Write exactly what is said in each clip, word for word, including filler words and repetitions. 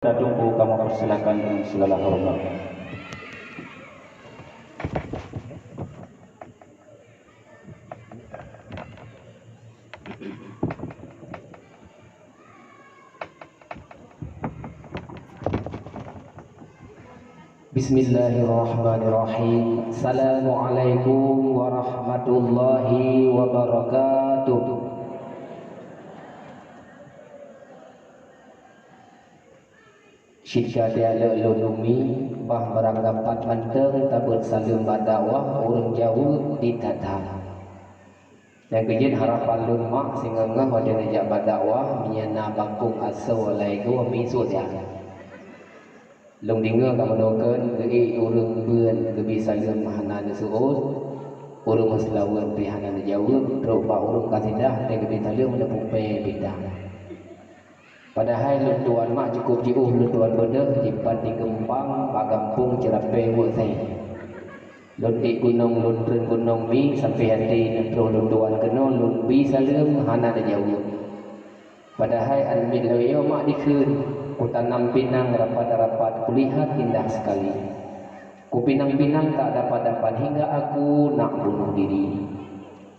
Teungku kamoe persilakan dengan segala hormat. Bismillahirrahmanirrahim. Assalamualaikum warahmatullahi wabarakatuh. Syedara lôn, lôn umi, bah meuranggapat mantong tabeuet saleuem bak dakwah, ureuëng jaweueb di that-that. Nyang keujeuet harapan lôn mak singoh-ngoh watée neujak bak dakwah, meunyoe na bakong asoe lam goe misut ya. Lôn deungoe ka meunoe kheun geuék ureuëng beuen geubi saleuem hana neuseuôt, ureuëng meuseulaweuet pih hana neujaweueb, trok bak ureuëng kasidah watée geubi saleuem neupeuphé bidang. Padahai lôn tuan mak cukup jiôh lôn tuan beudôh jipat di Geumpang bak gampông Ceurapée Weuek Seng. Lôn ék gunong lôn treun gunong mi sampoe até neutroh lôn tuan keunoe lôn bi saleuem hana neujaweueb. Padahai aneuk miet lawét nyoe mak dikheun, kutanam pinang rapat-rapat kulihat indah sekali. Kupinang-pinang tak dapat-dapat hingga aku nak bunuh diri.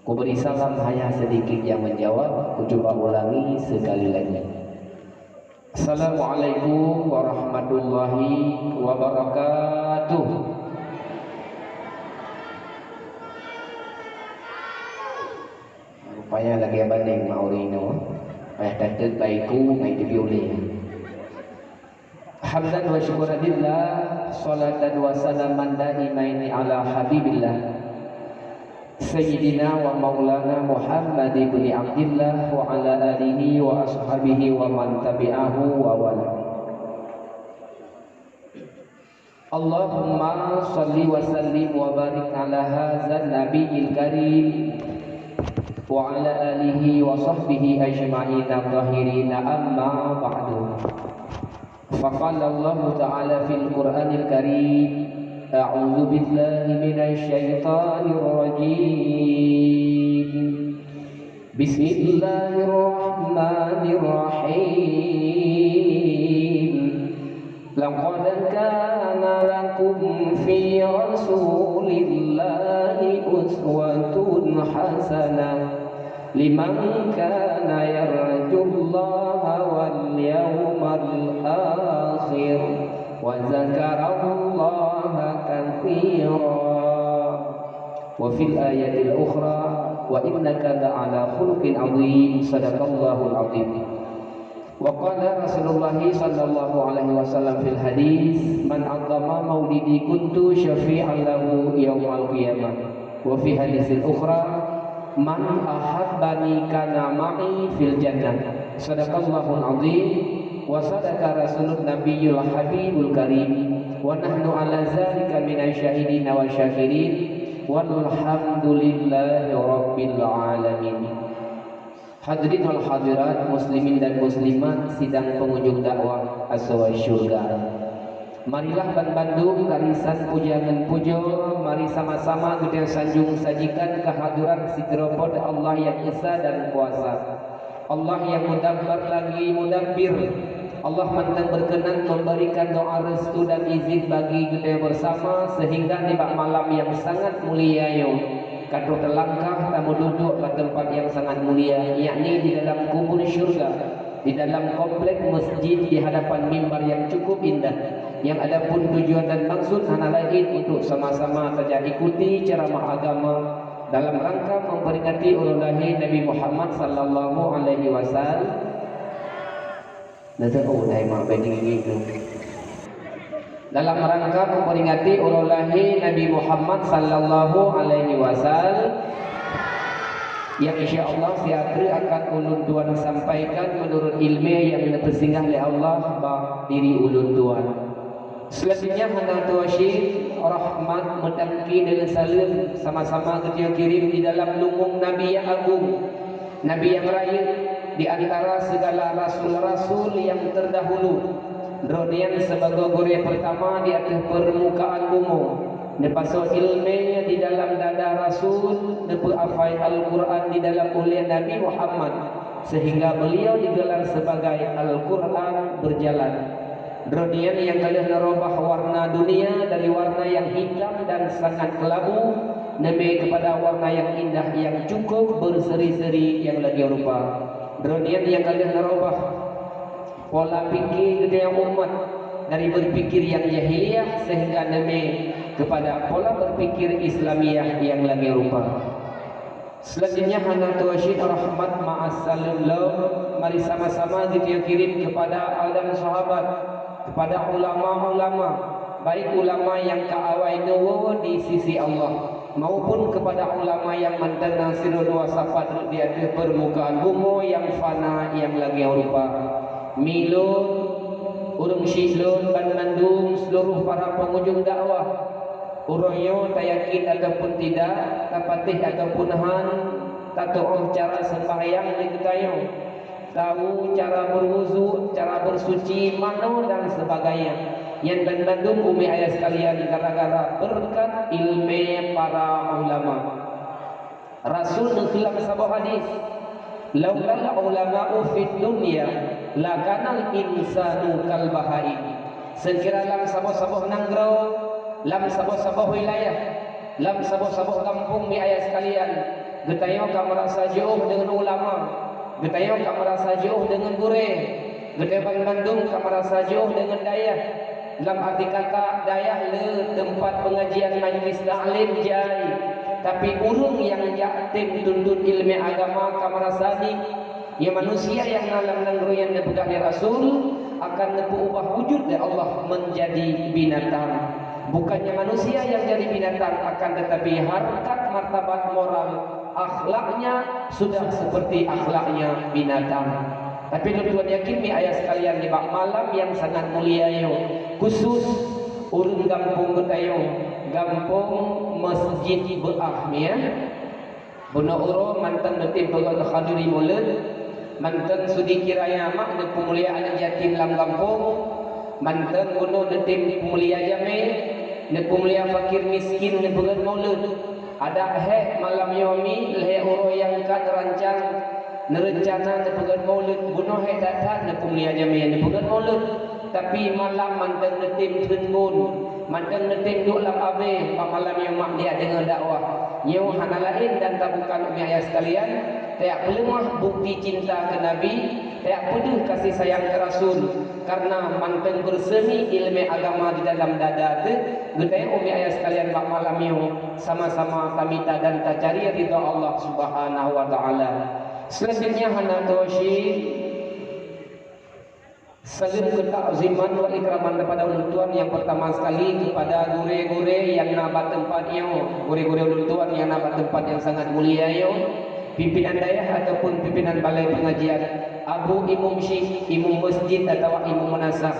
Kubri salam hanya sedikit yang menjawab, kucuba ulangi sekali lagi. Assalamualaikum warahmatullahi wabarakatuh. Rupanya lagée bandeng mak ureuëng nyoe, payah tateuk bak iku ngai teubiet ulée. Hamdan wa syukuran lillah, salatan wa salaman daimaini ala habibillah, Sayyidina wa maulana Muhammad ibni Abdillah wa ala alihi wa ashabihi wa man tabi'ahu wa wala. Allahumma salli wa sallim wa barik ala hadzan nabiyil karim wa ala alihi wa sahbihi ajma'in at-tahirin, amma ba'du. Faqala Allahu ta'ala fil Qur'anil Karim, a'udzu billahi minasy syaithanir rajim. Bismillahirrahmanirrahim. Laqad kana lakum fi Rasulillahi uswatun hasanah liman kana yarjullaha wal yawmal akhir wa dzakarallaha katsira. Wa fil ayatil ukhra, wa innaka la'ala khuluqin adzim. Sadaqallahul adzim. Wa qala Rasulullah sallallahu alaihi wasallam fil hadis, "Man 'azzama maulidi kuntu syafi'an lahu yaumal qiyamah." Wa fi hadisil ukhra, "Man ahabbani kana ma'i fil jannah." Sadaqallahul adzim wa sadaqa rasulun nabiyul habibul karim. Wa nahnu ala zalika minasy syahidina wa syakirin. Walhamdulillahi rabbil alamin. Hadirin wal hadirat, muslimin dan muslimat, sidang pengunjung dakwah asoe syurga. Marilah banmandum garisan puja ngon pujoe, mari sama-sama geutanyoe sanjong sajikan kehadirat sidroe Po teu Allah nyang esa dan kuasa. Allah nyang mudabbar lagi mudabbir. Allah mantong berkenan memberikan doa restu dan izin bagi geutanyoe bersama, sehingga nibak malam nyang sangat mulia nyoe, ka troh teulangkah tameududuek bak teumpat nyang sangat mulia, yakni di dalam kubur syurga, di dalam komplek masjid di hadapan mimbar nyang cukup indah, nyang adapun tujuan dan maksud hana laén untuk sama-sama tajak ikuti ceramah agama dalam rangka memperingati uroe lahé Nabi Muhammad sallallahu alaihi wasallam. Dah tahu dah mak bagi gigi tu. Dalam rangka memperingati uroe lahé Nabi Muhammad sallallahu alaihi wasallam, yang insya Allah siat treuk akan ulôn tuan sampaikan menurut ilmu yang neupeusinggah lé Allah bak diri ulôn tuan. Selanjutnya hana tuasyik rahmat meutangki deungon saleuem sama-sama geutanyoe kirim di dalam lungong Nabi nyang agong, Nabi nyang rayeuk di antara segala rasul-rasul nyang terdahulu. Droeneuh sibagoe gurée pertama di ateueh permukaan bumoe, neupasoe ilmu di dalam dada rasul, neupeuhafai Al-Quran di dalam ulée Nabi Muhammad, sehingga beliau digelar sebagai Al-Quran berjalan. Droeneuh nyang ka lheueh neurubah warna dunia dari warna nyang hitam dan sangat keulabu, neumé keupada warna nyang indah nyang cukup berseri-seri nyang lagée rupa. Droeneuh nyang ka lheueh neurubah pola pikir geutanyoe umat dari berpikir nyang jahiliyah sehingga neumé keupada pola berpikir Islamiyah nyang lagée rupa. Selanjutnya hana tuwoe cit rahmat ma'as saleuem lom, mari sama-sama geutanyoe kirém keupada Adam sahabat, keupada ulama-ulama, baik ulama nyang ka awai neuwoe di sisi Allah, maupun keupada ulama nyang mantong na sidroe-droe sapat rot di ateueh peurmukaan bumoe nyang fana nyang lagée rupa. Mi lôn, ureuëng syiek lôn, banmandum seuluruh para peungujong dakwah. Uroe nyoe tayakin ataupun tidak, tapatéh ataupun han, tatuoh cara seumbahyang di geutanyoe, tahu cara berwudu, cara bersuci, manoe dan sebagainya. Nyan banmandum umi ayah sekalian gara-gara beureukat ileumé para ulama. Rasul neukheun lam saboh hadis, "Laulal ulama'u fid dunya lakanal insanu kal bahaim." Seukira lam saboh-saboh nanggroe, lam saboh-saboh wilayah, lam saboh-saboh gampông mi ayah sekalian, geutanyoe ka meurasa jiôh deungon ulama, geutanyoe ka meurasa jiôh deungon gurée, geutanyoe banmandum ka meurasa jiôh deungon dayah. Lam arti kata dayah le teumpat peungajian majlis taklim jai, tapi ureuëng nyang jak tem tuntut ileumé agama ka meurasa di. Ya manusia nyang na lam nanggroe nyang neupeugah lé Rasul akan neupeuubah wujud lé Allah meunjadi binatang. Bukannya manusia nyang jadi binatang, akan tetapi harkat martabat moral akhlaknya sudah seperti akhlaknya binatang. Tapi lôn tuan yakin mi ayah sekalian, nibak malam nyang sangat mulia nyoe, khusus ureuëng gampông geutanyoe, gampông Masjid Beuah nyan. Bunoe uroe mantong neutem peugét hadiri mulod, mantong sudi kiraya mak neupeumulia aneuëk yatim lam gampông, mantong bunoe neutem peumulia jamé, neupeumulia fakir miskin neupeugét mulod. Adak hék malam nyoe mi lhée uroe nyang ka neurancang, neureuncana neupeugét mulod, bunoe hék that-that neupeumulia jamé neupeugét mulod. Tapi malam mantong neutem theun bun, mantong neutem duek lam abée, bak malam nyoe mak neujak deungoe dakwah. Nyoe hana laén dan tabukan umi ayah sekalian, tajak peuleumah bukti cinta keu Nabi, tajak peudeuh kasih sayang keu Rasul. Karena mantong beurseumi ileumé agama di dalam dada teuh, geutanyoe umi ayah sekalian bak malam nyoe sama-sama tamita dan tacari ridha Allah Subhanahu wa Ta'ala. Selanjutnya hana tuwoe cit, saleuem keutakziman wal ikraman daripada ulôn tuan nyang peurtama sekali keupada gurée-gurée nyang na bak teumpat nyoe, gurée-gurée ulôn tuan nyang na bak teumpat nyang sangat mulia nyoe, pimpinan dayah ataupun pimpinan balai peungajian, abu imum syiek, imum masjid atawa imum meunasah,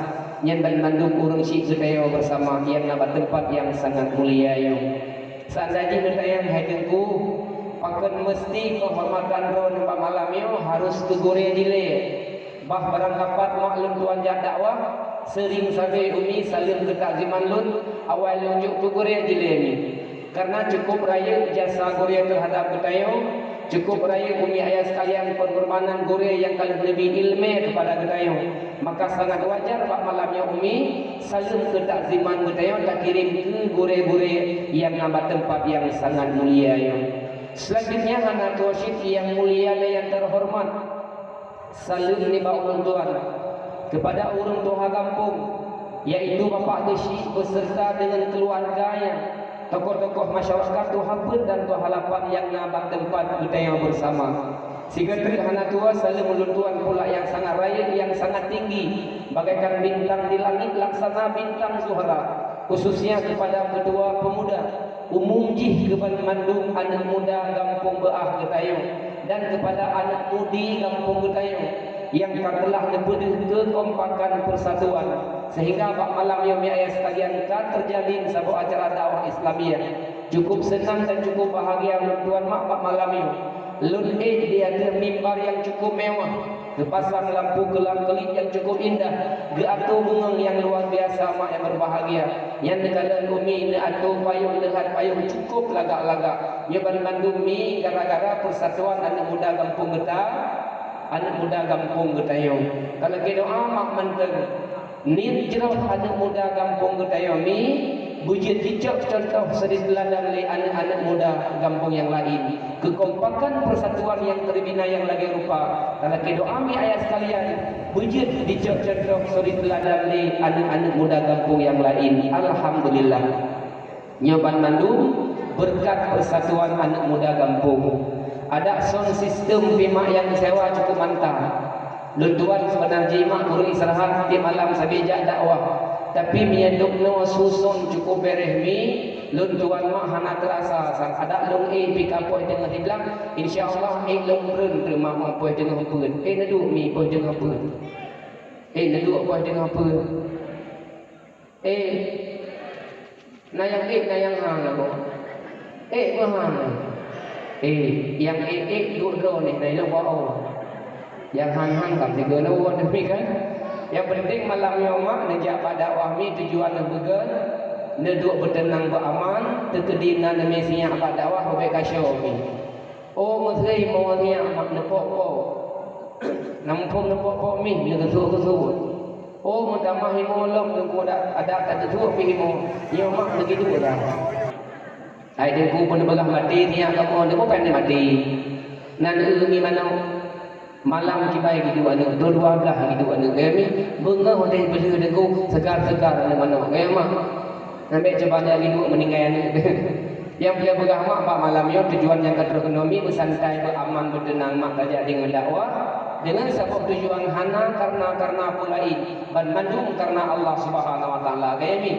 nyan banmandum ureuëng syiek geutanyoe beusama nyang na bak teumpat nyang sangat mulia nyoe. Seandai jih neutanyong hai Teungku, pakon meuseuti keuhormatan droeneuh bak malam nyoe harôh keu gurée jilée? Bah barangkapat mak lôn tuan jak dakwah, seuring sabe umi saleuem keutakziman lôn, awai lôn jok keu gurée jilée nyoe. Karena cukup rayeuk jasa gurée teuhadab geutanyoe, cukup rayeuk umi ayah sekalian peungorbanan gurée nyang ka lheueh neubri ileumé keupada geutanyoe. Maka sangat wajar bak malam nyoe umi, saleuem keutakziman geutanyoe takirém keu gurée-gurée nyang na bak teumpat nyang sangat mulia nyoe. Selanjutnya hana tuwoe cit nyang mulia dan nyang teuhormat. Saleuem nibak ulôn tuan keupada ureuëng tuha gampông, yaitu Bapak Geuchik beserta deungon keuluwarganya, tokoh-tokoh masyarakat tuha peuet dan tuha lapan nyang na bak teumpat geutanyoe beusama. Sigoe treuk hana tuwoe saleuem ulôn tuan pula nyang sangat rayeuk, nyang sangat tinggi, bagaikan bintang di langit laksana bintang Zuhra, khususnya keupada Keutua Peumuda umum jih keu banmandum aneuëk muda gampông Beuah geutanyoe dan keupada aneuëk mudi gampông geutanyoe nyang ka teulah neupeudeuh keukompakan peusatuan, sehingga bak malam nyoe mi ayah sekalian ka teujalin saboh acara dakwah Islamiyah. Cukup seunang dan cukup bahagia ulôn tuan mak bak malam nyoe. Lôn éh di ateueh mimbar nyang cukup mewah, geupasang lampu keulang-keulik nyang cukup indah, geuatoe beungeung nyang luar biasa mak nyang berbahagia. Nyan neukalon umi neuatoe payong, neuhat payong cukup lagak-lagak. Nyoe banmandum mi gara-gara persatuan aneuëk muda gampông geuta, aneuëk muda gampông geutanyoe. Ka lagée doa mak mantong. Niet jroh aneuk muda gampông geutanyoe mi beujeuet jicok cuntoh seuri teuladan lé aneuk-aneuk muda gampông nyang laén. Keukompakan persatuan nyang teubina nyang lagée rupa, talakée doa mi ayah sekalian, beujeuet jicok cuntoh seuri teuladan lé aneuk-aneuk muda gampông nyang laén. Alhamdulillah. Nyoe banmandum beureukat persatuan aneuk muda gampông. Adak sound system pih mak nyang sewa cukup mantap. Lôn tuan seubeuna jih mak ureuëng istirahat tieb malam sabe jak dakwah. Tapi meunyoe duek noe su sound cukup bereh mi, lôn tuan mak hana teurasa sang adak lôn ék pih ka poh teungoh siblang. Insya Allah ék lôn treun teuma mak poh teungoh peuet. Ék neuduek mi poh teungoh peuet. Ék neuduek poh teungoh peuet. Eh, na nyang ék, na nyang han lagoe. Ék meuhan. Eh, nyang ék-ék duek droe neh, na ilong bak Allah. Nyang han-han ka sigoe na uwan demi kan. Nyang penting malam nyoe mak neujak bak dakwah mi tujuan neubeugét, neuduek beuteunang beuaman, teukeudi na neumi sinyak bak dakwah ubé kasyo mi. Oh, meusé mawon nyak mak neupok-pok. Na muphom neupok-pok mi, neugeusuet-geusuet. Oh, meutamah imo lom teungku adak, adak ka teusuet pih imo. Nyoe mak begitu dah. Hai teungku pun beugah maté, nyak kamoe ni bukan ni maté. Nan eu mi manok. Malam kibai giduek aneuk, dua-dua blah giduek aneuk. Gaya mi, beungoh deh beuleueh teungku, segar-segar aneuk manok. Gaya mak. Sampai coba dia giduek meuninggai aneuk. Nyang pih beugah mak bak malam nyoe tujuan nyang ka troh keunoe mi beusantai, beuaman, beuteunang mak tajak deungon dakwah. Deungon saboh tujuan hana karena-karena peue laén, banmandum karena Allah Subhanahu Wa Taala. Gaya mi.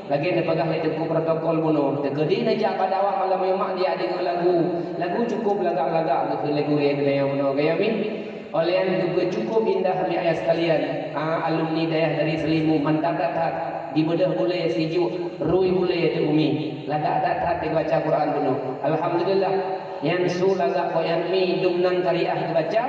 Lagée neupeugah lé teungku protokol bunoe, teukeudi neujak bak dakwah malam nyoe mak dijak deungoe lagu. Lagu cukup lagak-lagak geukheun lé gurée geutanyoe bunoe. Gaya mi. Óh lheueh nyan geubeuet cukup indah mi ayah sekalian. Ah, alumni dayah dari Seulimu mantap that-that. Dibeudôh bulée sijuek, rui bulée teuh umi. Lagak that-that dibaca Quran bunoe. Alhamdulillah. Nyan su lagak boh nyan mi dum nan kariah geubaca,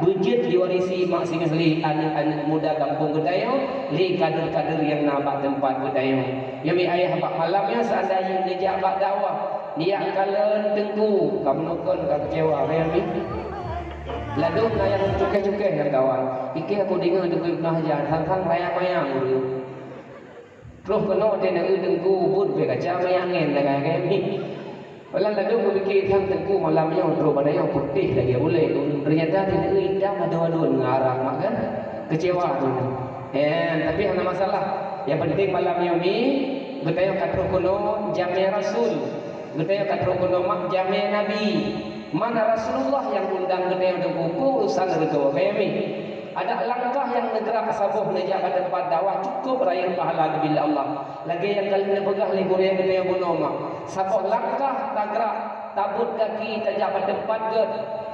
beujeuet diwarisi mak singoh lé aneuk-aneuk muda gampông geutanyoe, lé kader-kader nyang na bak teumpat geutanyoe. Nyoe mi ayah bak malam nyoe seandainya neujak bak dakwah, neujak kalon teungku, ka meunokon ka keucewa, ya mi. Ladôm na nyang cukéh-cukéh lam kawan. Pike aku deungoe Teungku Ibnu Hajar, sang-sang raya mayang ureueng. Troh keunoe teuh na eu teungku buet bèk kaca mayang ngen lagèe mi. Walau ladôm kupike sang teungku malam nyoe troh bak nyoe putéh lagèe ulèe. Ternyata teuh na eu itam aduen-aduen ngon arak mak kan. Kecewa tu. Eh, tapi hana masalah. Yang penting malam nyoe mi, geutanyoe ka troh keunoe jamé Rasul. Geutanyoe ka troh keunoe mak jamé Nabi. Mana Rasulullah nyang undang geutanyoe teungku keu urusan reutôh, kaya mi. Adak langkah nyang neugrak saboh neujak bak teumpat dakwah cukup rayeuk pahala geubri lé Allah. Lagèe nyang ka lheueh neupeugah lé gurèe geutanyoe bunoe mak. Saboh langkah tagrak, tabeuet gaki tajak bak teumpat gèt.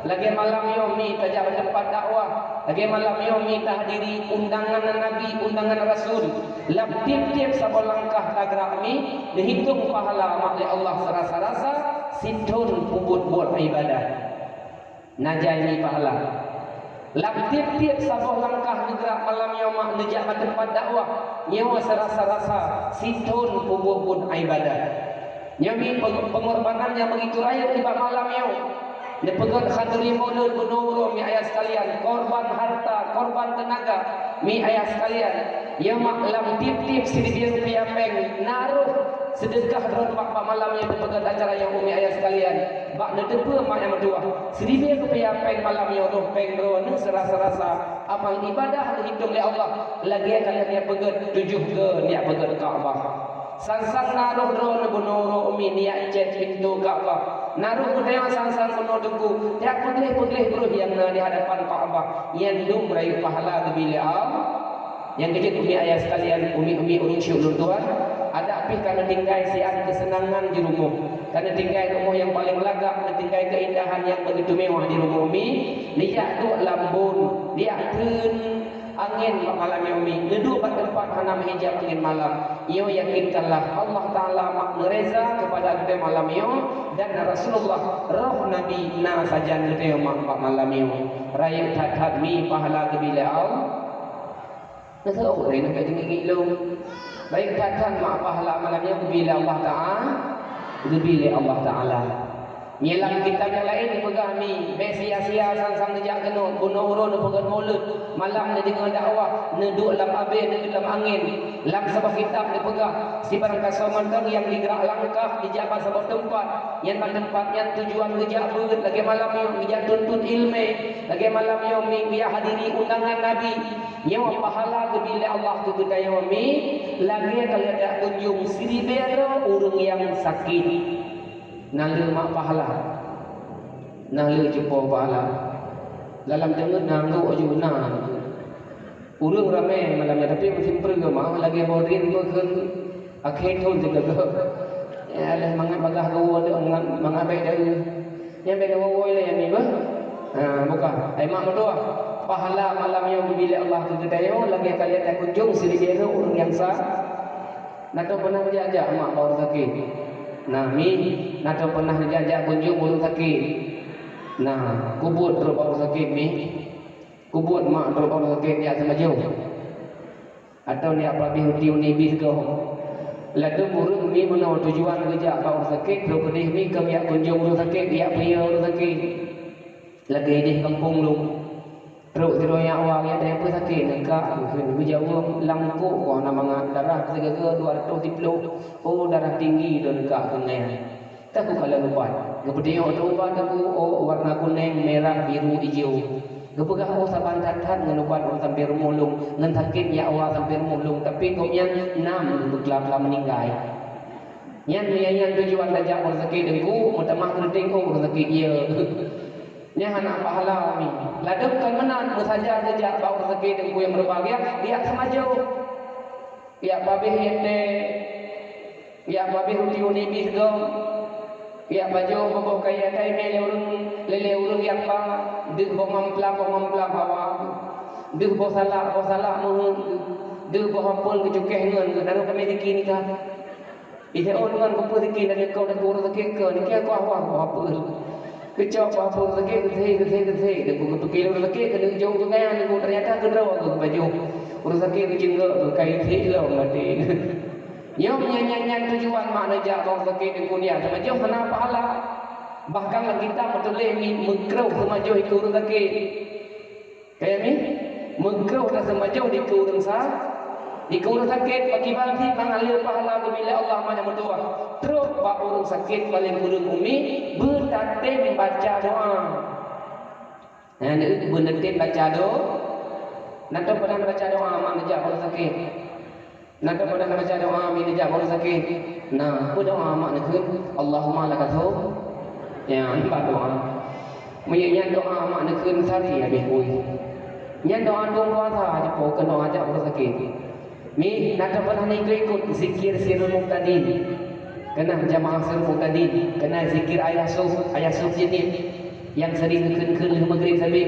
Lagèe malam nyoe mi tajak bak teumpat dakwah. Lagèe malam nyoe mi tahadiri undangan Nabi, undangan Rasul. Lam tiep-tiep saboh langkah tagrak mi, neuhitong pahala mak lé Allah seurasa-rasa, sithon peubuet buet ibadah. Na janji pahala. Lam tiep-tiep saboh langkah neugrak malam nyoe mak neujak bak teumpat dakwah, nyoe seurasa-rasa sithon peubuet buet ibadah. Nyoe mi peng-, pengorbanan nyang beugitu rayeuk nibak malam nyoe. Neupeugèt khanduri mulod bunoe uroe mi ayah sekalian, korban harta, korban teunaga, mi ayah sekalian. Nyoe mak lam tiep-tiep siribèe rupiah pèng na rôh seudeukah droe bak, bak malam nyoe teupeugèt acara nyoe umi ayah sekalian. Bak neuteupeue mak nyang meutuwah. Siribèe rupiah pèng malam nyoe rôh pèng droeneuh seurasa-rasa. Amal ibadah neuhitong lé Allah. Lagèe ka lheueh neupeugèt tujoh go neupeugèt Ka'bah. Sang-sang na rôh droeneuh bunoe uroe umi neujak cèt pintoe Ka'bah. Na rôh geutanyoe sang-sang bunoe teungku. Jak peugleh-peugleh brôh nyang na di hadapan Ka'bah. Nyan dum rayeuk pahala geubri lé Allah. Nyang keujeuet umi ayah sekalian, umi-umi ureueng syik lôn tuan, adak pih ka neutinggai siat keuseunangan di rumoh. Ka neutinggai rumoh nyang paleng lagak, neutinggai keuindahan nyang beugitu mewah di rumoh umi, neujak duek lam bon, neujak treun angèn bak malam nyoe umi, neuduek bak teumpat hana meuhijab angèn malam. Nyoe yakinkanlah, Allah Taala mak meureza keupada geutanyoe malam nyoe, dan Rasulullah, roh Nabi na sajan geutanyoe mak bak malam nyoe. Rayeuk that-that mi pahala geubri lé Allah. Neuseuôt lé nangka teungieng-ngieng lôn. Baik that-that mak pahala malam nyoe geubri lé Allah Taala, geubri lé Allah Taala. Nyan lam kitab nyang laén dipeugah mi, bèk sia-sia sang-sang neujak keunoe, bunoe uroe neupeugét mulod, malam neudeungoe dakwah, neuduek lam abèe, neuduek lam angén. Lam saboh kitab dipeugah, sibarang gasoe mantong nyang jigrak langkah jijak bak saboh teumpat, nyan bak teumpat nyan tujuan geujak beuet, lagèe malam nyoe geujak tuntut ileumèe, lagèe malam nyoe mi geujak hadiri undangan Nabi. Nyoe pahala geubri lé Allah keu geutanyoe mi, lagèe ka lheueh takunjong siribèe droe ureueng nyang sakét. Na le mak pahala. Na le cupo pahala. Dalam teungeut na anggô aju na. Ureueng ramè malam nyan, tapi meusimpeue mah lagèe boh drien beukeuen akhé thôn sigoe-goe. Ya Allah, mangat bagah geuwoe, mangat, mangat bèk deuh. Nyan bèk geuwoe-woe lé nyan ni beuh. Ha, buka. Ai mak meutuah. Pahala malam nyoe geubri lé Allah keu geutanyoe lagèe ka lheueh takunjong siribèe droe ureueng nyang sa-, Na teupeunah jak-jak mak bak ureueng sakét? Na mi, na teupeunah jak-jak kunjong ureueng sakét? Na, kubuet trok bak ureueng sakét mi. Kubuet mak trok bak ureueng sakét jak seumajoh. Atau jak pabéh ruti u nibis goh. Ladôm ureueng mi meunoe tujuan geujak bak ureueng sakét, trok keudéh mi keu jak kunjong ureueng sakét, jak peue ureueng sakét. Lagèe idéh gampông lôn. Trok sidroe nyang awai, "Nyak, peue sakét, neukak?" Geujaweueb, "Lam kok kah na mangat darah sigoe-goe dua ratus siplôh. Oh, darah tinggi lôn neukak keunoe." Ka geukalon ubat. Geupeuteunyok ubat, geupeugah, "Oh, warna kunèng, mirah, biru, ijô." Geupeugah, "Oh, saban that-that ngon ubat ngon sampoe rumoh lôn, ngon sakét nyang awai sampoe rumoh lôn." Tapi gobnyan na meukeulap-kelap meuninggai. Nyan, nyan, nyan tujuan tajak ureueng sakét teungku, meutamah keureuteng ureueng sakét ie. Nyan hana pahala mi. Ladôm kon meunan meusajan geujak bak ureueng sakét teungku nyang meurupa geujak, geujak seumajoh. Geujak pabéh ie teh, geujak pabéh ruti u nibis goh, geujak pajoh boh-boh kayèe taimè lé ureueng, lé, lé ureueng nyang ba, deuh boh mamplam, boh mamplam hawa, deuh boh salak, boh salak meuheuet, deuh boh apel geucukéh ngon, geunaroh keu mè diki nikah. Ih, oh, deungon peue-peue sakét, dan keu ureueng sakét keu, nyan keu awak, awak peue. Keucok awak peue sakét, geusé, geusé, geusé. Dan peue-peue sakét, keu ujong sungai, dan ternyata keudroe keu baju. Ureueng sakét keu jeuet keu kai thik lom maté. Nyoe nyan, nyan, nyan tujuan mak neujak bak ureueng sakét dan keu nyan. Sama jeuet hana pahala. Bahkan lam kitab meutuléh mi meukrôh seumajoh keu ureueng sakét. Kaya mi, meukrôh taseumajoh dikeue ureueng sa-, dikeue ureueng sakét, pakriban cit mangat le pahala geubri lé Allah mangat meutuah. Trok bak ureueng sakét paleng kureueng umi, beutatem baca doa. Nah, ni beutatem baca do-, na teupeue baca doa mak neujak ureueng sakét. Na teupeue baca doa mi neujak ureueng sakét? Na, peue doa mak neukheun? Allahumma lakal hamd. Ya, nyan doa. Meunyoe nyan doa mak neukheun sehari habéh bui. Nyan doa dua puasa jipo keu doa jak ureueng sakét. Mi, na teupeue na ikot-ikot zikir Sirul Muhtadin. Keunong jamaah Sirul Muhtadin, keunong zikir Ayah Suf, Ayah Suf Jeunieb. Nyang sering kheun-kheun lheueh Maghrib sabé,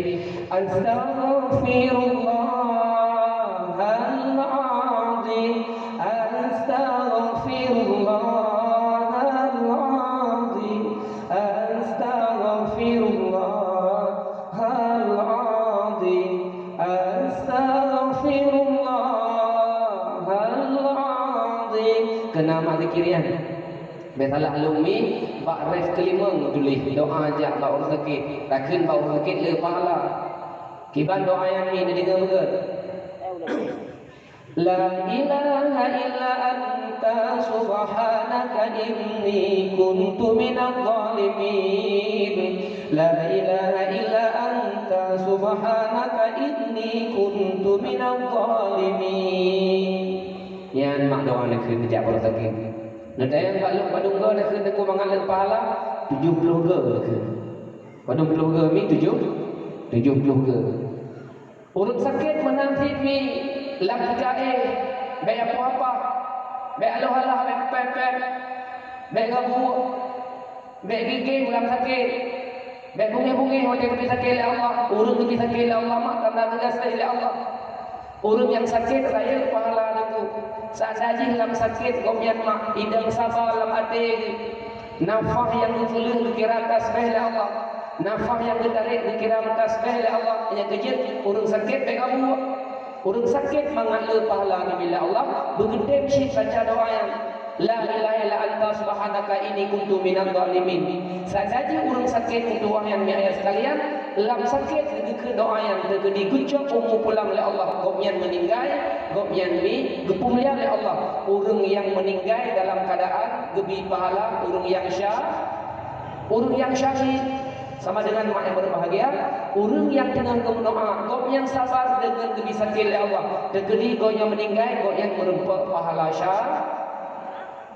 "Astaghfirullahal azim, astaghfirullahal azim, astaghfirullahal azim, astaghfirullahal azim." Keunong mak zikir nyan. Bèk salah lôn mi, bak ref keulimong tuléh doa jak bak ureueng sakét, takheun bak ureueng sakét le pahala. Kiban doa nyan mi neudeungoe beugèt. La ilaha illa anta subhanaka inni kuntu minadh dhalimin. La ilaha illa anta subhanaka inni kuntu minadh dhalimin. Nyan mak doa neukheun jak bak ureueng sakét. Neutanyong bak lôn padum goe neukheun teungku mangat le pahala, tujoh ploh goe neukheun. Padum ploh goe mi tujoh, tujoh ploh goe. Ureueng sakét meunan cit mi lam tiga éh, bèk apah-apah, bèk aloh-aloh, bèk pèt-pèt, bèk gabuek, bèk gigéng lam sakét, bèk bungéh-bungéh watèe geubri sakét lé Allah. Ureueng geubri sakét lé Allah mak tanda geugaséh lé Allah. Ureueng nyang sakét rayeuk pahala teungku. Saat jih lam sakét gobnyan mak idong saba lam até geuh. Nafah nyang geupeuleueh geukira tasbèh lé Allah. Nafah nyang geutarek geukira tasbèh lé Allah. Nyang keujeuet ureueng sakét bèk gabuek. Ureueng sakét mangat le pahala geubri lé Allah, beugeutem cit baca doa nyan. La ilaha illa anta subhanaka inni kuntu minadh dhalimin. Saja jih ureuëng sakét, untuk nyan mi ayah sekalian, lam sakét geukheun doa nyan teukeudi geucok umu pulang lé Allah, gobnyan meuninggai, gobnyan mi geupeumulia lé Allah. Ureuëng nyang meuninggai dalam keuadaan geubi pahala ureuëng nyang sya-, ureuëng nyang syahid. Sama dengan mak nyang berbahagia, ureuëng nyang teungoh geumeudoa, gobnyan sabar deungon geubi sakét lé Allah. Teukeudi gobnyan meuninggai, gobnyan meureumpok pahala sya-,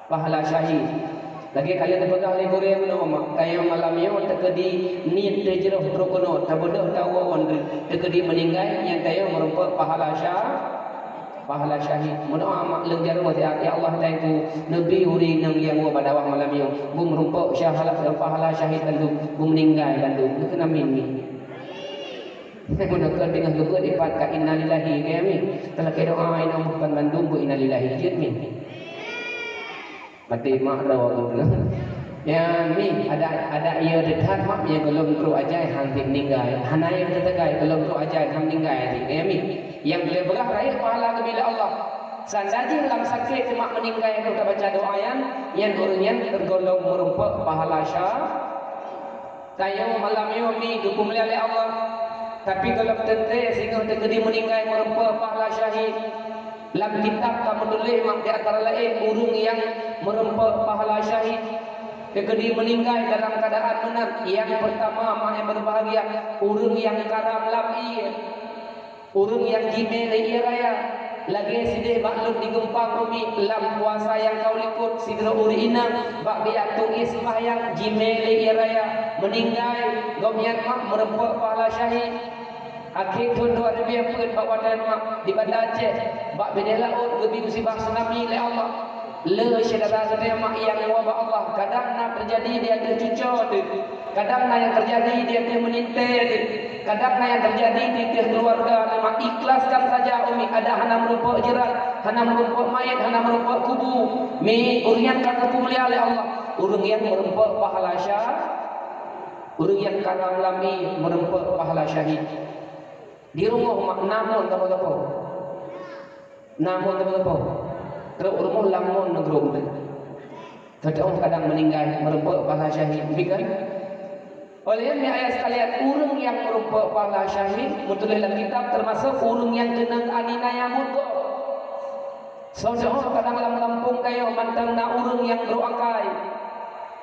pahala syahid. Lagée ka lheueh geupeugah lé gurée meunoe mak, tanyoe malam nyoe teukeudi niet teuh jroh trok keunoe, tabeudôh tawoe wan, teukeudi meuninggai nyan tanyoe meureumpok pahala sya-, pahala syahid. Meudoa mak lôn jaroe siat, "Ya Allah, Tuhanku, neubi ureuëng inong nyang woe bak dakwah malam nyoe, beumeureumpok syahala-, pahala syahid bandum, beumeuninggai bandum." Neukheun amin mi. Meunoe ka teungoh geubeuet ipat ka innalillahi, keu mi. Talakée doa inong bukan bandum beu innalillahi jeuet mi. Maté mak droe aku tu. Ya mi, ada, ada iya teutat mak, ya gohlom trok ajai han meuninggai. Hana iya teutegai gohlom trok ajai han meuninggai. Ya mi, nyang boleh beurah rayeuk pahala geubi lé Allah. Sanda jih lam sakét mak meuninggai, ka tabaca doa nyan, nyan ureuëng nyan tergolong meureumpok pahala sya-, Tanyoe malam nyoe mi geupeumulia lé Allah, tapi gohlom teuntée singoh teukeudi meuninggai meureumpok pahala syahid. Lam kitab ka meutuléh mak di antara laén ureuëng nyang meureumpok pahala syahid teukeudi meuninggai dalam keuadaan meunan. Nyang peurtama mak nyang berbahagia, ureuëng nyang karam lam ié. Ureuëng nyang jimé lé ié raya, lagée sideh bak lôn di Geumpang Umi lam puasa nyang ka u likot, sidroe ureuëng inong bak geujak tueng ié seumahyang jimé lé ié raya, meuninggai, gobnyan mak meureumpok pahala syahid. Akhé thon dua ribu peuet bak watée mak di Banda Aceh, bak binéh laôt geubi musibah tsunami lé Allah. Le syedara geutanyoe mak nyang woe bak Allah, kadang na teujadi di ateueh cucoe teuh, kadang na nyang teujadi di ateueh meulintée teuh, kadang na nyang teujadi di ateueh keuluwarga teuh mak. Ikhlaskan saja Umi, adak hana meurumpok jiran, hana meurumpok manyét, hana meurumpok kubu. Mi, ureuëng nyan ka geupeumulia lé Allah, ureuëng nyang meurumpok pahala sya-, ureuëng nyang karam lam ié meurumpok pahala syahid. Di rumoh mak na mon saboh-saboh. Na mon teupeu-teupeu. Trok rumoh lam mon neugrong teuh. Teudeungoe kadang meuninggai, meurumpok pahala syahid, bukon? Oleh nyan, ayah sekalian, ureuëng nyang meurumpok pahala syahid, meutuléh lam kitab, teumasok ureuëng nyang keunong aniaya buet gob. Soe teuh kadang lam gampông tanyoe mantong na ureuëng nyang brok akai.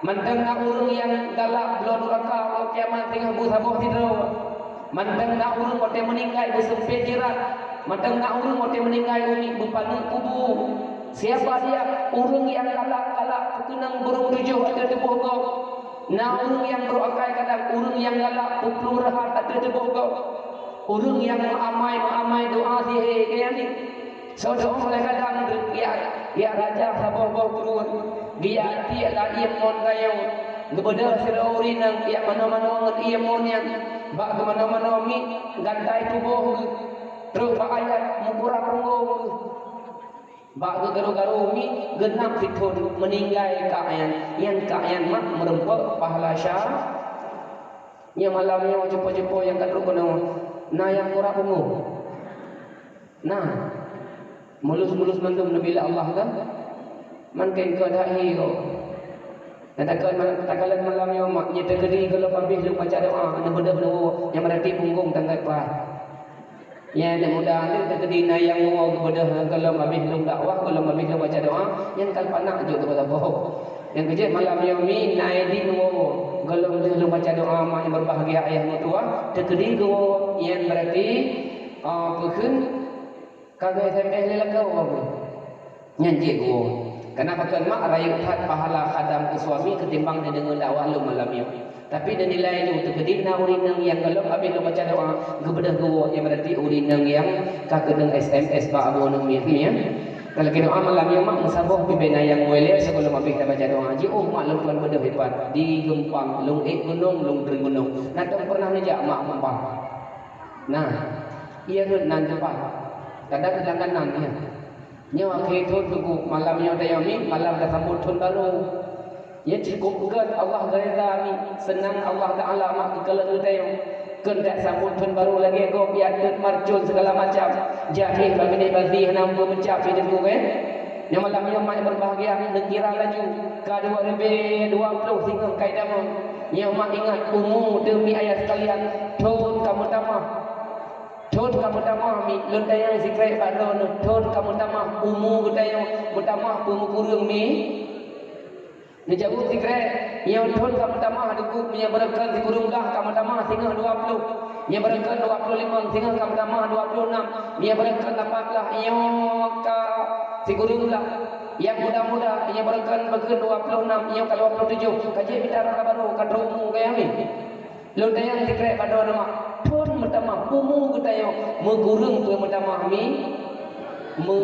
Mantong na ureuëng nyang galak bloe duraka, uroe kiamat teungoh beusaboh sidroe. Mantong na ureuëng watée meuninggai beuseumpét jirat. Mantong na ureuëng watée meuninggai umi beupaneuk kubu. Siapa dia? Ureuëng nyang galak-galak peukeunong burông tujoh ateueh tuboh gob. Na ureuëng nyang brok akai kadang ureuëng nyang galak peuplueng reuhat ateueh tuboh gob. Ureuëng nyang meuamai-meuamai doa sihé, keu nyan. Soe teuh lé kadang geujak, jak raja saboh boh pruet, geujak tiek lam ié mon tanyoe, geubeudôh sidroe ureuëng inong jak manoe-manoe ngon ié mon nyan, bak geumanoe-manoe miet gantai tuboh geuh, trok bak ayat meukurab punggong geuh, bak geugaru-garu miet geunab sithon, meuninggai kak nyan, nyan kak nyan mak meurumpok pahala sya-, nyan malam nyoe cupo-cupo nyang ka trok keunoe, na nyang kurab punggong. Nah, mulus-mulus mandum neubi lé Allah kan? Mungken keu that hi kok. Nah, takalon, takalon malam nyoe mak, nyoe teukeudi gohlom habéh lôn baca doa, neubeudôh neuwoe, nyang meurati punggong tanggai paih. Nyan aneuk muda nyoe teukeudi na nyang woe geubeudôh gohlom habéh lôn dakwah, gohlom habéh lôn baca doa, nyan ka panak jok teupeue saboh. Nyang keujeuet malam nyoe mi na idin woe, gohlom lheueh lôn baca doa mak nyang berbahagia ayah meutuwah, teukeudi geuwoe, nyan meurati, ah, peukheun Ka geu-S M S lé lakoe, nyan cit geuwoe. Kana pakon mak rayeuk that pahala khadam keu suami keutimbang neudeungoe dakwah lôn malam nyoe. Tapi deunilai lôn teukeudi na ureuëng inong nyang gohlom habéh lôn baca doa, geubeudôh geuwoe, nyan berarti ureuëng inong nyang ka keunong S M S bak Abu Numin nyan. Ka lagée doa malam nyoe mak meusaboh pih bak na nyang muai lé sigohlom habéh tabaca doa. Jiôh mak lôn tuan beudôh ipat di Geumpang, lôn ék gunong, lôn treun gunong. Na tom pernah neujak mak Geumpang? Nah, iya rhot nan teumpat. Kadang langganan nyan. Nyoe akhé thon teungku, malam nyoe tanyoe mi malam tasambot thon barô. Nyan cukôp gét Allah geureda mi, seunang Allah Taala mak geukalon geutanyoe. Keu tasambot thon barô lagée gob, jak deuet marcon sigala macam. Jahé bak binéh bazi hana meucap di teungku, eh. Nyoe malam nyoe mak berbahagia, neukira laju ka dua ribu dua puluh singoh kai damong. Nyoe mak ingat umu teumi ayah sekalian, thon ka meutamah. Thon ka meutamah mi, lôn tanyong sikrek bak droeneuh, thon ka meutamah umu geutanyoe, meutamah peue meukureueng mi? Neujaweueb sikrek, nyoe thon ka meutamah dikeue, meunyoe beureukan sikureueng blah ka meutamah singoh dua puluh. Meunyoe beureukan dua puluh limong singoh ka meutamah dua puluh enam. Meunyoe beureukan lapan blah nyoe ka sikureueng blah. Nyang muda-muda, meunyoe beureukan beukeuh dua puluh enam, nyoe ka dua puluh tujoh. Ka jeuet mita rara barô, ka trok umu kayèe mi. Lôn tanyong sikrek bak droeneuh mak, thon meutamah umu geutanyoe meukureueng peue meutamah mi? Meu,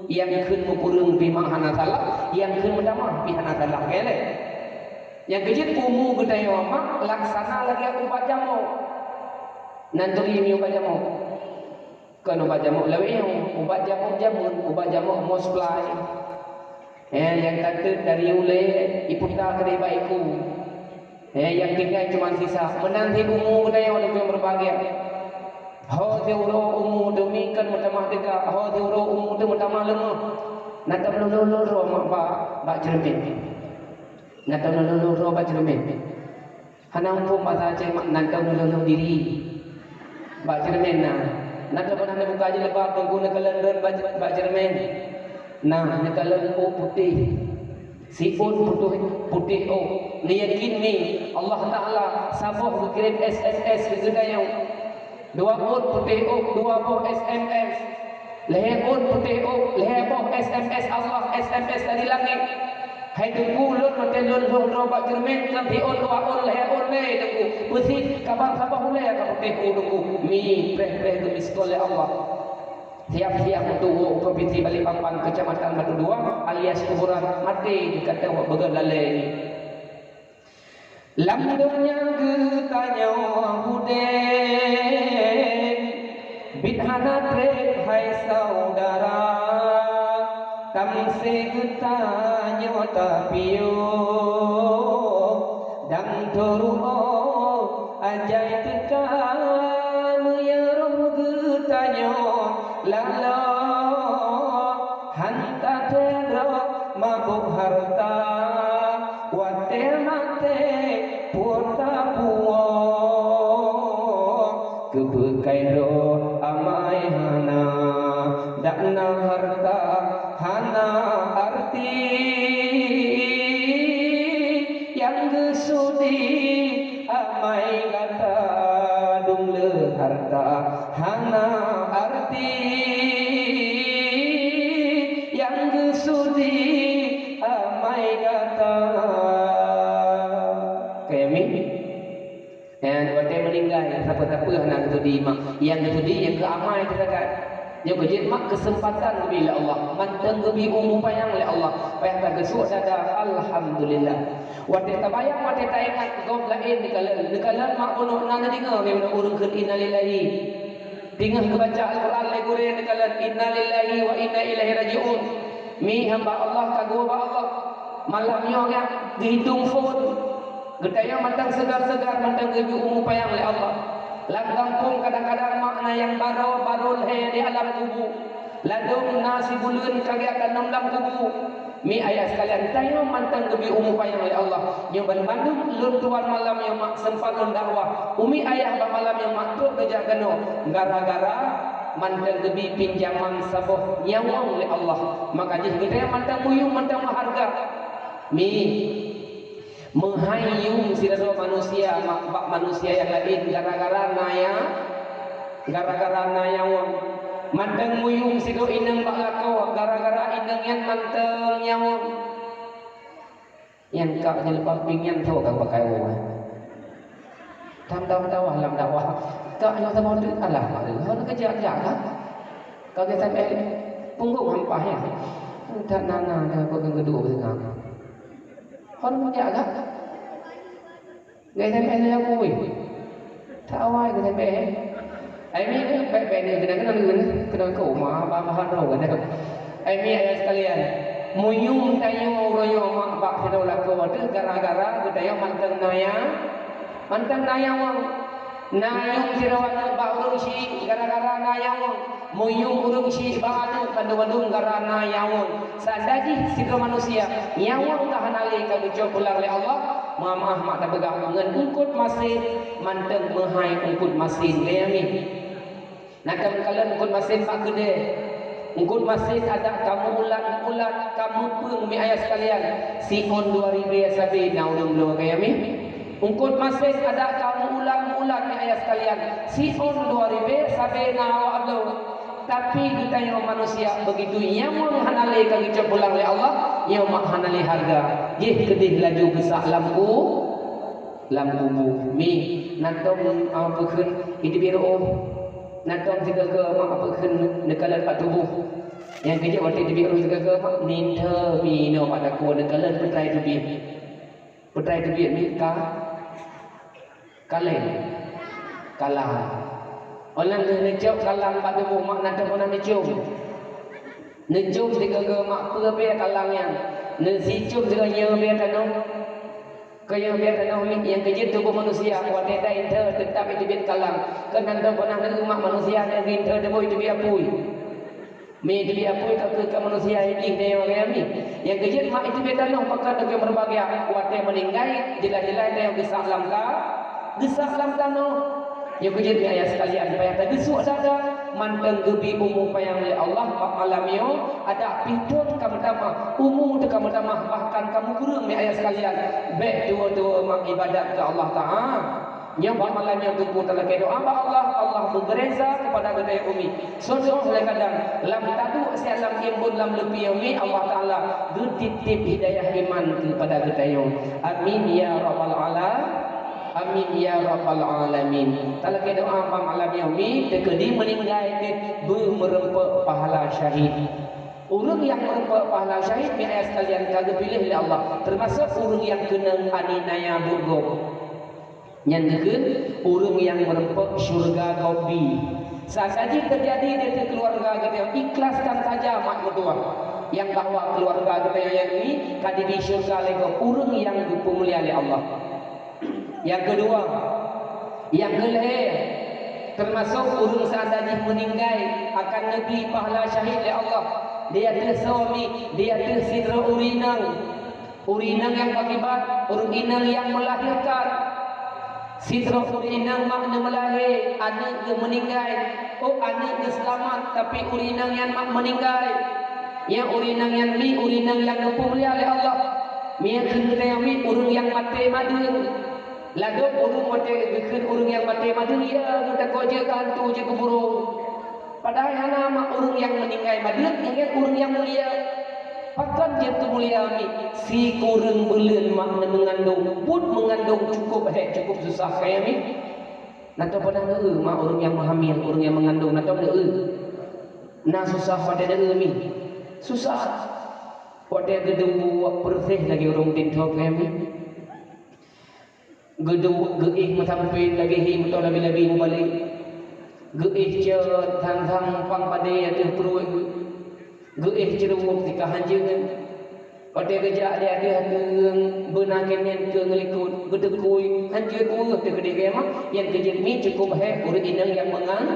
nyang kheun meukureueng pih mak hana salah, nyang kheun meutamah pih hana salah, kayèe lé. Nyang keujeuet umu geutanyoe mak laksana lagèe ubat jamok. Nan turi mi ubat jamok. Kon ubat jamok lawét nyoe, ubat jamok jameun, ubat jamok mosply. Eh, nyang tateuet dari ulèe iputa keudéh bak iku. Eh, nyang tinggai cuma sisa. Meunan cit umu geutanyoe nyang berbahagia. Ho siuroe umu teumi kon meutamah teuga, ho siuroe umu teuh meutamah leumah. Na tameulolo-lolo mak bak, bak ceureumen. Na tameulolo-lolo bak ceureumen. Hana muphom basa Aceh mak, na tameulolo diri. Bak ceureumen na. Na tapeunah neubuka jilbab teungku neukalon rot bak, bak ceureumen. Na neukalon ôk putéh. Siôn putéh, putéh ôk. Neuyakin mi Allah Taala saboh geukirém S M S keu geutanyoe. Dua ôn putéh ôk, dua boh S M S. Lhèe ôn putéh ôk, lhèe boh S M S Allah, S M S dari langét. Hai teungku, lôn watèe lôn lhôh droe bak ceureumen, ngon siôn dua ôn, lhèe ôn lé teungku. Peusit ka ban saboh ulèe ka putéh ôk teungku. Mi preh-preh geumiskol lé Allah. Siap-siap untuk woe u Provinsi Balikpapan, Kecamatan Batu Dua alias Kuburan, maté di kata wak beugöt lalé. Lam donya geutanyoe udeb, biet hana treb hai saudara, tamsé geutanyoe tapiôh, dan teuruôh ajai teuka meunyoe roh geutanyoe laloe. Hana teuka mabök hareuta, watèe maté puwoe tapuwoe. Keupeue kaidroe amai hana, dak na hareuta hana arti. Nyang geusudi amai gata dum le hareuta hana arti, nyang geusudi amai gata. Kayami, eh, watèe meuninggai, sapeue-sapeue hana geusudi mak. Nyang geusudi nyang keu amai teusakat. Nyoe keuh jeuet mak keuseumpatan geubri lé Allah, mantong geubri umu panyang lé Allah. Payah tageusuek dada, alhamdulillah. Watèe tabayang, watèe taingat gob laén neukalon. Neukalon mak bunoe na neudeungoe lé ureueng kheun innalillahi. Teungoh geubaca Al-Quran lé gurèe neukalon innalillahi wa inna ilaihi raji'un. Mi hamba Allah ka geuwoe bak Allah. Malam nyoe geuhitong phon. Geutanyoe mantong seugar-seugar, mantong geubri umu panyang lé Allah. Lam gampông kadang-kadang mak na nyang barô, barô lhèe di alam kubu. Ladôm na sibuleuen ka geujak tanom lam kubu. Mi ayah sekalian, tanyoe mantong geubri umu panyang lé Allah. Nyoe banmandum lôn tuan malam nyoe mak seumpat lôn dakwah. Umi ayah bak malam nyoe mak trok geujak keunoe. Gara-gara mantong geubri pinjaman saboh nyawöng lé Allah. Maka jih geutanyoe mantong meuyum, mantong meuhareuga. Mi. Meuhai yum sidroe manusia ma-, bak manusia nyang laén gara-gara na nyang, gara-gara na nyawöng. Mantong meuyum sidroe inong bak lakoe gara-gara inong nyan mantong nyawöng. Nyan kak jilbab pink nyan tho ka pakai woe. Tam-tam dakwah lam dakwah. Kak nyoe saboh teuk alah mak lé. Hana keujak-jak kan? Ka geutem eh punggong hampah nyan. That na na dah kau geuduk beutengah. Hon mujak gak? Gaya sampai saya bui. Tak awai gaya sampai. Ai mi baik-baik ni kena kena kena kena kau ma ba ba hado kena. Ai mi ayah sekalian. Muyum tayo royo mak bak kena laku tu gara-gara kita yo manteng naya. Manteng naya wang. Na yuem sidroe aneuk bak ureueng syiek gara-gara na nyawöng. Meuyuem ureueng syiek bak aneuk bandum-bandum gara na nyawöng. Sanda jih sidroe manusia, nyawöng ka hana lé ka geucok pulang lé Allah, meu'ah-meu'ah mak tapeugah ngon eungkot masen, mantong meuhai eungkot masen gaya mi. Na takalon eungkot masen bak keudè. Eungkot masen adak ka meuulat-meuulat, ka meupeueng mi ayah sekalian, siôn dua ribèe sabe na ureueng bloe gaya mi. Eungkot masen adak ka meuulat-meuulat mi ayah sekalian, siôn dua ribèe sabe na awak bloe. Tapi geutanyoe manusia begitu nyawöng hana lé ka geucok pulang lé Allah, nyoe mak hana lé harga. Jih keudeh laju geusak lam ku, lam kubu. Mi, na tom, ah, peukheun, iteubiet reuôh. Na tom sigoe-goe mak peukheun neukalon bak tuboh. Nyang keujeuet watèe teubiet reuôh sigoe-goe mak, nintheu mi inoe bak lakoe neukalon peutrai teubiet. Peutrai teubiet mi ka kaleng. Kalang. Óh lheueh neucok kalang bak tuboh mak na tom na neucom. Neucom sigoe-goe mak peue bèe kalang nyan. Neusicom sigoe nyoe bèe tanoh. Keu nyoe bèe tanoh mi nyang keujeuet tuboh manusia watèe taintheu teutap iteubiet kalang. Keu na tom pernah neueu mak manusia nyang geuintheu tuboh iteubiet apui. Mi teubiet apui ka keu ka manusia Iblih nyoe gaya mi. Nyang keujeuet mak iteubiet tanoh pakon lagèe meureubagia watèe meuninggai jeulaih-jeulaih tanyoe geusak lam ka, geusak lam tanoh. Nyang keujeuet mi ayah sekalian payah tageusuek dada mantong geubri umu panyang lé Allah bak malam nyoe adak pih thon ka meutamah, umu teuka meutamah bahkan ka meukureueng mi ayah sekalian. Bèk tuwoe-tuwoe mak ibadat keu Allah Taala. Nyoe bak malam nyoe teungku talakèe doa bak Allah, Allah beugeureza keupada geutanyoe umi. Soe-soe lé kadang lam taduek siat lam imbon lam leupie umi, Allah Taala geutitip hidayah iman keupada geutanyoe. Amin ya rabbal ala-, amin ya rabbal alamin. Talakèe doa bak malam nyoe umi, teukeudi meuninggai teuh beumeureumpok pahala syahid. Ureueng nyang meureumpok pahala syahid mi ayah sekalian ka geupiléh lé Allah, teumasok ureueng nyang keunong aniaya buet gob. Nyan geukheun ureueng nyang meureumpok syeuruga gob bi. Sasaji teujadi di ateueh keuluwarga geutanyoe, ikhlaskan saja mak meutuwah nyang bahwa keuluwarga geutanyoe nyan ka dibi syeuruga lé gob, ureueng nyang geupeumulia lé Allah. Nyang keudua, nyang keulhèe, teumasok ureueng seandai jih meuninggai akan neubi pahala syahid lé Allah di ateueh suami, di ateueh sidroe ureueng inong. Ureueng inong nyang pakiban, ureueng inong nyang meulahirkan. Sidroe ureueng inong mak neumeulahé, aneuk geuh meuninggai, oh aneuk geuh seulamat, tapi ureueng inong nyan mak meuninggai. Nyan ureueng inong nyan mi ureueng inong nyang geupeumulia lé Allah. Meunyoe kheun geutanyoe mi ureueng nyang maté madeueng. Ladôm ureueng watèe geukheun ureueng nyang maté madeueng, ya meutakot jeuet keu hantu jeuet keu burông. Padahai hana mak ureueng nyang meuninggai madeueng ingat ureueng nyang mulia. Pakon jeuet keu mulia mi? Sikureueng buleuen mak neumeungandong, buet meungandong cukôp hék cukôp susah kaya mi. Na tom pernah neueu mak ureueng nyang meuhamil, ureueng nyang meungandong, na tom neueu? Na susah watèe neueu mi. Susah. Watèe geudeubu wak peureuseh lagèe ureueng tinto kaya mi. Geudeubu geuéh meusampé lagèe hi meutoh labi-labi mubalek. Geuéh cot sang-sang pang padé ateueh pruet. Geuéh ceuruwok di ka hanjeut. Watèe geujak di ateueh keueng beuna keumèn keu ngeulikot, geuteukui, hanjeut ueh teuh keudéh geuh mah, nyang keujeuet mi cukôp hék ureueng inong nyang meungan-,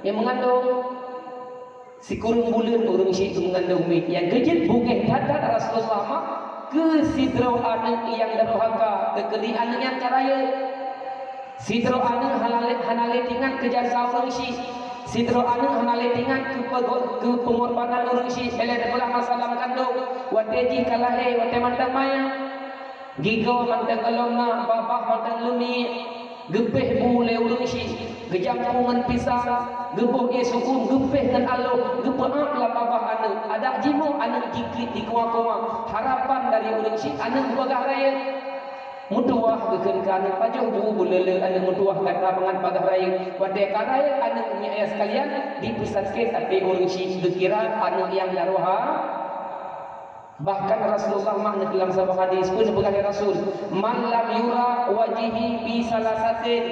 nyang meungandong. Sikureueng buleuen ureueng syiek meungandong mi, nyang keujeuet beungéh that-that Rasulullah mak keu sidroe aneuk nyang durhaka, teukeudi aneuk nyan ka rayeuk. Sidroe aneuk hana lé, hana lé teuingat keu jasa ureueng syiek. Sidroe aneuk hana lé teuingat keu peugo-, keu peungorbanan ureueng syiek. Bèk lé tapeulah masa lam kandông, watèe jih ka lahé, watèe mantong manyang. Gigoe mantong gohlom na, babah mantong leumiek. Geupéh bu lé ureueng syiek, geujampu ngon pisang, geuboh ié sukon, geupéh ngon aloh, geupeuap lam babah aneuk. Adak jimoe aneuk jiklik dikua-kua, harapan dari ureueng syiek aneuk beubagaih rayeuk. Meutuwah geukheun keu aneuk pajoh bu, beuleuleu aneuk meutuwah gata mangat bagaih rayeuk. Watèe ka rayeuk aneuk mi ayah sekalian, dipeusakét até ureueng syiek geukira aneuk nyang daroha. Bahkan Rasulullah mak neukheun lam saboh hadis, peue neupeugah lé Rasul, "Man lam yura wajhi bi salasatin,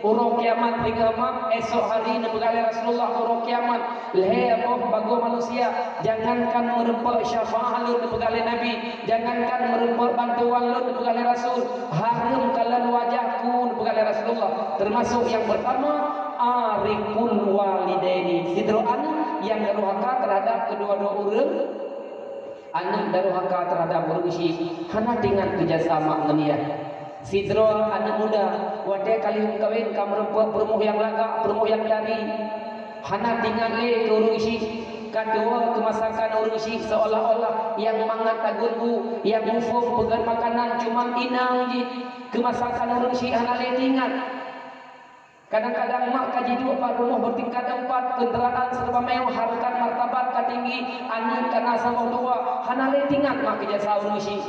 Uroe kiamat singoh mak, esok hari neupeugah lé Rasulullah uroe kiamat, lhée boh bagoe manusia, jangankan meureumpok syafaat lôn neupeugah lé Nabi, jangankan meureumpok bantuan lôn neupeugah lé Rasul, hareuem kalon wajah ku neupeugah lé Rasulullah. Teumasok nyang peurtama, arikul walidaini, sidroe aneuëk nyang durhaka teuhadap keudua-dua ureuëng. Aneuëk durhaka teuhadap ureuëng syik, hana teuingat keu jasa mak ngon yah. Sidroe aneuëk muda, watée ka lheueh kawén ka meureumpok peurumoh nyang lagak, peurumoh nyang dari. Hana teuingat lé keu ureuëng syik, ka tuwoe keumasakan ureuëng syik seolah-olah nyang mangat tagun bu, nyang muphom peugét makanan cuma inong jih. Keumasakan ureuëng syik hana lé teuingat. Kadang-kadang mak ka jiduek bak rumoh beutingkat empat, keundaraan serba mewah, hareukat martabat ka tinggi, aneuëk ka na saboh dua, hana lé teuingat mak keu jasa ureuëng syik.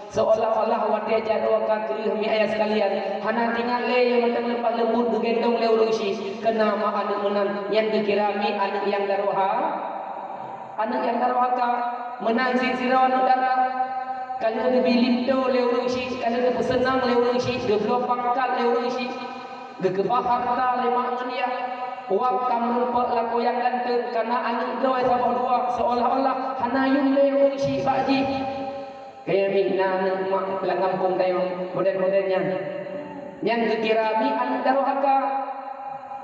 Seolah-olah watée jaroe ka kreueh mi ayah sekalian, hana teuingat lé nyang mantong leupah leumbut geugendong lé ureuëng syik, keu na mak aneuëk meunan nyang geukira mi aneuëk nyang durhaka. Aneuëk nyang durhaka, meunan cit sidroe aneuëk dara, ka lheueh geubi linto lé ureuëng syik, ka lheueh geupeuseunang lé ureuëng syik, geubloe pangkat lé ureuëng syik. Geukeubah hareuta lé mak ngon yah, wab ka meureumpok lakoe nyang ganteng, ka na aneuëk droe saboh dua, seolah-olah hana yum lé ureuëng syik bak jih. Kayée mi na aneuëk mak lam gampông tanyoe model-model nyan. Nyan geukira mi aneuëk durhaka.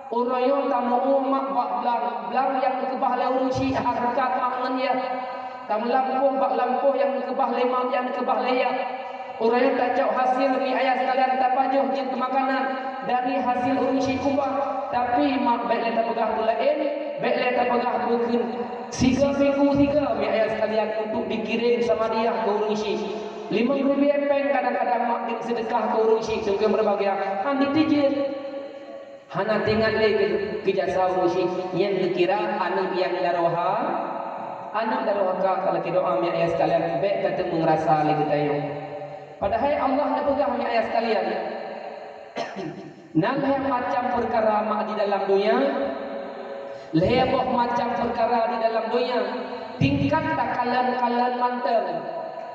Uroe nyoe tamuwoe mak bak blang, blang nyang geukeubah lé ureuëng syik hareukat mak ngon yah. Tameulampôh bak lampôh nyang geukeubah lé mak, nyang geukeubah lé yah. Uroe nyoe tacok hasil mi ayah sekalian tapajoh jeuet keu makanan dari hasil ureuëng syik keubah, tapi mak bék lé tapeugah peulaén, bék lé tapeugah beukheun. Siga minggu siga mi ayah sekalian untuk dikirém sama dia keu ureuëng syik. Limong ribée péng kadang-kadang mak seudeukah keu ureuëng syik, sungkeun beurbahagia, han jiteujeut. Hana teuingat lé keu, keu jasa ureuëng syik, nyan geukira aneuëk nyang durhaka. Aneuëk durhaka ka lakée doá mi ayah sekalian, bék ka teumé rasa lé geutanyoe. Padahai Allah neupeugah mi ayah sekalian, na lhée macam peukara mak di dalam donya, lhée boh macam peukara di dalam donya, tingkat takalon-kalon mantong.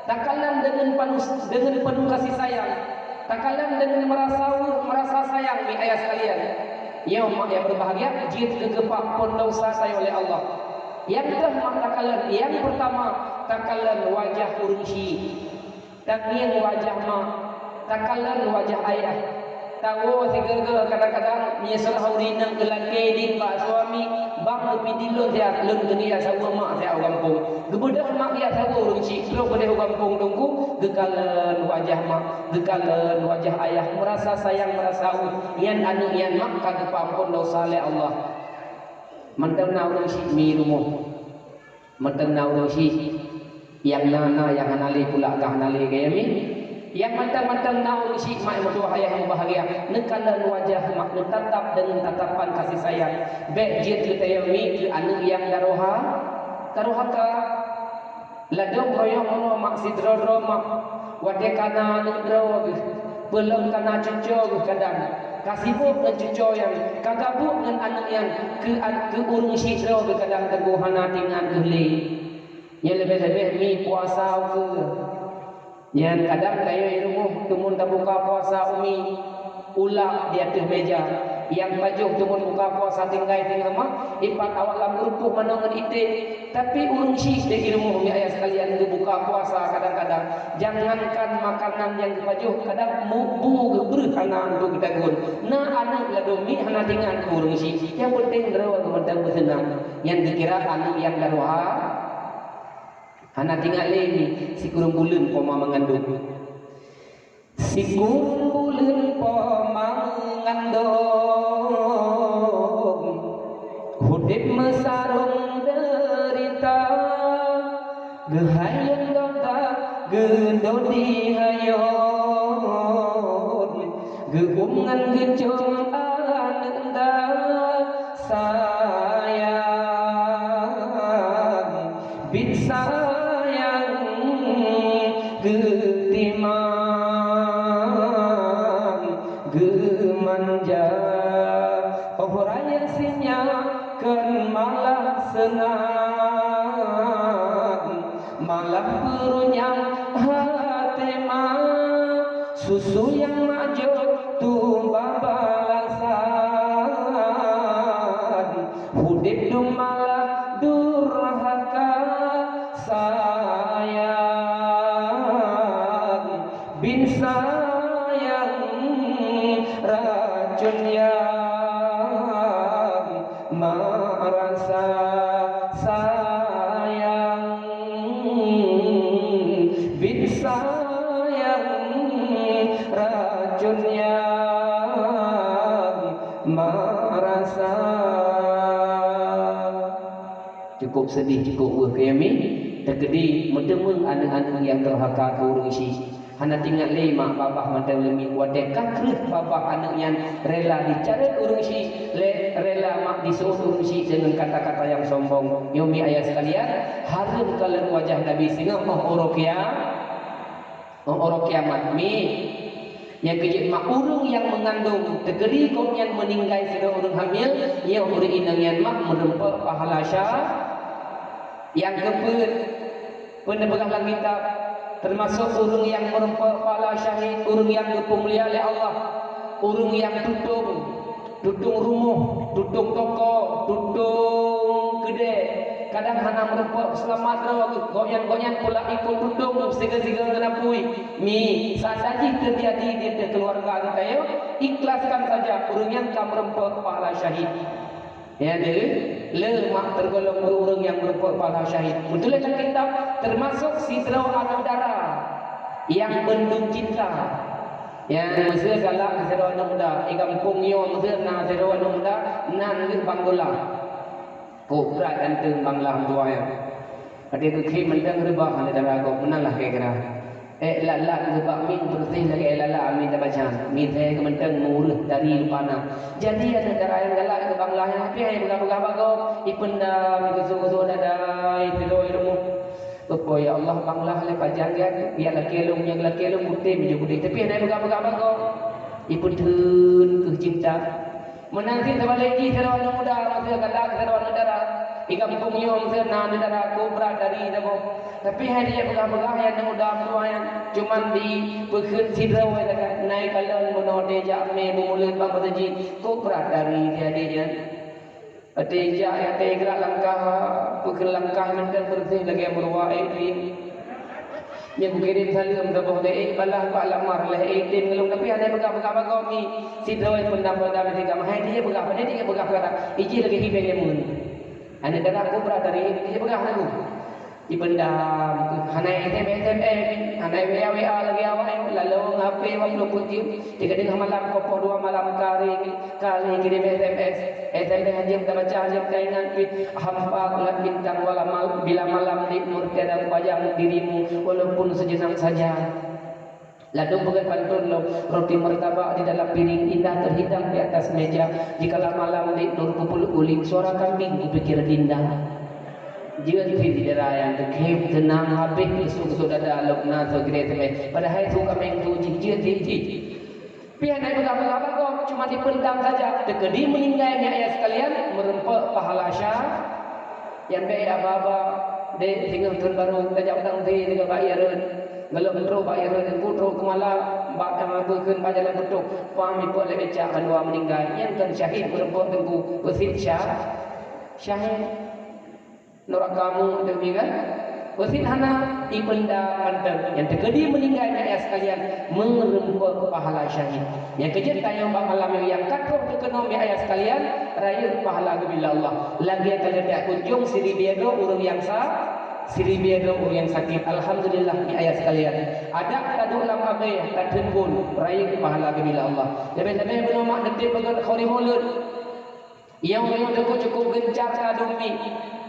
Takalon deungon penuh, deungon penuh kasih sayang. Takalon deungon meurasa weueh, meurasa sayang, mi ayah sekalian. Nyoe mak nyang beurbahagia, jeuet keu geupeuampôn desya tanyoe lé Allah. Nyang deuh mak takalon, nyang peurtama, takalon wajah ureuëng syik. Tangieng wajah mak, takalon wajah ayah. Tawoe sigoe-goe kadang-kadang meunyoe seurah ureuëng inong geulakée deh bak suami, bang geupidin lôn siat, lôn keuneuk jak saweue mak siat u gampông. Geubeudôh mak jak saweue ureuëng syik, trok beudôh u gampông teungku, geukalon wajah mak, geukalon wajah ayah, meurasa sayang, meurasa weueh, nyan aneuëk nyan mak ka geupeuampôn desya lé Allah. Mantong na ureuëng syik mi rumoh. Mantong na ureuëng syik, nyang na, na, nyang hana lé pula ka hana lé, kayée mi. Nyang mantong-mantong na ureuëng syik mak meutuwah ayah nyang bahagia, neukalon wajah mak, neutatap deungon tatapan kasih sayang. Bék jeuet keu tayong mi keu aneuëk nyang durha-, durhaka. Ladôm royong uroe mak sidroe-droe mak, watée ka na aneuëk droe geuh, peulom ka na cucoe geuh kadang. Ka sibok ngon cucoe nyan, ka gabuk ngon aneuëk nyan, keu an-, keu ureuëng sidroe geuh kadang teungoh hana teuingat geuh lé. Nyan leubeh-leubeh mi puasa ukeue. Nyan kadang tayue i rumoh teumon tabuka puasa umi, ulak di ateueh meja. Nyang pajoh teumon buka puasa tinggai teungoh mak, ipat awak lam rupoh manoe ngon iték. Tapi ureuëng syik di rumoh mi ayah sekalian geubuka puasa kadang-kadang. Jangankan makanan nyang geupajoh, kadang mubu geubreuh hana untuk geutagun. Na aneuëk ladôm mi hana teuingat keu ureuëng syik. Nyang peunteng droe geuh mantong beuseunang. Nyan geukira aneuëk nyang durhaka. Hana teuingat lé mi sikureueng buleuen koma meungandong. Sikureueng buleuen po meungandong, udeb meusarong deurita, geuhayôn gata geudodi hayôn, geuuem ngon geucom aneuëk ta sayang. Bit sayang geutimang geumanja, oh raya sinyak kon malah seunang, malah peurunyang haté ma, susu nyang majok tuba balasa. Bin sayang racun nyang mak rasa sayang. Bin sayang racun nyang mak rasa. Cukup sedih, cukup weueh keu Yami. Teukeudi meuteumé aneuëk-aneuëk nyang durhaka keu ureuëng syiek. Hana teuingat lé mak babah mantong leumiek watée ka kreueh babah aneuëk nyan rela jicarét ureuëng syiek, lé rela mak jiseuôt ureuëng syiek deungon kata-kata nyang sombong. Nyoe mi ayah sekalian, hareuem kalon wajah Nabi singoh óh uroe kia-, óh uroe kiamat. Mi, nyang keujeuet mak ureuëng nyang meungandong teukeudi gobnyan meuninggai sidroe ureuëng hamil, nyoe ureuëng inong nyan mak meurumpok pahala sya-, nyang keupeuet. Peue neupeugah lam kitab, teumasok ureuëng nyang meurumpok pahala syahid, ureuëng nyang geupeumulia lé Allah, ureuëng nyang tutong, tutong rumoh, tutong toko, tutong keudè. Kadang hana meurumpok seulamat droe geuh, gobnyan-gobnyan pula ikot tutong sigoe-sigoe ngon apui. Mi, seandai jih teujadi di ateueh keuluwarga geutanyoe, ikhlaskan saja, ureuëng nyan ka meurumpok pahala syahid. Ya deh, le mak tergolong ureuëng nyang meurumpok pahala syahid. Meutuléh lam kitab, teumasok sidroe aneuëk dara nyang bandum cinta. Nyang meuseu galak keu sidroe aneuëk muda, di gampông nyoe meuseu na sidroe aneuëk muda, nan geuh Bang Gola. Kok brat ganteng Bang Gola meutuah nyan. Até keukhém mantong reubah aneuëk dara gob, meunan lah kira-kira. Ék lalat geubak mieng beureuséh lagée ék lalat mieng tabaca. Mieng thée geumeuteueng meureuh dari lumpah na. Jadi aneuëk dara nyang galak keu Bang Gola nyan, tapi hai peugah-peugah bak gob, ipeundam, geusoe-geusoe dada, isidroe i rumoh. Beupôi ya Allah, Bang Gola lé pajan gét, jak lakée lôn, nyang lakée lôn putéh meujeuet putéh. Tapi hana peugah-peugah bak gob. Ipeutheun keuh cinta. Meunan cit teubalek jih sidroe aneuëk muda, meuseu galak sidroe aneuëk dara. Di gampông nyoe meuseu na aneuëk dara kok brat dari saboh. Tapi hai jijak peugah-peugah nyan aneuëk muda meutuah nyan, cuman jipeukheun sidroe sagai, na i kalon bunoe watée jak mé beumulod bak meuseujid, kok brat dari si adék nyan. Watée jak, watée gerak langkah, peukheun langkah mantong beureuséh lagée meuruwa ék pih. Nyan kukirém saleuem saboh lé, ék balah bak lamar lé, ék tem ngon lôn, tapi hana peugah-peugah bak gob mi. Sidroe peundam-peundam di tinggai, hai jijak peugah, pane jijak peugah-peugah, ijih lagée hibéng jameun. Aneuëk dara kok brat dari, jijak peugah lagu. Ipeundam, hana S M S, S M S, hana W A, W A lagée awak nyan, lalong H P wak lôn peujeuet. Tiga tengah malam, kopoh dua malam, kari, kali kirim S M S. S M S hanjeuet tabaca, hanjeuet taingat pih. Hampa ulat bintang wala mal-, bila malam di nur tiada kupajang dirimu, walaupun sejenak saja. Ladôm peugét pantôn lom, roti martabak di dalam piring indah terhidang di atas meja. Jikalau malam di nur kupeluk guling, suara kambing kupikir indah. Jeuet cit di daerah nyang teukhém, teunang habéh, isuk-isuk dada lom na soe geude teumé. Padahai su kaméng tu jih jeuet cit jih. Pih hana peugah-peugah bak gob, cuma jipeundam saja. Teukeudi meuninggai nyan ayah sekalian, meurumpok pahala sya-, nyang bék aba-aba, dek singoh thon barô tajak u Tangsi singoh bak Irun. Galom trok bak Irun, ku trok Keumala, bak Keumala beukheun bak jalan putôh, pang ipok lé becak bandua meuninggai. Nyan kon syahid meurumpok teungku, peusit sya-, syahid. Nuraka mu teuh mi kan? Peusit hana ipeundam mantong. Nyang teukeudi meuninggai mi ayah sekalian, meurumpok pahala syahid. Nyang keujeuet tanyoe bak malam nyoe nyang ka troh teukeunoe mi ayah sekalian, rayeuk pahala geubila Allah. Lagée ka lheueh tajak kunjong siribée droe ureuëng nyang sa-, siribée droe ureuëng nyang sakét. Alhamdulillah mi ayah sekalian. Adak taduek lam abée, tatheun phon, rayeuk pahala geubila Allah. Leubeh-leubeh bunoe mak neutép beugét khauri mulod. Nyang meunyoe teungku cukôp geuncang ladôm mi,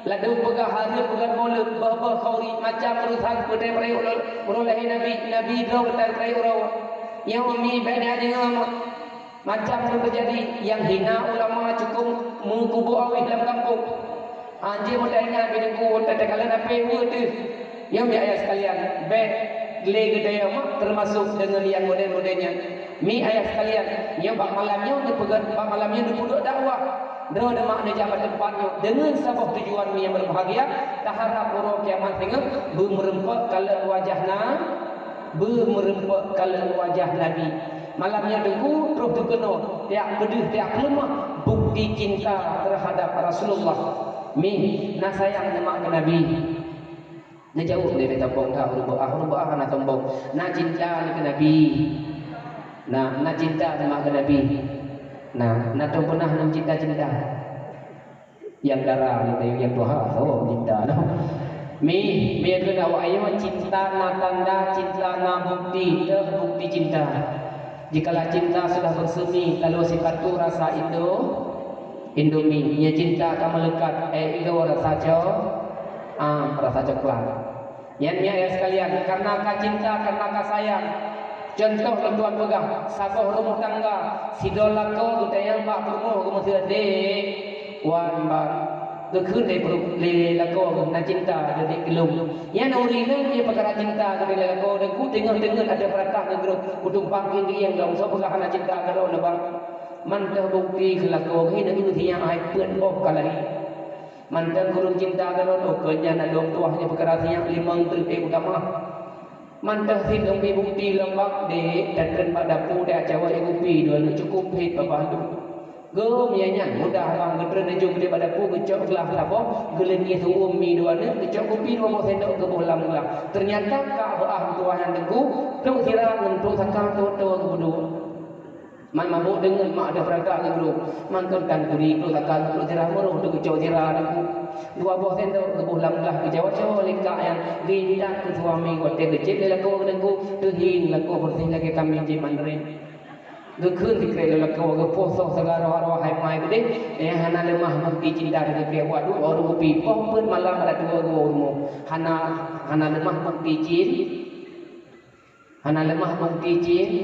ladôm peugah hareuem peugah mulod, boh-boh khauri, macam urosan peureulée uroe, uroe lahé Nabi, Nabi droe geutanyoe peureulée uroe. Nyang mi bék na deungoe macam ureuëng teujadi nyang hina ulama cukôp meukubu awéh lam gampông. Hanjeuet meudaingat bidengku teuka lé na peuet teuh. Nyoe mi ayah sekalian, bék lé geutanyoe mak teumasok deungon nyang model-model nyan. Mi ayah sekalian, nyoe bak malam nyoe neupeugét, bak malam nyoe neupeuduek dakwah. Droe neumak neujak bak teumpat nyoe deungon saboh tujuan mi nyang beubahgia, taharab uroe kiamat singoh beumeurumpok kalon wajah na-, beumeurumpok kalon wajah Nabi. Malam nyoe teungku troh teukeunoe, tiak peudeuh, tiak peuleumah bukti cinta teuhadab Rasulullah. Mi na sayang neumak keu Nabi. Neujaweueb lé, "Bèk sombong that, ureueng beu'ah, ureueng beu'ah hana sombong. Na cinta keu Nabi. Na, na cinta teuma keu Nabi. Na, na tom peunah ngon cinta-cinta." Nyang dara nyoe, nyang tuha, oh, cinta nyoe. Mi, mi kheun awak nyoe, cinta na tanda, cinta na bukti, teuh bukti cinta. Jikalau cinta sudah bersemi, talo sipatu rasa Indo, Indomie. Nyan cinta ka meulekat, eh, Indo rasa co-, ah, rasa coklat. Nyan, nyan, ya sekalian, karena ka cinta, karena ka sayang. Contoh lôn tuan peugah, saboh rumoh tangga, sidroe lakoe geutanyong bak peurumoh geuh, "Meuseu dek, wan ban." Geukheun lé peurumoh, lé lakoe geuh, "Na cinta keu dek keu lôn." Nyan ureueng inong, nyan peukara cinta keu dek lakoe, dan ku teungeut-teungeut ada peuratah geuh, kutumpang keu gieng lom, soe peugah hana cinta keu droeneuh bang. Mantong bukti keu lakoe geuh, nyan ureueng siang hai peuet boh ka lahé. Mantong kureueng cinta keu droeneuh, oh, keu nyan na lôn tuah nyan peukara siang limong treuk ék utamah. Mantong sit lôn bi bukti lom bak dek, datang bak dapu dek, acawa ék kupi dua neuk, cukup phét babah lôn. Geuh, nyan mudah bang, geutreun neujok dek bak dapu, geucok glah saboh, geuleunyeh su'uem mi dua neuk, geucok kupi dua boh sendok geuboh lam glah. Teunyata ka beu'ah meutuah nyan teungku, trok sira ngon trok saka, trok toh geubeudôh. Man mabök deungon mak deuh peurata geugrôp, mantong tan turi trok saka geutrok sira, meurôh teuk geucok sira teungku. Dua boh sendok geuboh lam glah, geucawa-cawa lé kak nyan, geuintat keu suami watèe geucék lé lakoe teungku, teuhieng lakoe beureuséh lagèe kambéng jieb mandré. Geukheun sikrek lé lakoe, geupoh soh saga roh-roh hai mai keudéh, eh, hana leumah bukti cinta teukeukeu. Waduh, ureueng kupi, poh peuet malam adak tuwoe geuwoe u rumoh. Hana, hana leumah bukti cin-, Hana leumah bukti cin-,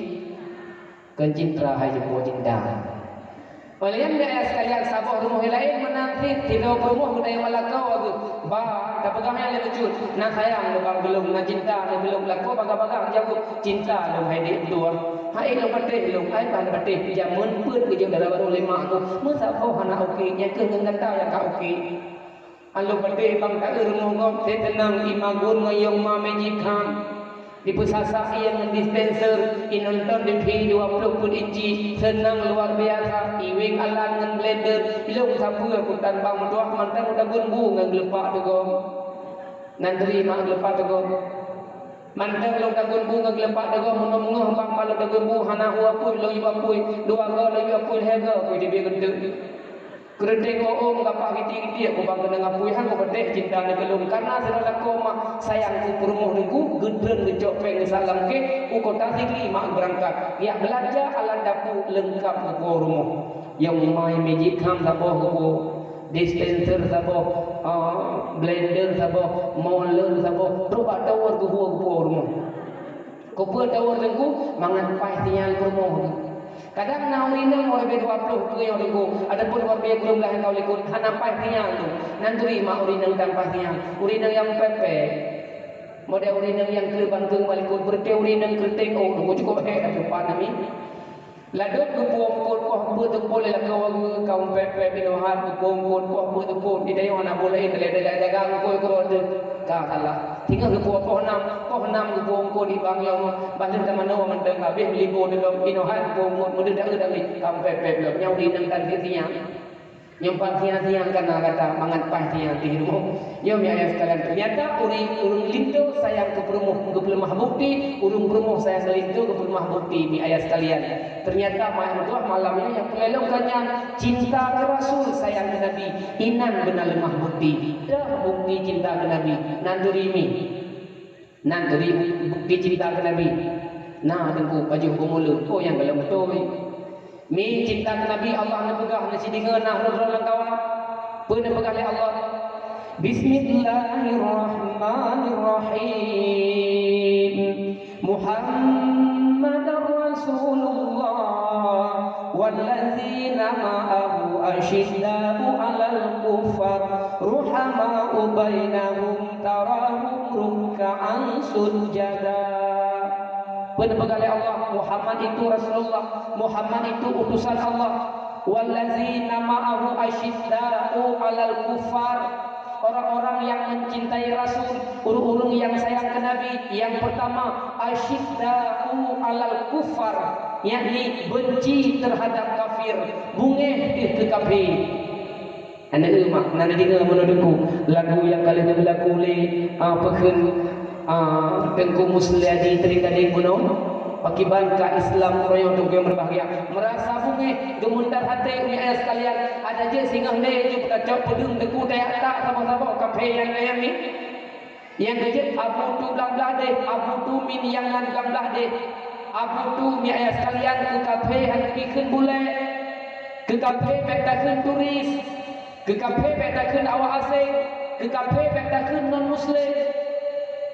keu cinta hai jeuet cinta. Óh lheueh nyan, ayah sekalian, saboh rumoh laén meunan cit, sidroe peurumoh geutanyong bak lakoe geuh, "Bang, tapeugah nyan lé bacut, na sayang lôn bang keu lôn, na cinta lôn keu lôn." Lakoe bagah-bagah geujaweueb, "Cinta lôn hai dek tuan. Hai lôn patéh lôn, hai ban patéh jameun peuet geujok dara barô lé mak ku. Meusaboh hana oke, nyan keuh ngon gata nyang ka oke." Alô patéh bang taeu rumoh gob, teuh teunang i magun ngon yong ma Magic Hand. Dipeusasak ié ngon dispenser, inonton TV dua ploh peuet inci, seunang luar biasa, iweng alat ngon blender, ilông sapeue kutan bang meutuah mantong tagun bu ngon geuleupak teugom. Nan teurimong geuleupak teugom. Mantong lôn tagun bu ngon geuleupak teugom, meunyoe meungoh bang palot tagun bu hana hu apui, lôn yue apui, dua goe lôn yue apui, lhèe goe apui teubiet geunteuk. Keureuteng ô-ôm gapah gitiek-gitiek, kubang keunong apui han kupatéh cinta nyoe keu lôn. Kareuna sidroe lakoe mak sayang keu peurumoh teungku, geutreun geucok péng geusalam keu u kota Sigli mak beurangkat. Jak beulanja alat dapu leungkap geupuwoe u rumoh. Yong mai Magic Hand saboh geupuwoe, dispenser saboh, ah, blender saboh, molen saboh, trok bak tower geupuwoe geupuwoe u rumoh. Keupeue tower teungku? Mangat paih sinyal peurumoh. Kadang na ureueng inong leubeh dua ploh keue nyoe teungku, adapun leubeh keu lôn blah nyang ka u likot hana paih sinyal tu. Nan turi mak ureueng inong tan paih sinyal. Ureueng inong nyang pèpè. Model ureueng inong nyang keu bangkeung bak likot, beureuti ureueng inong keureuteng, oh, teungku cukôp hék lam teumpat nami. Ladôm geupuwoe eungkôt poh peuet teungku lé lakoe geuh kaum pèpè binoe hat geupuwoe eungkôt poh peuet teungku. Di dayuh hana boh laén, lé dagang-dagang eungkôt keudroe teuh. Ka salah. Singoh geupuwoe poh nam, poh nam geupuwoe eungkôt di bank lom, bah lheueh tamanoe mantong habéh meulibô teulom, inoe hai geupuwoe eungkôt meudeuh daeu-daeu, ka pèp-pèp lom, nyan ureueng inong tan siat-siat. Nyoe pat siat-siat kana gata mangat paih siat di rumoh. Nyoe mi ayah sekalian, teunyata ureueng, ureueng linto sayang keu peurumoh geupeuleumah bukti, ureueng peurumoh sayang keu linto geupeuleumah bukti mi ayah sekalian. Teunyata ma-, meutuah malam nyoe nyang peulelong ka nyan cinta keu Rasul, sayang keu Nabi, inan beuna leumah bukti. Teuh bukti cinta keu Nabi, nan turi mi. Nan turi bukti cinta keu Nabi. Na teungku pajoh beumuleuet, oh nyang galak beutôi. Mi cinta keu Nabi Allah neupeugah, neusideungoe na droe-droe lam kawan. Peue neupeugah lé Allah? Bismillahirrahmanirrahim. Muhammadar Rasulullah wallazina ma'ahu asyidda'u 'alal kuffar ruhama'u bainahum tarahum ruk'an sujada. Peue neupeugah lé Allah, Muhammad itu Rasulullah, Muhammad itu utusan Allah. Wallazina ma'ahu asyidda'u 'alal kuffar. Orang-orang yang mencintai Rasul, ureueng-ureueng yang sayang ke Nabi, yang pertama, asyidda'u 'alal kuffar, yakni benci terhadap kafir, beungéh deuh keu kafé. Aneuk mak, na neudeungoe meunoe Teungku, lagu nyang ka lheueh geulagu lé, ah, peukheun, ah, Teungku Musliadi Teuring Gadeng meunoe, pakriban ka Islam uroe nyoe Teungku nyang berbahagia. Meurasa beungéh, geumeuntar até, umi ayah sekalian, adak jeuet singoh lé jeuet tacok peudeueng Teungku tajak tak saboh-saboh kaphé nyang laén nyan. Nyang keujeuet Abu Tu blang blah deh, Abu Tu min nyang nan blang blah deh. Abu Tu, mi ayah sekalian, keu kaphé hana geukheun bulèe. Keu kaphé bèk takheun turis. Keu kaphé bèk takheun awak aséng. Keu kaphé bèk takheun non muslim.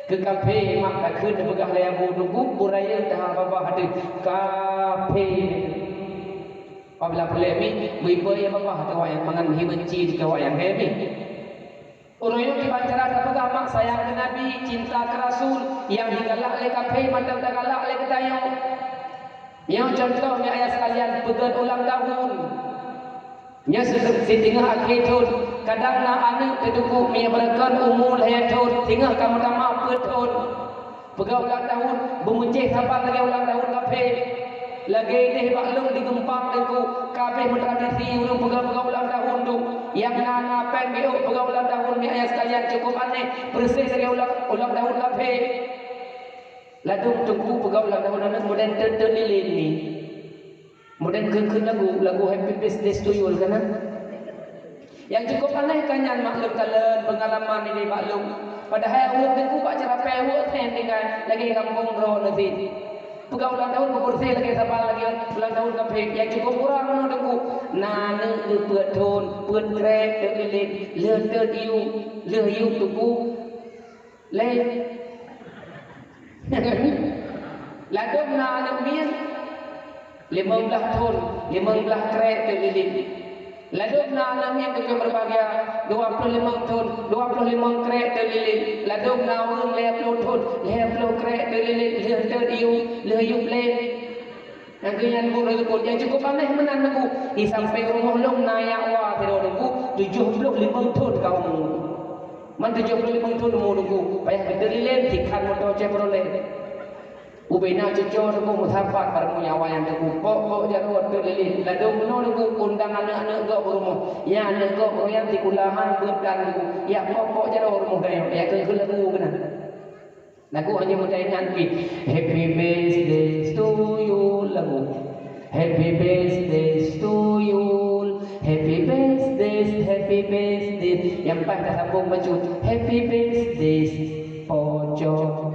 Keu kaphé mak takheun peugah lé Abu Tu, bu rayeuk taha babah ateueh kaphé. Apabila peureulèe mi, beu-beu babah keu awak nyan, mangat meuhi beunci keu awak nyan, keu mi. Uroe nyoe kiban cara tapeugah mak sayang keu Nabi, cinta keu Rasul, nyang jigalak lé kaphé mantong tagalak lé geutanyoe. Nyoe cuntoh, mi ayah sekalian, peugöt ulang tahun. Nyoe si-, siteungoh akhé thon, kadang na aneuk teutuku mi beureukan umu lhèe thon, singoh ka meutamah peuet thon. Peugah ulang tahun, beumeucéh saban lagèe ulang tahun kaphé. Lagèe deh bak lôn di Geumpang Teungku, ka abéh meutradisi ureueng peugah-peugah ulang tahun tu. Nyang na, na péng geuék peugah ulang tahun, mi ayah sekalian, cukup aneh, peureuseh lagèe ulang, ulang tahun kaphé. Ladôm Teungku peugah ulang tahun aneuk modern teut-teut lilin ni. Modern kheun-kheun lagu, lagu Happy Birthday to You ka na. Nyang cukup aneh ka nyan mak lôn kalon peungalaman nibak lôn. Padahai ureueng Teungku bak ceurapée weuek then tinggai lagèe gampông droeneuh cit. Peugah ulang tahun beupeureuseh lagèe saban lagèe ulang tahun kaphé. Nyang cukup kurang meunoe Teungku. Na aneuk geupeuet thon, peuet krek teuk lilin, lheueh teuk yub, lheueh yub Teungku. Lé. Ladôm na aneuk miet, limong blaih thon, limong blaih krek teuk lilin. Ladôm na aneuk miet teuk nyang berbahagia, dua ploh limong thon, dua ploh limong krek teuk lilin. Ladôm na ureueng lhèe ploh thon, lhèe ploh krek teuk lilin, lheueh teuk yub, lheueh yub lé. Nyang keu nyan buet reuseukeue nyang cukup aneh meunan Teungku. Di sampéng rumoh lôn na nyang wa sidroe Teungku, tujoh ploh limong thon ka umu. Man tujoh ploh limong thon umu Teungku, payah geuteulilen sikhan moto Chevrolet. Ubé na cucoe Teungku meusapat bak rumoh nyan awak nyan Teungku, pok-pok jaroe teuk lilin. Ladôm meunoe Teungku undang aneuk-aneuk gob u rumoh. Nyan aneuk gob nyan sikula han beuet tan Teungku. Yak pok-pok jaroe rumoh gayong, yak keu-keu lagu keunan. Lagu hana meudaingat pih. Happy birthday to you lagu. Happy birthday to you. Happy birthday, happy birthday. Nyang paih tasambong bacut. Happy birthday, pocong.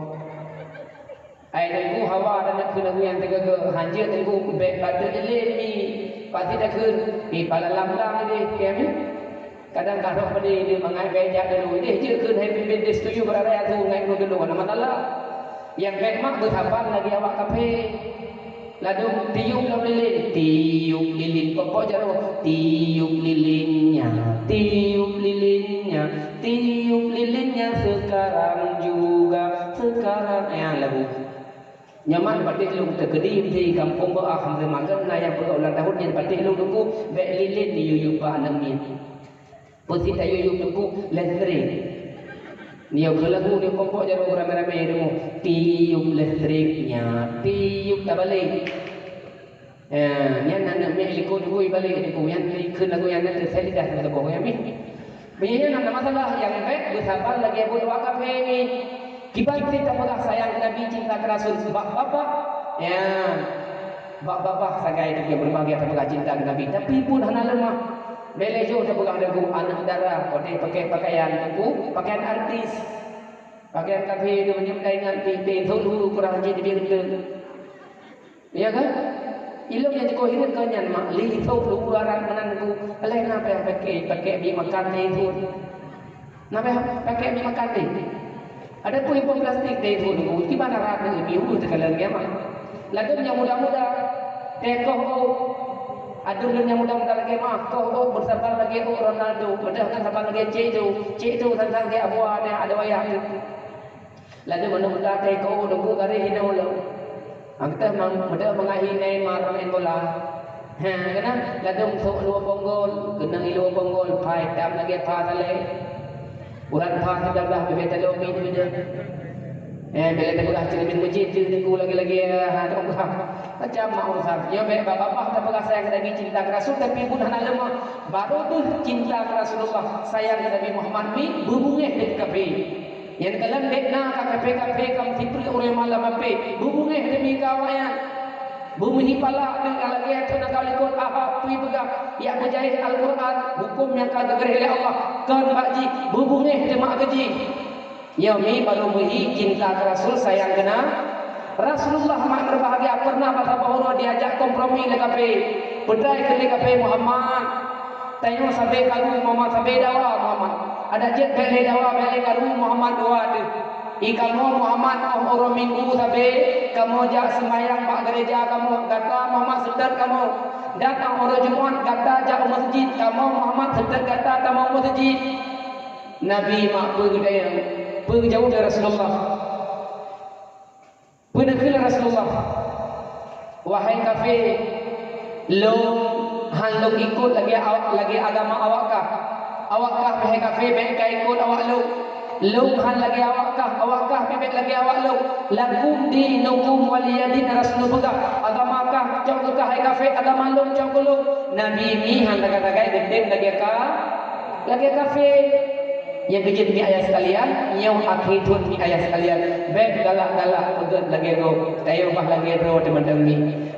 Ai Teungku hawa dan nak keu lagu nyang teuga-ga. Hanjeuet Teungku bèk bateuk lé mi. Pasti takheun. Di pala lam-lam ni deh. Keu mi. Kadang ka rhoh padé lé mangat bèk jak deungoe. Idéh jeuet kheun happy birthday to you beuraya tu ngon deungoe, hana masalah. Nyang bèk mak beusaban lagèe awak kaphé. Ladôm tiup lom lilin, tiup lilin pokok jaroe, tiup lilinnya, tiup lilinnya, tiup lilinnya sekarang juga, sekarang. Nyan lagu. Nyoe man patéh lôn teukeudi di gampông Beuah, meumakheun na nyang peugah ulang tahun nyan patéh lôn Teungku, bèk lilin yub-yub bak aneuk miet. Peue sit tayub-yub Teungku, listrik. Nyoe keu lagu nyoe kompok jaroe ramé-ramé rumoh. Tiup listriknya, tiup tabalek. Ya, nyan aneuk miet likot Teungku ibalek Teungku. Nyan ikheun lagu nyan na teuh, saya lidah teuh saboh nyan mi. Meunyoe nyan hana masalah, nyang bèk beusaban lagèe buet awak kaphé mi. Kiban sit tapeugah sayang keu Nabi, cinta keu Rasul, bak babah. Ya. Bak babah sagai Teungku nyang berbahagia tapeugah cinta keu Nabi. Tapi buet hana leumah. Bèk lé jôh tapeugah Teungku aneuk dara, watèe pakèk pakaian Teungku, pakaian artis. Pakaian kaphé tu meunyoe taingat di, di thôn dulu kurang jih di Binteng. Ya kan? Ilôn nyang jikoh hireuen keu nyan mak, li thôn dulu aran meunan Teungku. Alah na payah pakèk, pakèk bie makan di thôn. Na payah pakèk bie makan di. Adapun impôn plastik di thôn Teungku, kiban aran di bie ulu teukalon kiamat. Ladôm nyang muda-muda, teukoh ôk. Adun lôn nyang muda-muda lagèe mah, koh ôk beusaban lagèe ôk Ronaldo, meudah ngon saban lagèe Cek Do. Cek Do sang-sang lagèe Abu Ade, ada wayah tu. Ladôm aneuk muda teukoh ôk Teungku garéh hinoe lom. Angkatah mang-, meudah mangahi Neymar main bola. Ha, keunan ladôm sôk luwa bonggol, keunong i luwa bonggol, pha itam lagèe pha saleh. Urat pha teudah blah bibèe talô mit bideuh. Eh, bila tapeugah cermin masjid, tu teungku lagi-lagi, ha, tak usah. Macam mak urusan. Nyoe bèk babah tapeugah sayang keu Nabi, cinta keu Rasul, tapi pun hana leumah. Baru deuh cinta keu Rasulullah, sayang keu Nabi Muhammad, mi beubungéh deungon kafé. Nyang kalon bèk na ka kafé-kafé, ka meusipreuk ureueng malam ape, beubungéh demi keu awaknyan. Beumeuhi palak deungon lagèe thon ka likot Ahok peue peugah, jak beujaéh Al-Qur'an, huköm nyang ka geugaréh lé Allah, kon bak jih, beubungéh teuma keu jih. Nyoe mi baru meuhi cinta keu Rasul, sayang keu na. Rasulullah mak meubahgia pernah bak saboh uroe diajak kompromi lé kafé. Peutrai kheun lé kafé, "Muhammad, tanyoe sabe karu, Muhammad, sabe dawa, Muhammad. Adak jeuet bèk lé dawa, bèk lé karu, Muhammad, dua deuh. I kamoe, Muhammad, 'oh uroe Minggu sabe kamoe jak seumayang bak gereja kamoe. Gata, Muhammad, seutôt kamoe. Dan 'oh uroe Jumat gata jak u meuseujid, kamoe, Muhammad, seutôt gata tamong u meuseujid.'" Nabi mak peue geutanyong, peue geujaweueb lé Rasulullah? Peue neukheun lé Rasulullah? "Wahai kafé, lôn hán lôn ikot lagèe awak, lagèe agama awak kah. Awak kah, wahai kafé, bèk ka ikot awak lôn. Lôn hán lagèe awak kah, awak kah, bèk lagèe awak lôn. Lakum dinukum waliya din," Rasul peugah. Agama kah cok keu kah, hai kafé, agama lôn cok keu lôn. Nabi mi hán tagai-tagai geutem lagèe ka, lagèe kafé. Nyang keujeuet mi ayah sekalian, nyoe akhé thon mi ayah sekalian. Bèk galak-galak peugöt lagèe gob. Tayue bah lagèe droe teuma-teuma mi.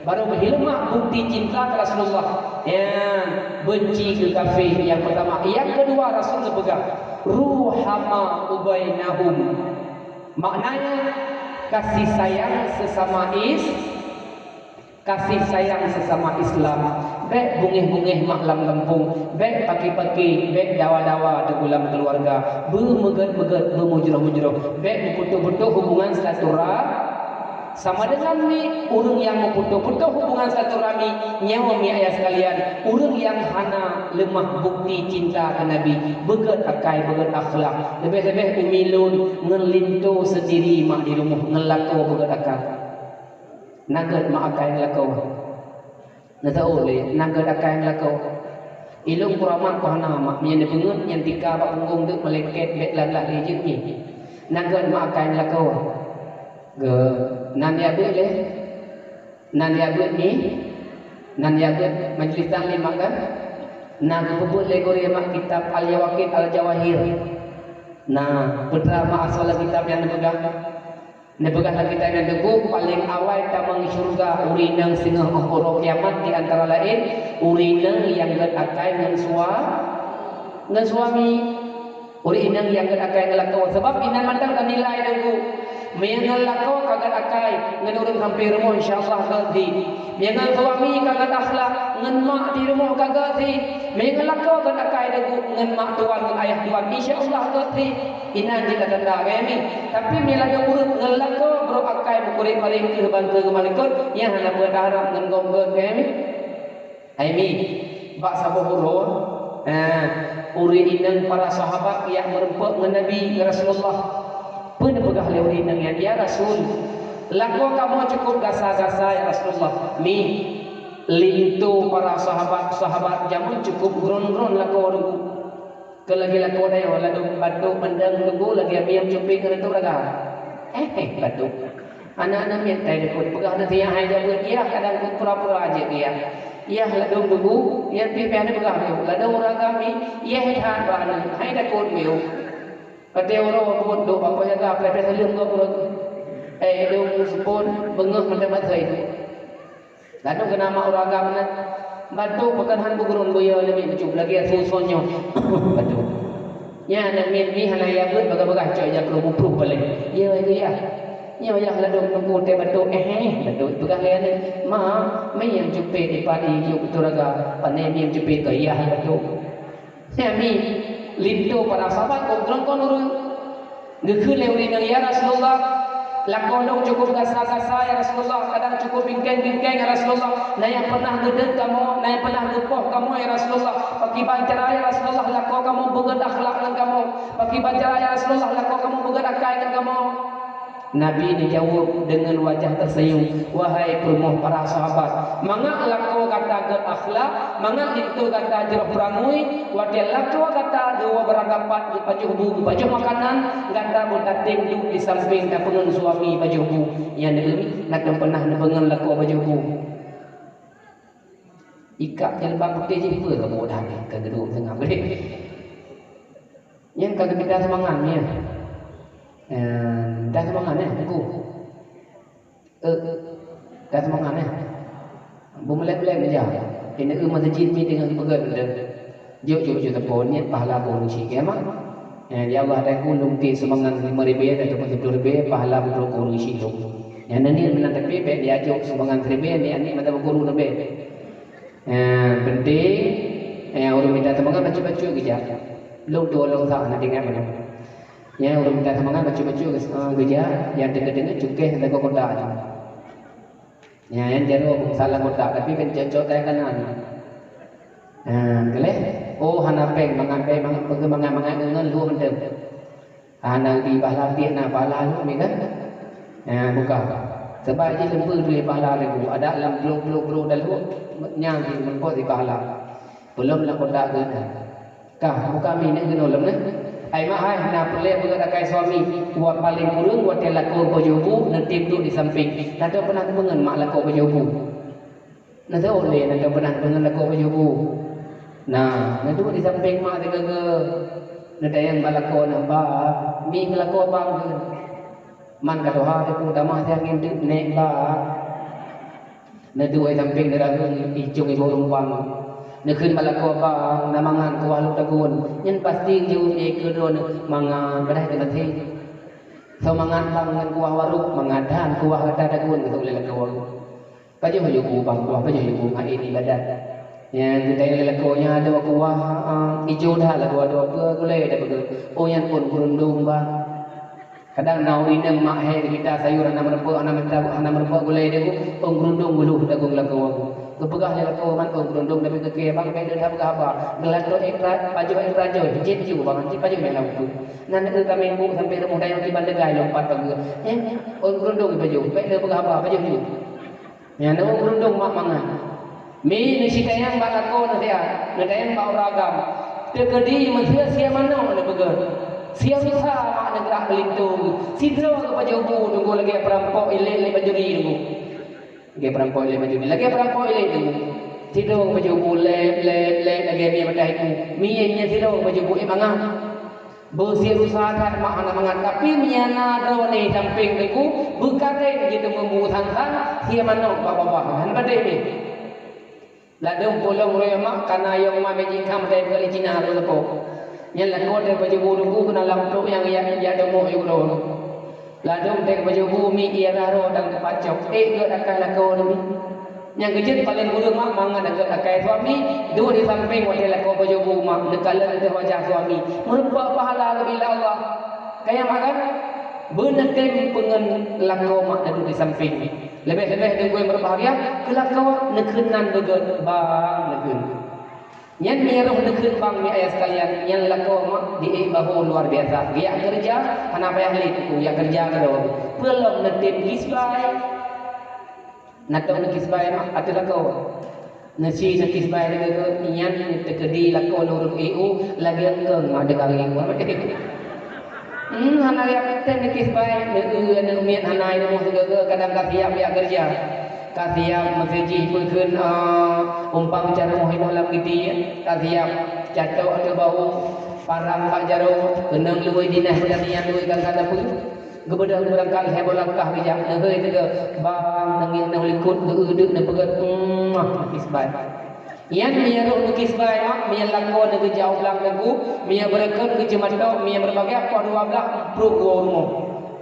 Baru meuhileumah bukti cinta keu Rasulullah. Ya, benci keu kafé nyang pertama. Nyang keudua Rasul geupeugah, "Ruhama ubainahum." Maknanya kasih sayang sesama is Kasih sayang sesama Islam. Bèk bungéh-bungéh mak lam gampông, bèk paké-paké, bèk dawa-dawa teugulam keuluwarga, beumeugöt-meugöt, beumujroh-mujroh, bèk meuputôh-putôh hubungan silaturah-, sama deungon mi ureueng nyang meuputôh-putôh hubungan silaturahmi, nyoe mi ayah sekalian, ureueng nyang hana leumah bukti cinta keu Nabi, beugöt akai, beugöt akhlak. Leubeh-leubeh umi lôn ngon linto seundiri mak di rumoh ngon lakoe beugöt akai. Na gèt mak akai ngon lakoe. Neutawök lé, na gèt akai ngon lakoe. Ilôn peuramat keu hana mak, meunyan neupeungeut nyan tika bak punggong teuk malaikat bèk lam-lam lé jeuet nyan. Na gèt mak akai ngon lakoe. Gèt, nan jak beuet lé. Nan jak beuet nyoe. Nan jak beuet majlis taklim mak kan. Na geupeubuet lé gurèe mak kitab Al-Yawaqit Al-Jawahir. Na, peue teuma asoe lam kitab nyan neupeugah. Neupeugah lam kitab nyan, Teungku, paléng awai tamong syeuruga ureueng inong singoh 'oh uroe kiamat, di antara laén ureueng inong nyang gèt akai ngon sua-, ngon suami. Ureueng inong nyang gèt akai ngon lakoe. Sabab inan mantong tanilai, Teungku. Meunyoe ngon lakoe ka gèt akai, ngon ureueng sampéng rumoh, insya Allah gèt sit. Meunyoe ngon suami ka gèt akhlak, ngon mak di rumoh ka gèt sit. Meunyoe ngon lakoe gèt akai, Teungku, ngon mak tuan, ngon ayah tuan, insya Allah gèt sit. Inan jeuet tanda-tanda, gaya mi. Tapi meunyoe ladôm ureueng ngon lakoe brok akai meukurek-marek keu bansa geumalakot, nyan hana peuet harab ngon gob gèt, gaya mi. Hai mi, bak saboh uroe, eh, ureueng inong para sahabat jak meureumpok ngon Nabi, ngon Rasulullah. Peue neupeugah lé ureueng inong nyan, "Ya Rasul, lakoe kamoe cukup gasa-gasa, ya Rasulullah." Mi, linto para sahabat, sahabat jameun cukup gron-gron lakoe dulu. Keu lagèe lakoe tanyoe ladôm batuk mandang lugu lagèe miet cupet keu reutôh raga. Eh, eh, batuk. Aneuk-aneuk miet tai dikut peugah na tiang hai jabeuet, yah kadang pura-pura jeuet yah. Yah ladôm lugu, yah pih-pih aneuk peugah miet. Ladôm ureueng agam mi, yah that bak aneuk, hai takot miet. Watèe uroe buet dok bak jaga, pih-pih saleuem gob ureueng. Eh, dong seupôt beungèh mantong masa itu. Lalu keunan mak ureueng agam nyan, batuk pakon han beugeurôn beuyo lé miet cup lagèe su soe nyoe. Batuk. Nyan aneuk miet mi hana yah beuet bagah-bagah cok jak keu muprôh balèe. Yo, yo, yah. Nyoe yah ladôm teungku teuh batuk, eh, eh, batuk. Peugah lé aneuk, "Ma, mi nyang cupet dipat i yub beutôi raga, pane mi nyang cupet keu yah batuk." Nyan mi, linto para sahabat, oh, keurangkon ureueng. Geukheun lé ureueng nyan, "Ya Rasulullah, lakoe lôn cukup gasa-gasa, ya Rasulullah, kadang cukup bingkeng-bingkeng, ya Rasulullah. Na nyang pernah geudeuet kamoe, na nyang pernah geupoh kamoe, ya Rasulullah. Pakiban cara, ya Rasulullah, lakoe kamoe beugèt akhlak ngon kamoe? Pakiban cara, ya Rasulullah, lakoe kamoe beugèt akai ngon kamoe?" Nabi neujaweueb deungon wajah teusenyum, "Wahai peurumoh para sahabat, mangat lakoe gata gét akhlak, mangat linto gata jroh peurangui, watée lakoe gata geuwoe beurangkapat geupajoh bu, geupajoh makanan, gata beutatem duek di sampéng tapeungon suami pajoh bu." Nyan deuh, na tom peunah neupeungon lakoe pajoh bu. Ikab jalbab putéh jih peue ka buet hana ka geuduek teungoh. Nyan ka geumita seumangat nyan. Eh, mita seumangat nyan, Teungku. Eh, mita seumangat nyan. Beumeulém-lém meujak. Keuneuk eu meuseujid mi teungoh geupeugét beude. Jok, jok, jok, teupon niet pahala guru cit kiamat. Eh, ya Allah, dan ku lôn ti seumangat lima ribèe ataupun sepuluh ribèe pahala guru, guru cit lôn. Nyang neuniet meunan tapi bèk diajok sumbangan siribèe, ni aneuk mata guru neubèe. Eh, penting, eh, ureueng mita sumbangan bacut-bacut geujak. Lôn tuwoe lôn sa hana teuingat meunan. Nyang ureueng mita sumbangan bacut-bacut geus-, eh, geujak, nyang teungoh-teungoh cukeh sagoe kotak nyoe. Nyang, nyang jaroe bungsa lam kotak, tapi kan cocok kaya kanan. Ha, geuleh. Oh, hana péng, mangat péng, mangat, mangat, mangat ngon lhok mantong. Hana geubri pahala, tiek na pahala lhok mi kan? Ha, buka. Sebab jih leumbeu tuléh pahala lagu. Adak lam blok-blok-blok dan lhok, nyang jih meurumpok di pahala. Peulom lam kotak geuh na. Kah, buka mi neuk geunoe lom neh. Ai mak hai, na peureulèe beugét akai suami, wa paléng kureueng watèe lakoe pajoh bu, neutem duek di sampéng. Tantu pernah teumeungon mak lakoe pajoh bu. Neusoe lé, tantu pernah teumeungon lakoe pajoh bu. Nah, neuduek di sampéng mak sigoe-goe. Neutanyong bak lakoe nyan, "Ba, mi keu lakoe bang kheun?" "Man ka tuha teuku tamah siangén teuk nèk ba." Neuduek sampéng neuraheueng icong iboh rumpang. Neukheun bak lakoe bang, na mangat kuah lôn tagun. Nyan pasti jaweueb lé keu droeneuh, mangat padahai teumaté. Soe mangat bang ngon kuah warok, mangat that kuah gata tagun, geusok lé lakoe. Pajoh yue bu bang kuah, pajoh yue bu ngon ié ibadat. Nyang geutanyong lé lakoe nyan adoe kuah, ah, ijo that lakoe adoe, peue gulai tapeugah. Oh, nyan phon geurundong bang. Kadang na ureueng inong mak hai geugita sayur hana meurumpok, hana meurumpok, hana meurumpok gulai deuh, ôn geurundong geuloh dagon lakoe. Geupeugah lé lakoe man ôn geurundong, tapi keu kèe bang bèk lé that peugah haba. Geulakoe ék ra-, pajoh ék rajoh, jeuet ju bang, jeuet pajoh nyang na ukeue. Na neu-eu kaméng bu sampoe rumoh dayang kiban deugai lom pat pageue. Eh, ôn geurundong pajoh, bèk lé peugah haba, pajoh ju. Nyan ôn geurundong mak mangat. Mi neusitanyong bak lakoe neuh siat, neutanyong bak ureueng agam. Teukeudi meuseu sie manok neupeugét. Sie rusa mak neugrak meulinto. Sidroe geupajoh bu teungku lagèe peurampok ilèe lé bajuri teungku. Lagèe peurampok ilèe bajuri. Lagèe peurampok ilèe teungku. Sidroe geupajoh bu lép, lép, lép lagèe mie meutai ku. Mie nyan sidroe geupajoh bu ék mangat. Beusie rusa that mak hana mangat, tapi meunyo na droeneuh sampéng teungku, beukaréng jiteumeung bu sang-sang, sie manok bak babah, han padé mi. Ladôm polong roh mak kana yong ma mejik kham dai beugali Cina lôn leupok. Nyan lakoe dai pajoh bu teungku keunan lam trok nyang yak jak domoh yue droe. Ladôm dai pajoh bu mi ie raro dan teupacok, ék geuh dakah lakoe nyoe mi. Nyang keujeuet paleng gureueng mak mangat deungon akai suami, duek di sampéng watèe lakoe pajoh bu mak, neukalon ateueh wajah suami. Meurumpok pahala geubri lé Allah. Kaya mak kan? Beuneutem peungon lakoe mak neuduek di sampéng. Leubeh-leubeh deungon meubahgia keu lakoe neukheun nan beugét bang neukheun. Nyan meunyo roh neukheun bang mi ayah sekalian, nyan lakoe mak di ék bahô luar biasa. Geujak keureuja hana payah lé teungku, jak keureuja keudroe. Peue lom neutem kisbai. Na tom neukisbai mak ateueh lakoe. Neusi neukisbai lagèe nyan teukeudi lakoe lôn reup ié u lagèe engkeung mak deungon ié u. Hmm, hana rayek teuh neukisbai, neu-eu aneuk miet hana i rumoh sigoe-goe kadang ka siap jak keureuja. Ka siap meusijih peukheun, ah, umpang caroh inoe lam geuti, ka siap catok ateueh bahu, parang bak jaroe, keunong luwoi dinah dan nyan luwoi gangkan apui. Geubeudôh beurangkat lhèe boh langkah geujak, neuhôi teuga, bang neungieng neuh likot, geu-eu deuk neupeugét, "Muah, neukisbai." Nyan meunyo roh neukisbai mak, meunyo lakoe neugeujak u blang teungku, meunyo beureukeun geuceumatok, meunyo beureubagiak poh dua blaih, brok woe u rumoh.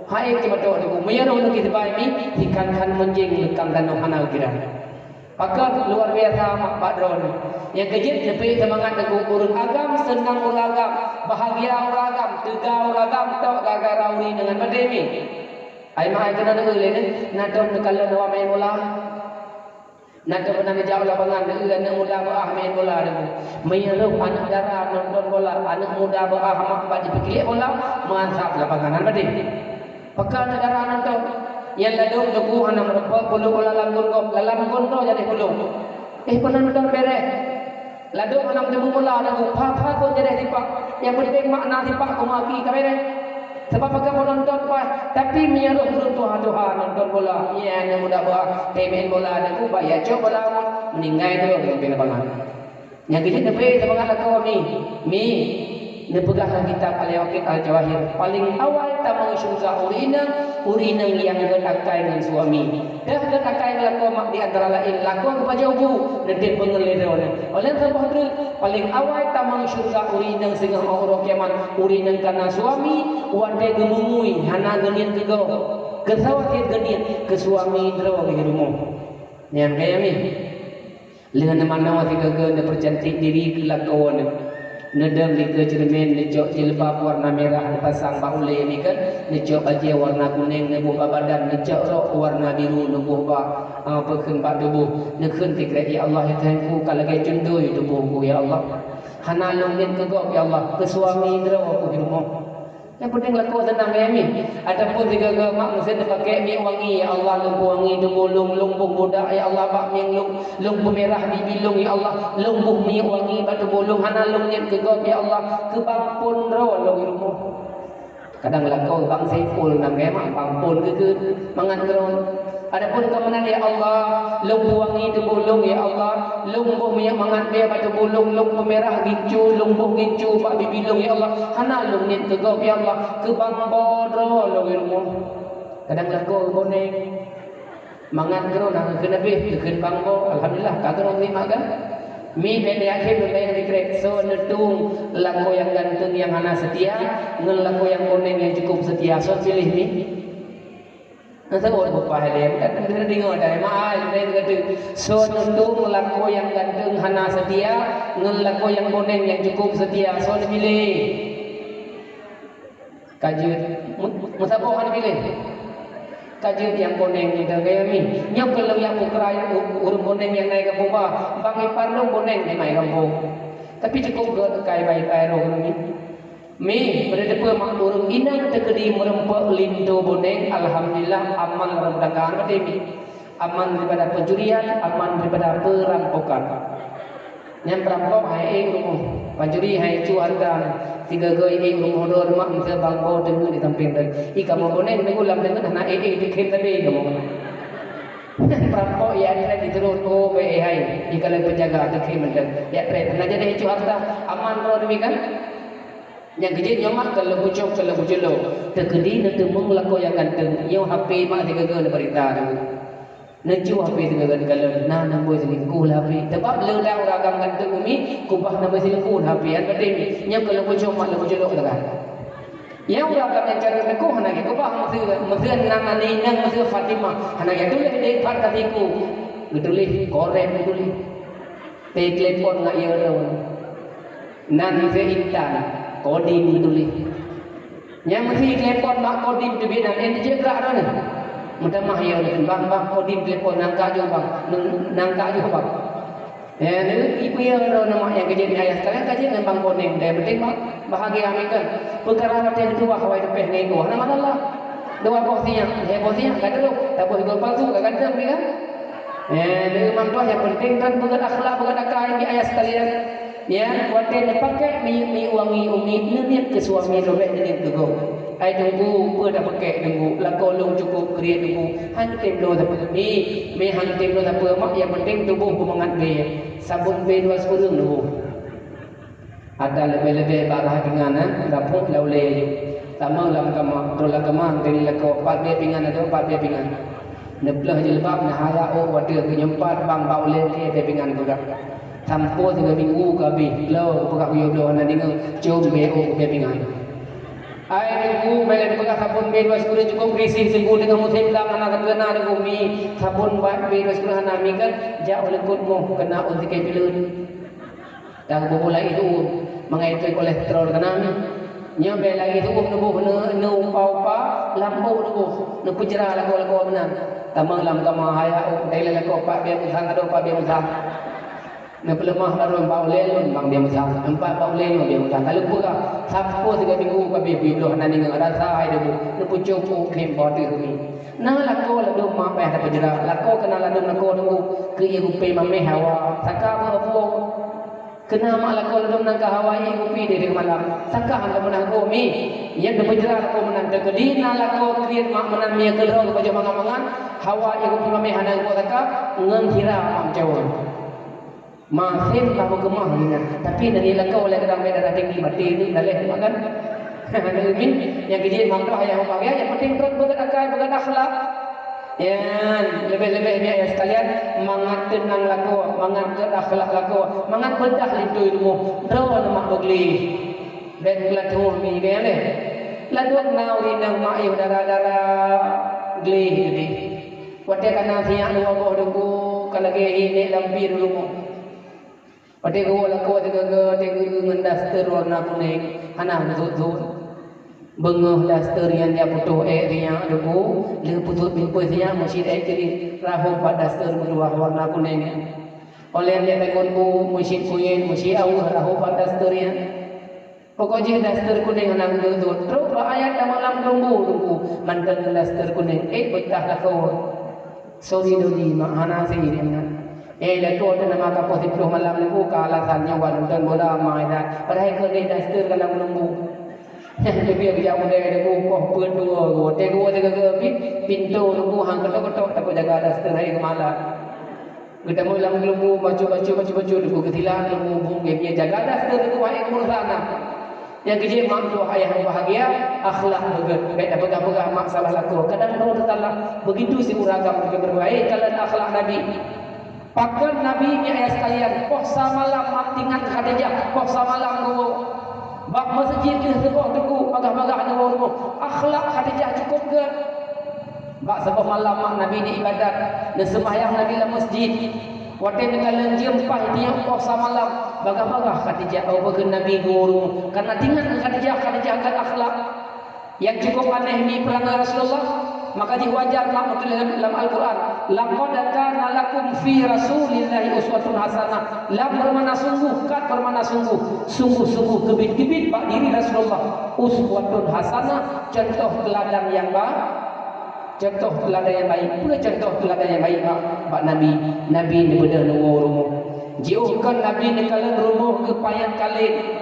Hai ceumatok teungku, meunyo roh neukisbai mi, ikan khan meunjéng leukang tanoh hana geukiran. Pakon luar biasa mak bak droeneuh. Nyang keujeuet neupeuék seumangat teungku ureueng agam, seunang ureueng agam, bahagia ureueng agam, teuga ureueng agam, tok gara-gara ureueng inong nyan padé mi. Ai mak ai keunan neueu lé nyoe, na tom neukalon awak main bola. Na tom pernah neujak u lapangan neueu aneuk muda beuah main bola teungku. Meunyo roh aneuk dara nonton bola, aneuk muda beuah mak bak jipeukilék bola, meuasap lapangan nyan padé. Pakon neugara nonton? Nyang ladôm teungku hana meureumpok, peuleuk bola lam gon gob, lam gon droe jadi peuleuk. Eh, penonton bereh. Ladôm hana meuteumé bola teungku, pha-pha gon jadi sipak. Nyang penting makna sipak keu maki ka bereh. Sabab pakon penonton paih, tapi meunyo roh ureueng tuha-tuha nonton bola, nyan nyang muda bah, teumé bola teungku, bah ya cok bola ngon, meuninggai droe di lapangan. Nyang keujeuet neubri seumangat lakoe mi. Mi, neupeugah lam kitab Al-Yaqut Al-Jawahir, paléng awai tamong syeuruga ureueng inong, ureueng inong nyang gét akai ngon suami. Deuh gét akai ngon lakoe mak di antara laén lakoe geupajoh bu, neutém beungeut lé droeneuh. Óh lheueh saboh treuk, paléng awai tamong syeuruga ureueng inong singoh uroe kiamat, ureueng inong ka na suami, watée geumumui hana geuniet keu gob. Keu saboh cit geuniet keu suami droe di rumoh. Nyan kaya mi. Lheueh neumanoe sigoe-goe neupeucantik diri keu lakoe neuh. Neudong dikeue ceureumen, neucok jilbab warna mirah neupasang bak ulée nikeue, neucok bajée warna kunéng neuboh bak badan, neucok rok warna biru neuboh bak, ah, peukheun bak tuboh. Neukheun sikrek, "Ya Allah, ya Tuhanku, ka lagée cundoi tubohku, ya Allah. Hana lôn niet keu gob, ya Allah, keu suami droe ku di rumoh." Nyang penting lakoe seunang, ya mi. Ataupun sigoe-goe mak meusén neupakè miek wangi, "Ya Allah, lôn boh wangi tuboh lôn, lôn boh budak, ya Allah, bak mieng lôn, lôn peumirah bibi lôn, ya Allah, lôn boh miek wangi bak tuboh lôn, hana lôn niet keu gob, ya Allah, keu bang phon droe lôn di rumoh." Kadang lakoe bang Saiful nang, ya mak, bang phon keu keu mangat droe. Adapun keu meunan, "Ya Allah, lôn boh wangi tuboh lôn, ya Allah, lôn boh minyeuk mangat bèe bak tuboh lôn, lôn peumirah gincu, lôn boh gincu bak bibi lôn, ya Allah, hana lôn niet keu gob, ya Allah, keu bang boh droe lôn di rumoh." Kadang lakoe boneng. Mangat droe na keu Nabi, keu bang boh, alhamdulillah, ka droe ngieng mak kan. Mi bèk lé akhé beubaeng sikrek, soe neutueng lakoe nyang ganteng nyang hana seutia, ngon lakoe nyang boneng nyang cukup seutia, soe piléh mi? Nah, sabab beupah lé, bukan deungoe dah, mak ai, lain kata. Soe neutueng lakoe nyang ganteng hana seutia, ngon lakoe nyang boneng nyang cukup seutia, soe neupiléh? Ka jeuet, mu-, meusaboh hana piléh. Ka jeuet nyang boneng nyan gaya mi. Nyoe keu lôn nyang peukra u-, ureueng boneng nyang na i gampông bah, bang ipar lôn boneng nyang na i gampông. Tapi cukup gèt kai bai-bai roh nyan. Mi, beureuteupeue mak ureueng inong teukeudi meureumpok linto boneng, alhamdulillah, aman lam tangga, beutôi mi? Aman daripada pencurian, aman daripada perampokan. Nyan peurampok hai ék rumoh, pancuri hai cu hareuta, sigoe-goe ék rumoh droe mak meusé bang boh deungon di sampéng droe. I kamoe boneng deungon lam deungon hana ék-ék dikhem sabe kamoe. Peurampok ya treb di turot, oh, bèk hai, i kalon penjaga dikhem mantong. Ya treb, hana jadi cu hareuta, aman droe demi kan? Nyang keujeuet nyoe mak keu lôn bucok, keu lôn bucok lôn. Teukeudi neuteumeung lakoe nyang ganteng, nyoe H P mak sigoe-goe neubarita tu. Neucue H P sigoe-goe neukalon, na nombor selingkuh lam H P. Sabab leuda ureueng agam ganteng umi, kubah nombor selingkuh lam H P, an patéh mi. Nyoe keu lôn bucok mak lôn bucok lôn lagak. Nyang ureueng agam nyang cara neukoh hana gèt kubah meuseu, meuseu nan Ani, nan meuseu Fatimah. Hana gèt tuléh deh pat ka siku. Geutuléh, korek geutuléh. Teutelepon ngon ie droe. Nan meusé Intan, Kodim geutuléh. Nyang meusé telepon bak Kodim teubiet nan, eh, jeuet gerak droeneuh. Meutamah ie droeneuh, bang, bang, Kodim telepon, nangka jeuet bang, nangka jeuet bang. Eh, ipeue ie droeneuh mak nyang keujeuet ayah sekalian, ka jeuet ngon bang boneng, dan penting bang, bahagia mi kan. Peukara watèe dua awai teupeh ngon ibu, hana masalah. Dua boh sinyak, lhèe boh sinyak, ka trok, taboh ibu palsu, ka ganteng mi kan. Eh, lé imam tuan nyang penting dan beugat akhlak, beugat akai, mi ayah sekalian. Ya, watèe neupakè minyeuk-minyeuk wangi umi, neuniet keu suami, robek neuniet keu gob. Ai teungku, peue tapakè teungku, lakoe lôn cukup kriet teungku. Han tem lôn sapeue mi, mi han tem lôn sapeue mak, nyang penting tuboh beumangat bèe. Sabon bèe dua sikureueng tuboh. Ada leubeh-leubeh bak rhah pingan, eh, rapok lam ulèe jih. Tamong lam kama, troh lam kama, teurimong lakoe, pat bèe pingan adoe, pat bèe pingan. Neupleuh jilbab, neuhaya ôk watèe geunyumpah bang bak ulèe bèe pingan peugah. Sampoe sigoe minggu ka abéh, bloe peugah kuyue bloe hana deungö, com bèe ôk bèe pingan. Ai teungku, bèe lé peugah sabon bèe dua sikureueng cukôp risih teungku, teungoh musém lam hana sapeue na teungku mi, sabon bèe dua sikureueng hana mi kan, jak u likot moh keuna ôn sikét pileuen. Dan bubula itu mangai keu kolesterol keunan. Nyoe bèe lagèe tuboh neuboh neu-, neuupa-upa, lam ôk neuboh, neupeujra lagoe-lagoe meunan. Tamong lam kama haya ôk, dai lé lakoe pat bèe musang, adoe pat bèe musang. Neupeuleumah barô bak ulèe lôn bang biang meusaboh, teumpat bak ulèe nyoe biang meusaboh. Ka lheueh peugah, sapeue sigoe minggu ka abéh, bubloe hana deungö, rasa hai debu, neupucok u khem bak ateueh mi. Na lakoe ladôm mak payah tapeujra, lakoe keunan ladôm lakoe teungku, keu ié gupée mamèh hawa, saka beupueng. Keunan mak lakoe ladôm nangka hawa ié gupée deh malam, saka hana meunang goe mi. Nyang teupeujra lakoe meunan teukeudi na lakoe kriet mak meunan mi keudroe geupajoh mangat-mangat, hawa ié gupée mamèh hana goe saka, ngon sira mak meucawan. Masén ka meukeumah nyan, tapi na di lakoe lé kadang bèk darah tinggi maté ni, daleh tu kan. Aneuk min, nyang keujeuet mandum ayah umat ya, yang penting trok beugét akai, beugét akhlak. Yan, leubeh-leubeh ni ayah sekalian, mangat teunang lakoe, mangat gét akhlak lakoe, mangat beudah linto rumoh, droe leumah beugleh. Bèk geulatôh mi keu nyan lé. Ladôm na ureueng inong mak ayah dara-dara gleh tadi. Watèe ka na sinyak dua boh teungku, ka lagèe inék lam pih rumoh. Watèe geuwoe lakoe sigoe-goe, watèe geueu ngon daster warna kunéng, hana meusuet-suet. Beungoh daster nyan jak putôh èk sinyak teungku, lheueh putôh bingkôh sinyak meusit èk ceurit, rahom bak daster meutuwah warna kunéng nyan. Óh lheueh nyan teungon bu meusit kuyèe, meusit aweueh rahom bak daster nyan. Pokok jih daster kunéng hana geudeuh-deuh. Trok bak ayat lam malam keulumbu teungku, mantong daster kunéng. Eh, beutah lakoe. Sorry dodi mak, hana siri nyan. Eh, lakoe teuh nama ka poh siploh malam teungku, ka alasan nyoe bak nonton bola, ma inan. Padahai keuneuk daster ka lam keulumbu. Nyan teubiet bijak udai teungku, poh peuet dua go. Teuh dua teuh geupit, pintoe teungku hang ketok-ketok, takot jaga daster hai keumalat. Geutamong lam keulumbu, bacut-bacut, bacut-bacut, teungku geusilang, keulumbu bungkém, jaga daster teungku hai keumeureusahan. Nyang keujeuet mak tuah ayah meubahagia, akhlak beugét. Bèk tapeugah-peugah mak salah lakoe. Kadang droe teusalah, begitu si uragam beugét beureubaih, kalon akhlak Nabi. Pakon Nabi nyan ayah sekalian, poh sa malam mak tingat Khadijah, poh sa malam geuwoe. Bak meuseujid lheueh teuboh teungku, bagah-bagah neuwoe rumoh. Akhlak Khadijah cukup gét. Bak saboh malam mak Nabi di ibadat, neuseumayang Nabi lam meuseujid. Watèe neukalon jeuem paih tiep poh sa malam, bagah-bagah Khadijah, oh, beukeue Nabi geuwoe rumoh. Kareuna tingat ngon Khadijah, Khadijah gét akhlak. Nyang cukup aneh mi peuranggai Rasulullah, maka jih wajar mak meutuléh lam, lam Al-Qur'an, "Laqad kana lakum fi Rasulillahi uswatun hasanah." Lam beumakna sungguh, kat beumakna sungguh, sungguh-sungguh keubiet-keubiet bak diri Rasulullah uswatun hasanah, contoh teuladan nyang ba-, Contoh teuladan nyang baik. Peue contoh teuladan nyang baik bak, bak Nabi? Nabi neubeudôh neuwoe rumoh. Jiôh kon Nabi neukalon rumoh geupayan kalén.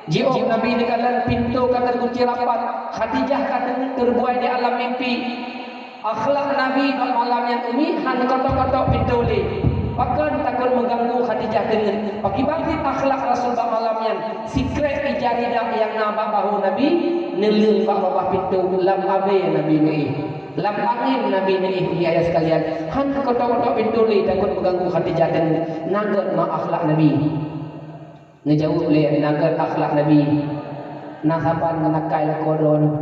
Jiôh Nabi neukalon pintoe ka teukunci rapat. Khadijah ka teu-, teubuai di alam mimpi. Akhlak Nabi bak malam nyan umi hana neukotok-kotok pintoe lé. Pakon takot meuganggu Khadijah deungon. Pakriban cit akhlak Rasul bak malam nyan, sikrek ija ridak nyang na bak bahu Nabi neuleueng bak babah pintoe lam abée Nabi neuéh. Lam angén Nabi neuéh, ayah sekalian, hana kotok-kotok pintoe lé takot meuganggu Khadijah deungon. Na gét mak akhlak Nabi. Neujaweueb lé, na gét akhlak Nabi. Na saban ngon akai lakoe droeneuh.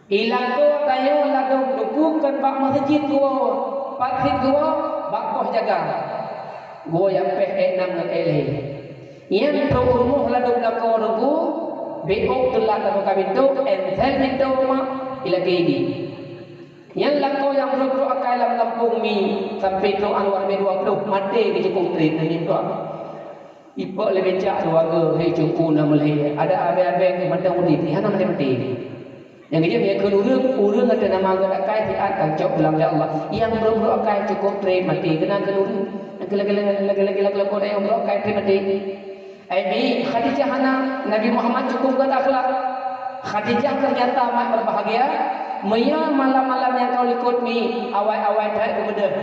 Ilako tanyoe ladôm teungku kon bak meuseujid geuwoe, pat cit geuwoe, bak poh jaga. Geuwoe jak péh ék nam ngon ék lhèe. Nyan trok rumoh ladôm lakoe teungku, beuôk teulat lam ka pintoe, ensel pintoe mak, ilakèe di. Nyan lakoe nyang brok-brok akai lam gampông mi, sampoe trok Anwar mé dua ploh, maté geucukôp trép nyan tuan. Ipok lé becak dua geuh, hei cuku na meulhèe. Ada abée-abée keu mantong udép, hana maté-maté. Nyang keujeuet, nyang kheun ureueng, ureueng ateueh nama geuh akai siat ka cok pulang lé Allah. Nyang brok-brok akai cukôp trép maté, keunan kheun ureueng. Nyang keu lagèe-lagèe, lagèe-lagèe lakoe-lakoe nyang brok akai trép maté. Ai mi, Khadijah hana, Nabi Muhammad cukôp gét akhlak. Khadijah teunyata mat beubahgia, meunyoe malam-malam nyang ka likot mi, awai-awai that geubeudôh.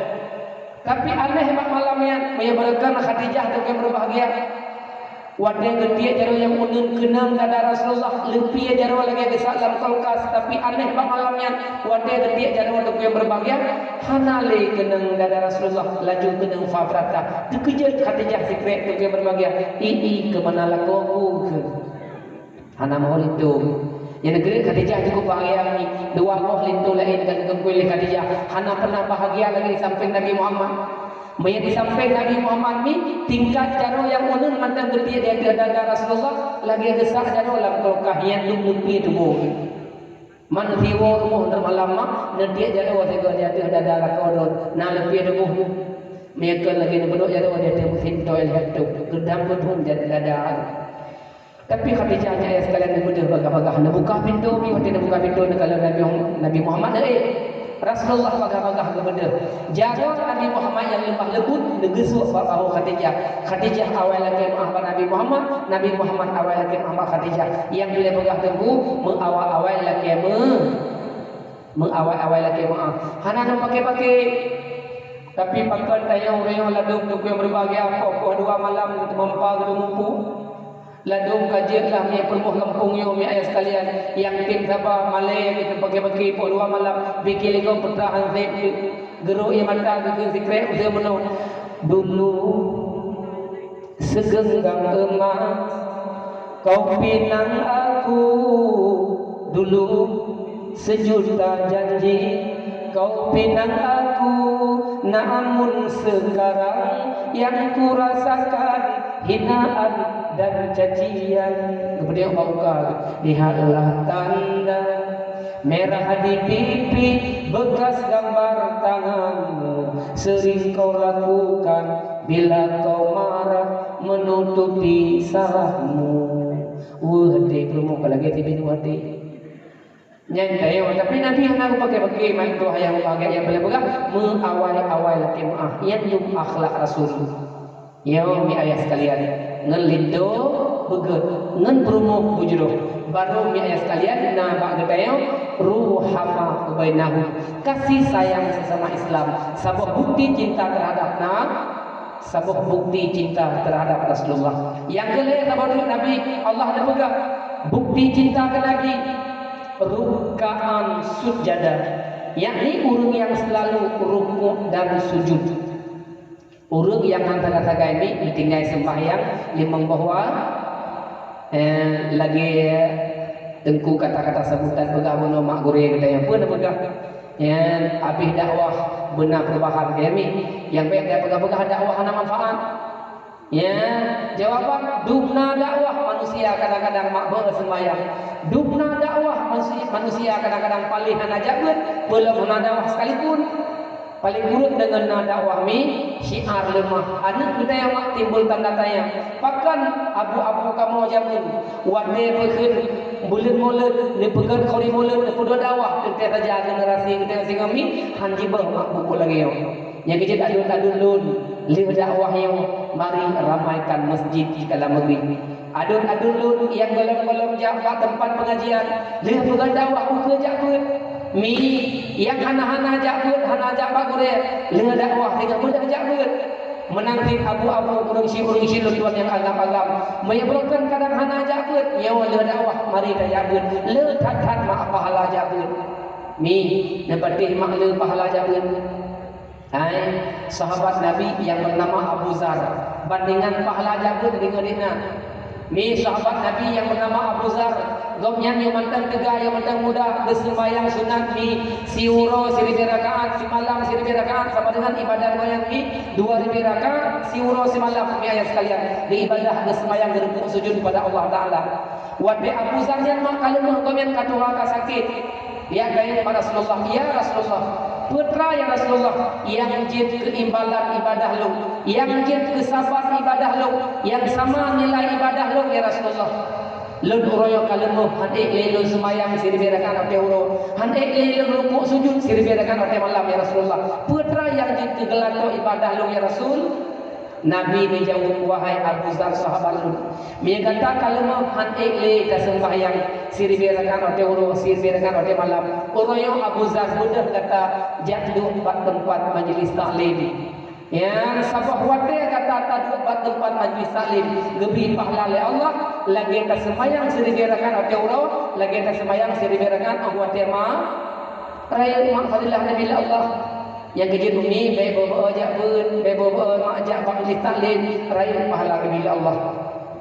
Tapi aneh bak malam nyan, meunyoe beureukon Khadijah teuka beubahgia. Watèe geutiek jaroe nyang uneun keunong dada Rasulullah, leupie jaroe lagèe geusak lam kulkas, tapi aneh bak malam nyan, watèe geutiek jaroe teuka beubahgia, hana lé keunong dada Rasulullah, laju keunong fa prata. Teukeujot Khadijah sikrek teuka beubahgia, "Ini keu mana lakoe ku kheun." Hana moh linto. Nyang neugeuet Khadijah cukôp bahgia mi. Dua boh linto laén ka geukui lé Khadijah. Hana peunah bahgia lagèe di sampéng Nabi Muhammad. Meunyoe di sampéng Nabi Muhammad mi, tingkat jaroe nyang uneun mantong geutiek di ateueh dada Rasulullah, lagèe geusak jaroe lam kulkas nyang dum leupie tuboh. Man siwoe rumoh nyoe malam mak, neutiek jaroe sigoe di ateueh dada lakoe droe, na leupie tuboh. Meunyoe kon lagèe neubeudôh jaroe, dia teuh musim toilet tu, geudam beudhum jadi lada. Tapi Khadijah, nyan ayah sekalian, neubeudôh bagah-bagah, neubuka pintoe, mi watèe neubuka pintoe, neukalon Nabi, Nabi Muhammad, eh, Rasulullah bagah-bagah geubeudôh. Jaroe Nabi Muhammad nyang leumah leumbut, neugeusuek bak bahu Khadijah. Khadijah awai lakèe meu'ah bak Nabi Muhammad, Nabi Muhammad awai lakèe meu'ah bak Khadijah. Nyang dilèe peugah teungku, meuawai-awai lakèe meu-, meuawai-awai lakèe meu'ah. Hana neupaké-paké. Tapi pakon tanyoe ureueng ladôm teungku nyang meuruba geuh, poh dua malam teumeumpa geuh teumumpu. Ladôm ka jeuet lah mi peurumoh gampông nyoe, mi ayah sekalian, nyang tem saba malèe geuteupakè-pakè poh dua malam, bikèe lé gob peutra han sép, geurok ie mata geukheun sikrek, useue meunoe. Dulu segenggam emas kau pinang aku, dulu sejuta janji kau pinang aku, namun sekarang yang kurasakan hinaan dan cacian. Kemudian bak uka, lihatlah tanda merah di pipi, bekas gambar tanganmu sering kau lakukan bila kau marah menutupi salahmu. Weueh, dek, peurumoh ka lagèe tibin watèe. Nyan tanyoe, tapi Nabi hana geupaké-paké, mantong ayah uba gét nyang paleng peugah, meuawai-awai lakèe meu'ah, nyan dum akhlak Rasul. Nyoe mi ayah sekalian, ngon linto beugét, ngon peurumoh beujroh. Baru mi ayah sekalian, na bak geutanyoe ruhama bainahum, kasih sayang sesama Islam, saboh bukti cinta terhadap na-, saboh bukti cinta terhadap Rasulullah. Nyang keulhèe saboh treuk Nabi, Allah neupeugah bukti cinta keu Nabi, rukkaan sujada, yakni ureueng nyang selalu rukuk dan sujud. Ureueng nyang han sagai-sagai mi, geutinggai seumbahyang limong boh wa-, eh, lagèe teungku kata-kata sambutan peugah bunoe mak gurèe geutanyoe, peue neupeugah? Nyan, abéh dakwah beuna peurubahan, keu mi. Nyang bèk tapeugah-peugah dakwah hana manfaat. Ya, jawaban, dum na dakwah manusia kadang-kadang mak beu seumbahyang. Dum na dakwah manusi-, manusia kadang-kadang paléh hana jak beuet, peulom hana dakwah sekalipun. Paléng kureueng deungon na dakwah mi, syiar leumah. Aneuk geutanyoe mak timbul tanda tanya. Pakon abu-abu kamoe jameun, watèe peukheun buleuen Molot, neupeugöt khuri Molot, neupeudua dakwah, teuntèe saja generasi geutanyoe singoh mi, han jibeuet mak buku lagèe nyoe. Nyang keujeuet aduen-aduen lôn, lheueh dakwah nyoe, mari ramaikan masjid di dalam negeri. Aduen-aduen lôn nyang gohlom-gohlom jak bak teumpat peungajian, lheueh peugah dakwah ukeue jak beuet. Mi, nyang hana-hana jak beuet, hana jak bak gurèe, lheueh dakwah singoh beuet jak beuet. Meunan cit abu-abu, ureueng syiek-ureueng syiek lôn tuan nyang agam-agam. Meunyoe beureukan kadang hana jak beuet, nyoe lheueh dakwah mari tajak beuet. Le that-that mak pahala jak beuet. Mi, neupatéh mak le pahala jak beuet. Hai, sahabat Nabi nyang beunama Abu Zar, bandingan pahala jak beuet deungon inan. Mi, sahabat Nabi nyang beunama Abu Zar, gobnyan nyang mantong teuga, nyang mantong muda, geuseumbahyang sunat mi siuroe siribèe rakaat, simalam siribèe rakaat, sama deungon ibadah gobnyan mi dua ribèe rakaat, siuroe simalam, mi ayah sekalian, geuibadah, geuseumbahyang, geurukuk sujud kepada Allah Taala. Watèe Abu Zar nyan mak ka leumoh, gobnyan ka tuha, ka sakét. Ya, geutanyong bak Rasulullah, "Ya Rasulullah, peue teuma ya Rasulullah, nyang jeuet keu imbalan ibadah lôn, nyang jeuet keu saban ibadah lôn, nyang sama nilai ibadah lôn ya Rasulullah? Lôn uroe nyoe ka leumoh, han ék lé lôn seumayang siribèe rakaat watèe uroe, han ék lé lôn rukuk sujud siribèe rakaat watèe malam ya Rasulullah. Peue teuma nyang jeuet keu geulato ibadah lôn ya Rasul?" Nabi neujaweueb, "Wahai Abu Zar, sahabat lôn, meunyoe gata ka leumoh han ék lé taseumbahyang siribèe rakaat watèe uroe, siribèe rakaat watèe malam, uroe nyoe Abu Zar beudôh gata jak duek bak teumpat majlis taklim. Nyang saboh watèe gata taduek bak teumpat majlis taklim, geubri pahala lé Allah lagèe taseumbahyang siribèe rakaat watèe uroe, lagèe taseumbahyang siribèe rakaat watèe ma-," Rayeuk mak fadilah Nabi Allah. Nyang keujeuet umi, bèk beu-beu jak beuet, bèk beu-beu mak jak bak majlis taklim, rayeuk pahala keu Allah.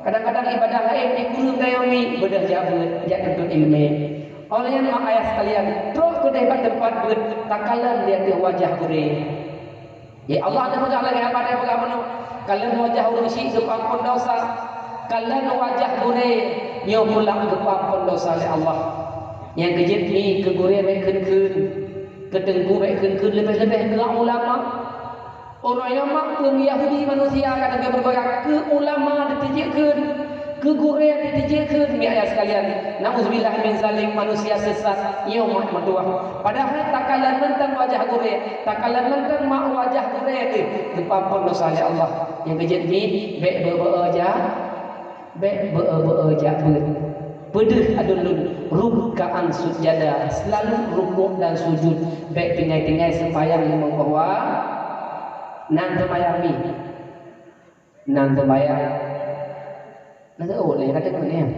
Kadang-kadang ibadah laén di kureueng gaya umi, beudôh jak beuet, jak tuntut ileumèe. Oleh nyan mak ayah sekalian, trok keudeh bak teumpat beuet, takalon di ateueh wajah gurèe. Ya Allah, neupeugah lagèe haba teupeugah bunoe, kalon wajah ureueng syiek geupeuampon desya, kalon wajah gurèe nyoe pula geupeuampon desya lé Allah. Nyang keujeuet mi keu gurèe bèk kheun-kheun, keu teungku bèk kheun-kheun, leubeh-leubeh keu ulama. Uroe nyoe mak peue Yahudi manusia ka teupeu beureubaga keu ulama diteujeukeun, keu gurée diteujeukeun, mi ayah sekalian. Nauzubillah min zalik, manusia sesat, nyoe mak meutuwah. Padahai takalon mantong wajah gurée, takalon mantong mak wajah gurée teuh, geupeuampon desya lé Allah. Nyang keujeuet mi, bék beu-beu jak. Bék beu-beu jak beuet. Peudeuh aduen lôn, rukkaan sujada, selalu rukuk dan sujud. Bék tinggai-tinggai seumbahyang limong boh wa-, nan seumbahyang mi. Nan seumbahyang. Nan seumbahyang.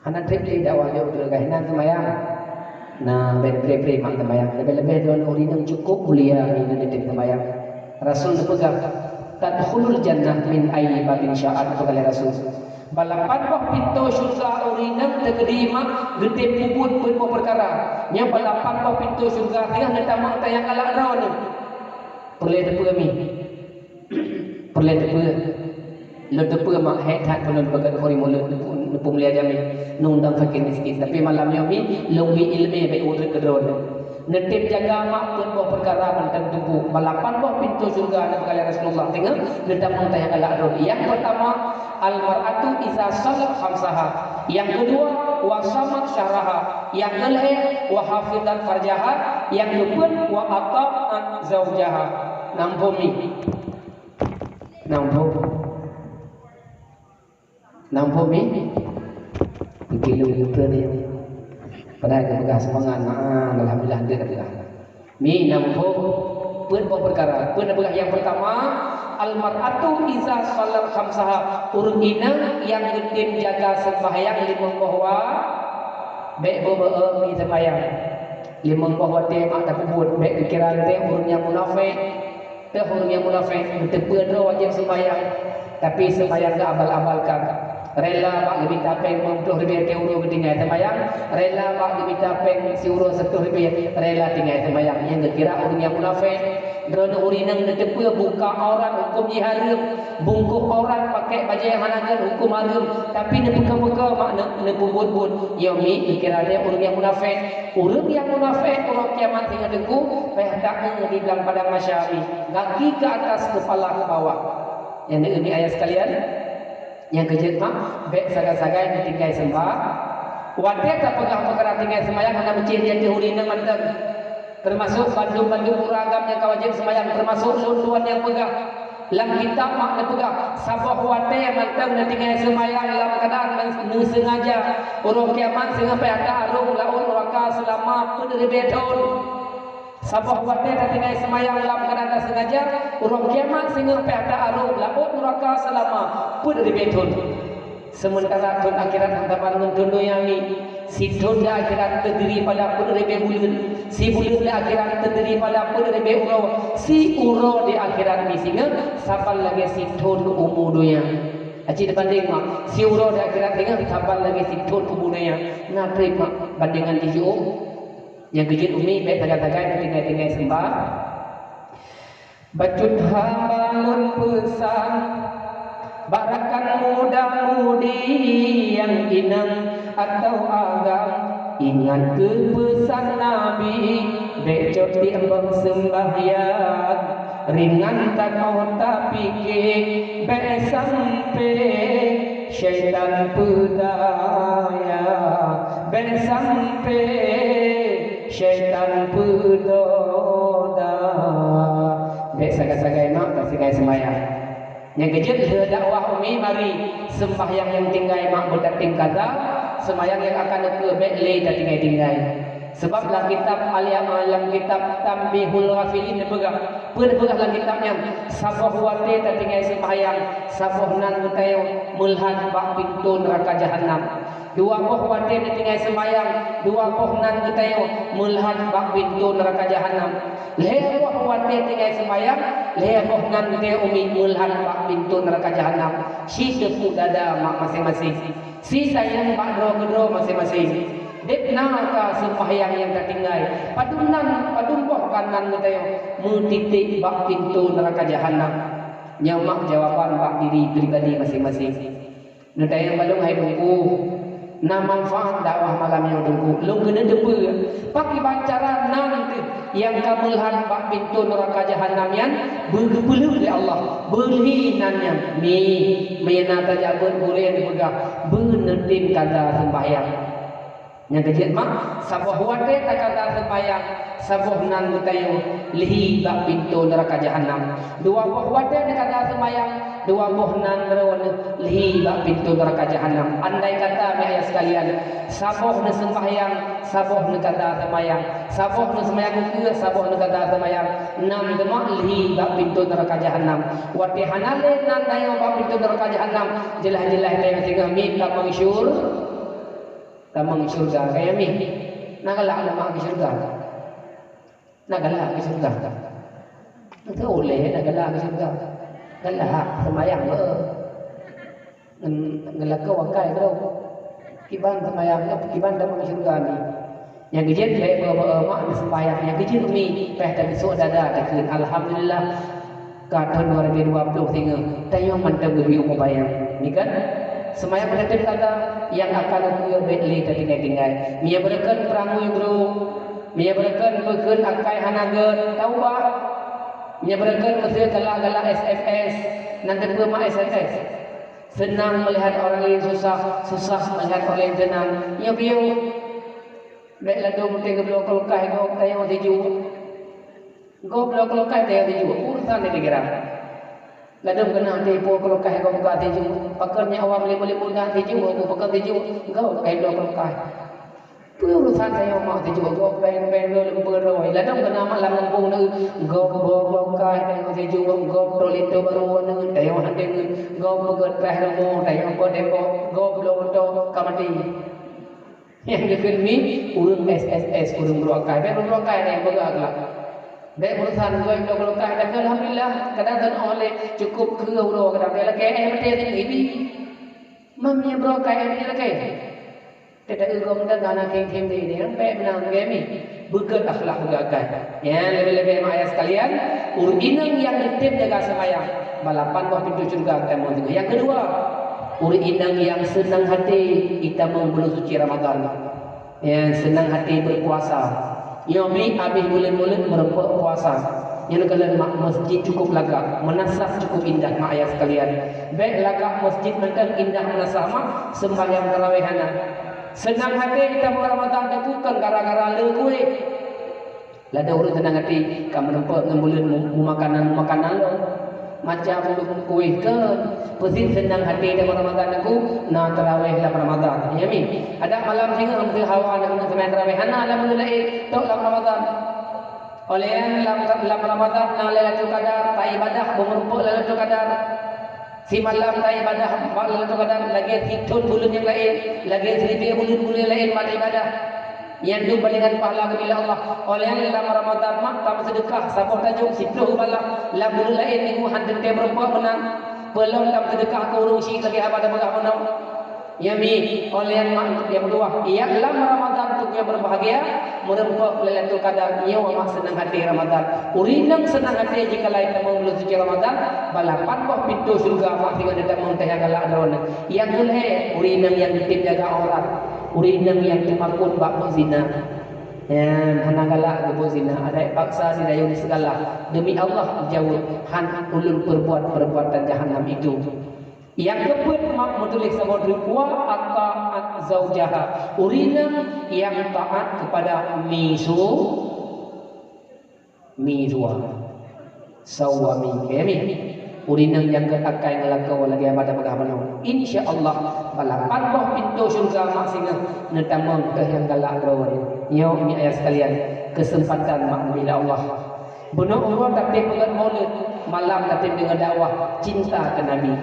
Hana treb lé dakwah jok droe, nan seumbahyang. Nah, bék pré-pré mak teumayang. Leubeh-leubeh droeneuh ureueng inong cukôp mulia ngon neutém teumayang. Rasul geupeugah, "Tadkhulul jannah min ayyi babin sya'at," geupeugah lé Rasul. Bak lapan boh pintoe syeuruga ureueng inong teukeudi mak geutém peubuet peuet boh peukara. Nyan bak lapan boh pintoe syeuruga teuh neutamong tayang galak droeneuh. Peureulée teupeue mi? Peureulée teupeue? Lôn teupeue mak hék that keu lôn beuet keu ureueng mulut neupeu-, neupeu mulia jamé, nundang fakir miskin. Tapi malam nyoe mi lôn bi ileumé bék ureueng keudroe. Neutém jaga mak peuet boh peukara mantong teupeu. Bak lapan boh pintoe syeuruga neupeugah lé Rasulullah teungoh neutamong tayang galak droe. Nyang peurtama, al-mar'atu iza shalat khamsaha. Nyang keudua, wa shamat syahraha. Nyang keulhée, wa hafizat farjaha. Nyang keupeuet, wa ata'at zaujaha. Nam phom mi. Nam phom. Nam phom mi. Mungkin lu lupa ni. Padahai geupeugah seumangat, nah, alhamdulillah, dia dah peugah. Mi nam phom. Peuet boh peukara. Peuet boh peukara. Nyang peurtama, al-mar'atu iza shalat khamsaha. Ureueng inong nyang geutém jaga seumbahyang limong boh wa-, bék beu-, beu-, mi seumbahyang. Limong boh watée mak tapeubuet, bék pikiran teuh ureueng nyang munafék. Teuh ureueng nyang munafék, geuteupeue droe wajéb seumbahyang, tapi seumbahyang geuabal-abalkan. Rela bak geumita péng limong ploh ribée watée uroe geutinggai seumbahyang, rela bak geumita péng siuroe siploh ribée, rela tinggai seumbahyang. Nyang geukira ureueng nyang munafék. Droeneuh ureueng inong neuteupeue buka aurat huköm jih hareuem, bungkôh aurat, pakék bajée hana kheun huköm hareuem, tapi neupeukeu-peukeu mak neu-, neupeubuet-buet. Nyoe mi geukira lé ureueng nyang munafék. Ureueng nyang munafék uroe kiamat singoh teungku, payah taeu di blang padang mahsyar mi, gaki keu atas, keupala keu bawah. Nyang di-, mi ayah sekalian, nyang keujeuet mak, bék sagai-sagai neutinggai seumba-, watée tapeugah peukara tinggai seumbahyang hana meucéh di ateueh ureueng inong mantong. Teumasok bandum-bandum ureueng agam nyang ka wajéb seumbahyang, teumasok lôn tuan nyang peugah. Lam kitab mak neupeugah, saboh watée mantong neutinggai seumbahyang lam keuadaan neuseungaja, uroe kiamat singoh payah ta-arong laôt nuraka seulama peuet ribée thon. Saboh watée tatinggai seumbahyang lam keuadaan taseungaja, uroe kiamat singoh payah ta-arong laôt nuraka seulama peuet ribée thon. Seumeuntara thon akhirat hana taban ngon thon donya mi, sithon di akhirat teudiri pada peuet ribée buleuen, sibuleuen di akhirat teudiri pada peuet ribée uroe, siuroe di akhirat mi singoh saban lagée sithon umu donya. Aci teubandéng mak, siuroe di akhirat singoh saban lagée sithon umu donya. Na treb mak bandéngan jih jiôh? Nyang keujeuet umi bék sagai-sagai neutinggai-tinggai seumba-, Bacut haba lôn peusan, bak rakan muda-mudi nyang inong atawa agam, ingat keu peusan Nabi, bék cok tiek bak seumbahyang, ringan that óh tapike, bék sampoe syaitan peudaya, bék sampoe syaitan peudoda. Bék sagai-sagai mak tatinggai seumbahyang. Nyang keujeuet lheueh dakwah umi mari, seumbahyang nyang tinggai mak beutatém kaza, seumbahyang nyang akan ukeue bék lé tatinggai-tinggai. Seubab lam kitab Al-, lam kitab Tanbihul Ghafilin neupeugah, peue neupeugah lam kitab nyan, saboh watée tatinggai seumbahyang, saboh nan geutanyoe meulhat bak pintoe neuraka jahanam. Dua boh watée tatinggai seumbahyang, dua boh nan geutanyoe meulhat bak pintoe neuraka jahanam. Lhée boh watée tinggai seumbahyang, lhée boh nan geutanyoe umi meulhat bak pintoe neuraka jahanam. Siteupuk dada mak maséng-maséng. Sitanyong bak droe keudroe maséng-maséng. Deb na ka seumbahyang nyang tatinggai? Padum nan, padum boh ka nan geutanyoe meutiték bak pintoe neuraka jahanam? Nyoe mak jawaban bak diri pribadi maséng-maséng. Neutanyong bak lôn hai Teungku, na manfaat dakwah malam nyoe Teungku? Lôn keuneuk teupeue, pakriban cara nan teuh nyang ka meulhah bak pintoe neuraka jahanam nyan, beu geupeulheueh lé Allah, beulhi nan nyan. Mi, meunyoe na tajak beuet gurée neupeugah, beu neutem kada seumbahyang. Nyang keujeuet mak, saboh watée takada seumbahyang, saboh nan geutanyoe lhi bak pintoe neuraka jahanam. Dua boh watée neukada seumbahyang, dua boh nan droeneuh lhi bak pintoe neuraka jahanam. Andai kata, mi ayah sekalian, saboh neuseumbahyang, saboh neukada seumbahyang, saboh neuseumbahyang ukeue, saboh neukada seumbahyang, nan teuma lhi bak pintoe neuraka jahanam. Watée hana lé nan tanyoe bak pintoe neuraka jahanam, jeulaih-jeulaih tanyoe singoh miet tamong syur-, tamong syurga. Kaya mi, na galak leumah keu syurga? Na galak keu syeuruga? Teuh ulée na galak keu syeuruga. Galak, seumayang beu. Ngen, ngen lakoe akai droe. Kiban seumayang, kiban tamong syeuruga ni. Nyang keujeuet lé beu-, beu-, mak seumayang nyang keujeuet mi, péh tabisok dada takheun, "Alhamdulillah, ka thon dua ribu dua puluh singoh, tanyoe mantong geubri umu bayang." Ni kan? Seumayang meuteuteup kata, nyang akan ukeue bék lé tatinggai-tinggai. Meunyoe beureukan peurangui brôk, meunyoe beureukan beukheun akai hana gét, taubat. Meunyoe beureukan meusé galak-galak S M S, nan teupeue mak S M S? Senang melihat orang lain susah, susah melihat orang lain senang. Nyoe piôh. Bék ladôm teuh geubloe kulkas gob tanyoe sijuek. Gob bloe kulkas tanyoe sijuek, urusan di pikiran. Ladôm keunan teuh ipo kulkas gob ka sijuek. Pakon nyak awam lé muléh muda sijuek, pakon sijuek, gob kai bloe kulkas. Peue urusan tanyoe mak sijuek, gob péng-péng lôn peuroi. Ladôm keunan mak lam gampông nyoe, gob bloe kulkas tanyoe sijuek, gob trolley toh barô nyoe tanyoe hana deungon, gob peugét péh rumoh tanyoe po tembok, gob bloe moto ka maté. Nyang geukheun mi, ureueng S S S, ureueng brôk akai. Bék ureueng brôk akai nyang peugah glak. Bék urusan gob bloe kulkas, dan alhamdulillah, kadang tanoh lé cukup keu uroe kadang. Bék lakée éh maté teuh ibi. Mam nyang brôk akai éh lakée. Teuta eu gob dan hana khém-khém deh, nyang bék meunan lagée mi. Beugét akhlak brôk akai. Nyan leubeh-leubeh mak ayah sekalian, ureueng inong nyang geutem jaga seumayang, balapan boh pintoe syeuruga geutamong singoh. Nyang keudua, ureueng inong nyang seunang até geutamong buleuen suci Ramadhan. Nyang seunang até beupuasa. Nyoe mi abéh buleuen Mulod meureumpok puasa. Nyoe neukalon mak, masjid cukup lagak, meunasah cukup indah mak ayah sekalian. Bék lagak masjid mantong indah meunasah mak, seumbahyang tarawih hana. Seunang até geutamong Ramadhan teuh kon gara-gara le kueh. Ladôm ureueng seunang até ka meureumpok ngon buleuen mu-, mumakanan-mumakanan lom. Macam kueh kon, peusit seunang até lam Ramadhan nyoe na tarawih lam Ramadhan. Ya mi, adak malam singoh meuseu hawa nyoe seunang tarawih hana lam buleuen laén, tok lam Ramadhan. Óh lheueh nyan lam, lam Ramadhan na Lailatul Qadar, taibadah beumeureumpok Lailatul Qadar. Simalam taibadah bak Lailatul Qadar lagée sithon buleuen nyang laén, lagée siribée buleuen-buleuen laén bak taibadah. Nyan dum baléngan pahala geubri lé Allah. Óh lheueh nyan lam Ramadhan mak tameuseudeukah saboh tajong siploh bala, lam buleuen laén nyoe hana teuntée meureumpok meunan. Peulom tameuseudeukah keu ureueng syik lagée haba tapeugah meunoe. Ya mi, óh lheueh nyan mak nyang keudua, ya lam Ramadhan tu nyang beubahgia, meureumpok Lailatul Qadar, nyoe mak seunang até Ramadhan. Ureueng inong seunang até jikalai tamong buleuen suci Ramadhan, balapan boh pintoe syeuruga mak singoh neutamong teuh nyang galak droeneuh. Nyang keulhée, ureueng inong nyang geutem jaga aurat, ureueng inong nyang teumakot bak buet zina. Nyan hana galak geubuet zina, adak paksa sidayueng sigala. Demi Allah jaweueb, han ulôn peubuet perbuatan jahanam itu. Nyang keupeuet mak meutuléh saboh treuk, "Wa ata'at zaujaha." Ureueng inong nyang taát keupada mi su-, mi suami. Suami kami. Ureueng inong nyang gét akai ngon lakoe lagée haba tapeugah meunoe. Insya Allah, balapan boh pintoe syeuruga mak singoh neutamong teuh nyang galak droe. Nyoe mi ayah sekalian, keuseumpatan mak geubri lé Allah. Bunoe uroe tatem peugét Maulud, malam tatem deungoe dakwah, cinta keu Nabi.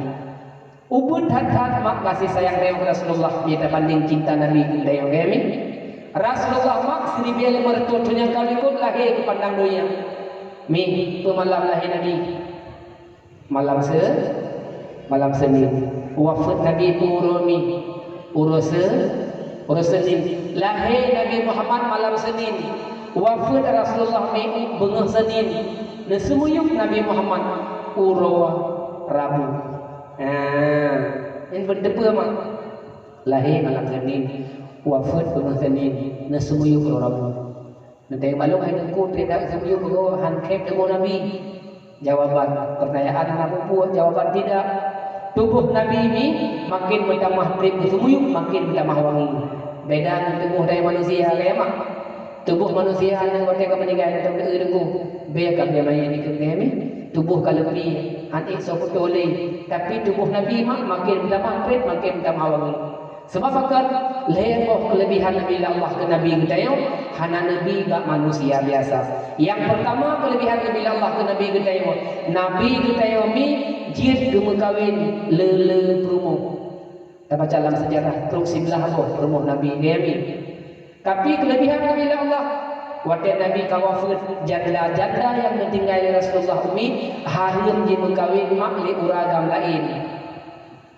Ubit that-that mak gaséh sayang tanyoe keu Rasulullah, meunyoe tabandéng cinta Nabi keu tanyoe, ya mi? Rasulullah mak siribée limong reutôh thon nyang ka likot lahé geupandang donya. Mi, peue malam lahé Nabi? Malam Se-, malam Senin. Wafeuet Nabi peue uroe mi? Uroe Se-, uroe Senin. Lahé Nabi Muhammad malam Senin. Wafeuet Rasulullah mi beungoh Senin. Neuseumiyueb Nabi Muhammad uroe Rabu. Ha, nyan beuteupeue mak. Lahé malam Senin, wafeuet beungoh Senin, neuseumiyueb uroe Rabu. Nanti balok hai Teungku, tidak setuju bahwa han khék tuboh Nabi. Jawaban pertanyaan hana peubuet, jawaban tidak. Tuboh Nabi ni makin meutamah trép geuseumuyuek, makin meutamah wangi. Beda ngon tuboh dari manusia, ya mak. Tuboh manusia ni watée ka meuninggai atau deuh Teungku, bèk ka bèk manyét dikeue mi. Tuboh ka leupie, han ék soe peutoh lé. Tapi tuboh Nabi mak makin meutamah trép, makin meutamah wangi. Sebab pakon lhée boh keulebihan Nabi Allah keu Nabi geutanyoe, hana neubi bak manusia biasa. Nyang peurtama keulebihan Nabi Allah keu Nabi geutanyoe, Nabi geutanyoe mi jeuet geumeukawen le-le peurumoh. Tabaca lam seujarah trok siblaih boh peurumoh Nabi geuh mi. Tapi keulebihan Nabi Allah, watée Nabi ka wafeuet, janda-janda nyang geutinggai lé Rasulullah umi hareuem jimeukawen mak lé ureueng agam laén.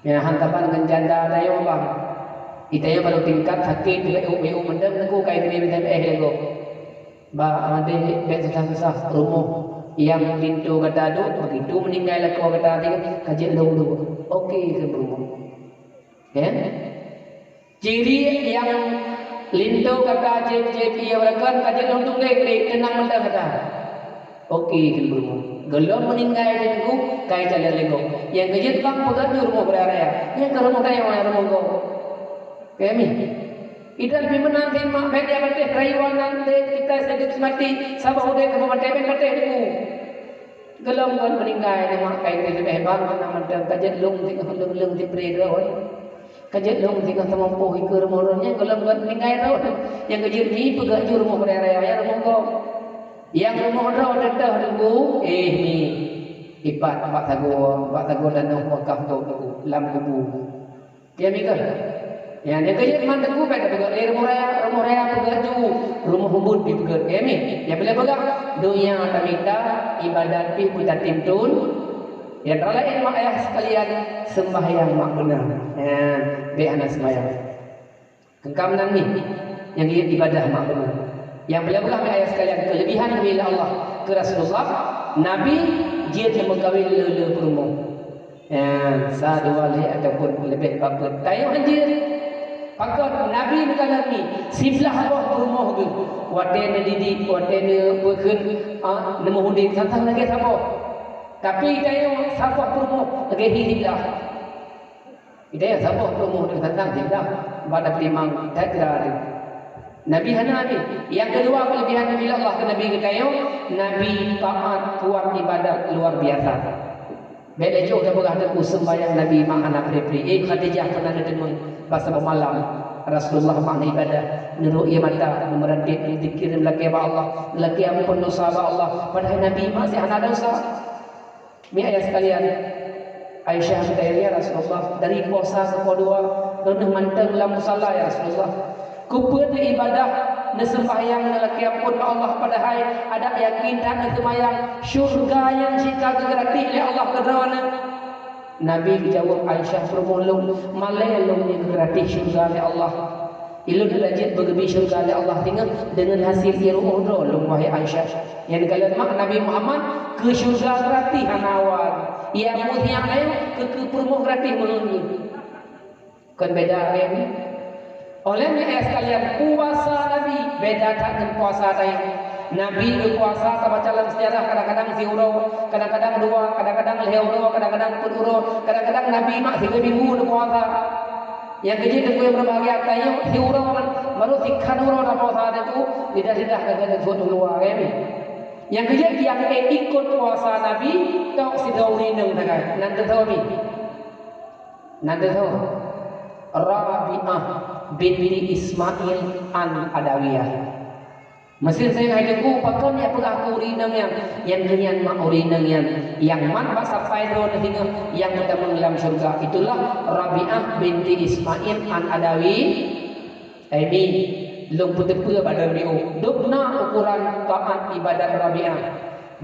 Nyang han saban ngon janda tanyoe bang. Di tanyoe barô tingkat sakét, beu-eu-eu mantong Teungku, kai teubiet S M S lé gob. Bah, adék bèk susah-susah, rumoh nyang linto gata duek, begitu meuninggai lakoe gata tinggai, ka jeuet lôn duek. Oke kheun rumoh. Ya? Ciri nyang linto gata jieb-jieb ié barakan ka jeuet lôn tuléh, teunang mantong gata. Oke kheun bumoe. Gohlom meuninggai di Teungku, kai calon lé gob. Nyang keujeuet bang peugah ju rumoh beureuraya. Nyang keu rumoh tanyoe nyang rumoh gob. Kami. Idan pih meunan tin mak bèk ya patéh rayuan nan dé kita sakét mati, saboh udép keu maté bèk patéh Teungku. Gohlom kon meuninggai di mak kai leubeh bang, na mantong ka jeuet lôn singoh lôn-lôn sipré droe. Ka jeuet lôn singoh teumampoh ikeue rumoh droe nyan gohlom kon meuninggai droe. Nyang ka jeuet mi peugah ju rumoh beureuraya, ya rumoh gob. Nyang rumoh droe teutoh Teungku, eh mi. Ipat bak sagoe, bak sagoe tanoh wakaf gob Teungku, lam kubu. Ya mi kan? Ya, nyang keujeuet man Teungku bèk tapeugah lé rumoh raya, rumoh raya peugah ju, rumoh ubit pih peugah. Ya mi, nyang peureulèe peugah, donya tamita, ibadat pih beutatim tun. Ya, antara laén mak ayah sekalian, sembahyang mak beuna. Ya, bèk hana sembahyang. Keungkam nan mi, nyang keujeuet ibadah mak beuna. Nyang peureulèe peugah mak ayah sekalian, keulebihan Nabi Allah keu Rasulullah, Nabi jeuet meukawen le-le peurumoh. Ya, sa dua lhèe ataupun leubeh bak peuet. Tanyoe hanjeuet. Pakon Nabi meukalon mi siblaih boh peurumoh geuh. Watèe neudidik, watèe neupeukheun, ah, neumeuhudép tantang lagèe saboh. Tapi tanyoe saboh peurumoh lagèe hi siblaih. Tanyoe saboh peurumoh tantang siblaih. Bak dapeulimang that kira teuh. Nabi hana habéh. Nyang keudua keulebihan Nabi Allah keu Nabi geutanyoe, Nabi taat kuat ibadat luar biasa. Bèk lé jôh tapeugah Teungku sembahyang Nabi mak hana pri-pri. Eh, Khadijah pernah neuteumeung bak saboh malam Rasulullah mak na ibadah, neurôk ie mata, neumeuranté, neuzikir, neulakèe bak Allah, neulakèe amphon dosa bak Allah, padahai Nabi mak sit hana dosa. Mi ayah sekalian, Aisyah geutanyong, "Ya Rasulullah, dari puasa sampoe dua, droeneuh mantong lam musala, ya Rasulullah. Keupeue neuibadah, neuseumbahyang, neulakèe amphon bak Allah, padahai adak yakin that neuseumbahyang, syeuruga nyang syedara geugratis lé Allah keu droeneuh?" Nabi geujaweueb, "Aisyah, peurumoh lôn, malèe lôn nyang geugratis syeuruga lé Allah. Ulôn hana jeuet beugeubri syeuruga lé Allah singoh deungon hasé ié rumoh droe lôn, wahai Aisyah." Nyang neukalon mak Nabi Muhammad keu syeuruga gratis hana awai. Nyang musiang laén keu, keu peurumoh gratis meuheueh. Kon beda lagèe nyan. Óh lheueh nyan, eh, sekalian, puasa Nabi beda that ngon puasa tanyoe. Nabi geupuasa, tabaca lam seujarah, kadang-kadang siuroe, kadang-kadang dua, kadang-kadang lhèe uroe, kadang-kadang peuet uroe, kadang-kadang Nabi mak sigoe minggu neupuasa. Nyang keujeuet Teungku nyang berbahagia, tanyoe siuroe man, baru sikhan uroe tapuasa Teungku, lidah-lidah ka geuneuk sot u luwa, kan? Nyang keujeuet nyang ikot puasa Nabi, tok sidroe ureueng inong sagai, nan teuh soe mi? Nan teuh soe? Rabi'ah binti Ismail Al-Adawiyah. Meusé sayang hai Teungku, pakon nyang peugah keu ureueng inong nyan, nyan geunyan mak ureueng inong nyan, nyang mat bak sapai droeneuh singoh nyang meutamong lam syeuruga. Itulah Rabi'ah binti Ismail Al-Adawi. Hai mi, lôn peuteupeue bak droeneuh, dum na ukuran taat ibadat Rabi'ah.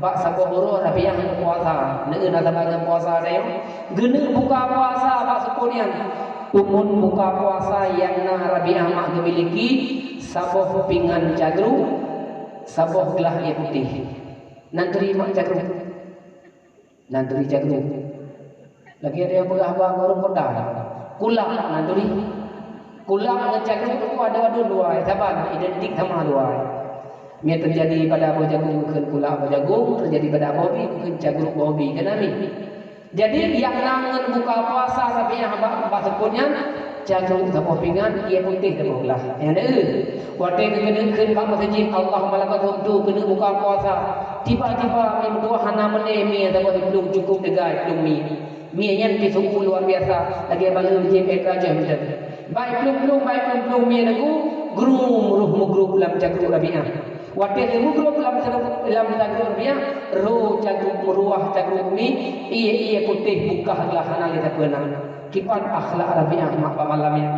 Bak saboh uroe Rabi'ah geupuasa, neueu na saban ngon puasa tanyoe. Geuneuk buka puasa bak seupôt nyan. Umun buka puasa nyang na Rabi'ah mak geumiliki, saboh pingan cagru, saboh glah ié putéh. Nan turi mak cagru. Nan turi cagru. Lagèe ada nyang peugah bak ureueng kota. Kulak nan turi. Kulak ngon cagru tu ada-ada luwai, saban, identik sama luwai. Meunyo teujadi pada boh jagong kheun kulak boh jagong, teujadi pada boh bi kheun cagruek boh bi, kan ami? Jadi, nyang na ngon buka puasa Rabiah bak, bak seupôt nyan, cagruek saboh pingan, ie putéh saboh glah. Nyan, eh. Watèe geukeuneuk kheun bak meuseujid, Allahumma lakal hamdu, keuneuk buka puasa. Tiba-tiba mi meutuwah hana meuné mi saboh iplueng, cukôp teuga iplueng mi. Mi nyan pih seuuku luar biasa, lagèe baleue jép ék rajoh meuteun. Bak iplueng-plueng, bak iplueng-plueng mi nyan, grum, roh meugrôp lam cagruek Rabiah. Watèe lheueh meugrôp lam, lam cagruek Rabiah, roh cagruek meuruah cagruek mi, ie-ie putéh bukah glah hana lé sapeue na. Kiban akhlak Rabiah mak bak malam nyan.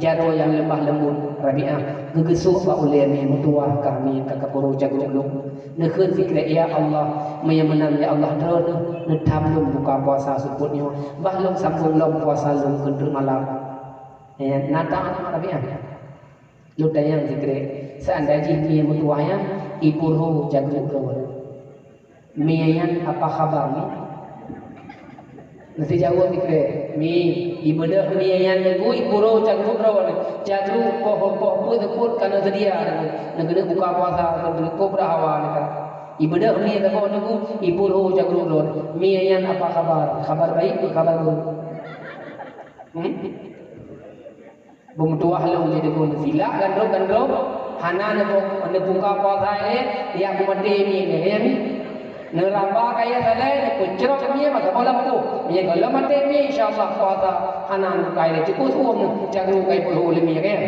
Jaroe nyang leumbah leumbot Rabiah, geugeusok bak ulèe mi meutuwah kah mi ka kapeurô cagruek lôn. Neukheun sikrek, "Ya Allah, meunyo meunan ya Allah, droeneuh neutham lôn buka puasa seupôt nyoe, bah lôn sambông lom puasa lôn keu treuk malam." Eh, na that Rabiah. Lôn tanyong sikrek, seandai jih mi meutuwah nyan, ipeurô cagruek droe. Mi nyan apa khabar mi? Meusijaweub sikrek, mi, ibeudôh mi nyan nyoe ipeurô cagruek droe. Cagruek poh-poh peuet seupôt ka neuseudia nyoe. Neukeuneuk buka puasa, neukeuneuk kobra hawa nyoe ka. Ibeudôh mi saboh nyoe ipeurô cagruek droe. Mi nyan apa khabar? Khabar baik, khabar buruk? Hmm? Beumeutuwah lôn jih deungon silak gandrop-gandrop, hana neupeu-, neubuka puasa ilèe, jak beumaté mi ilèe, ya mi? Neuraba kayèe salai, neupeucrok mi masa boh lampôh. Meunyo gohlom maté mi, insya Allah puasa hana neubuka ilèe. Cukôp seuuem cagruek ka ipeurô lé mi, kan?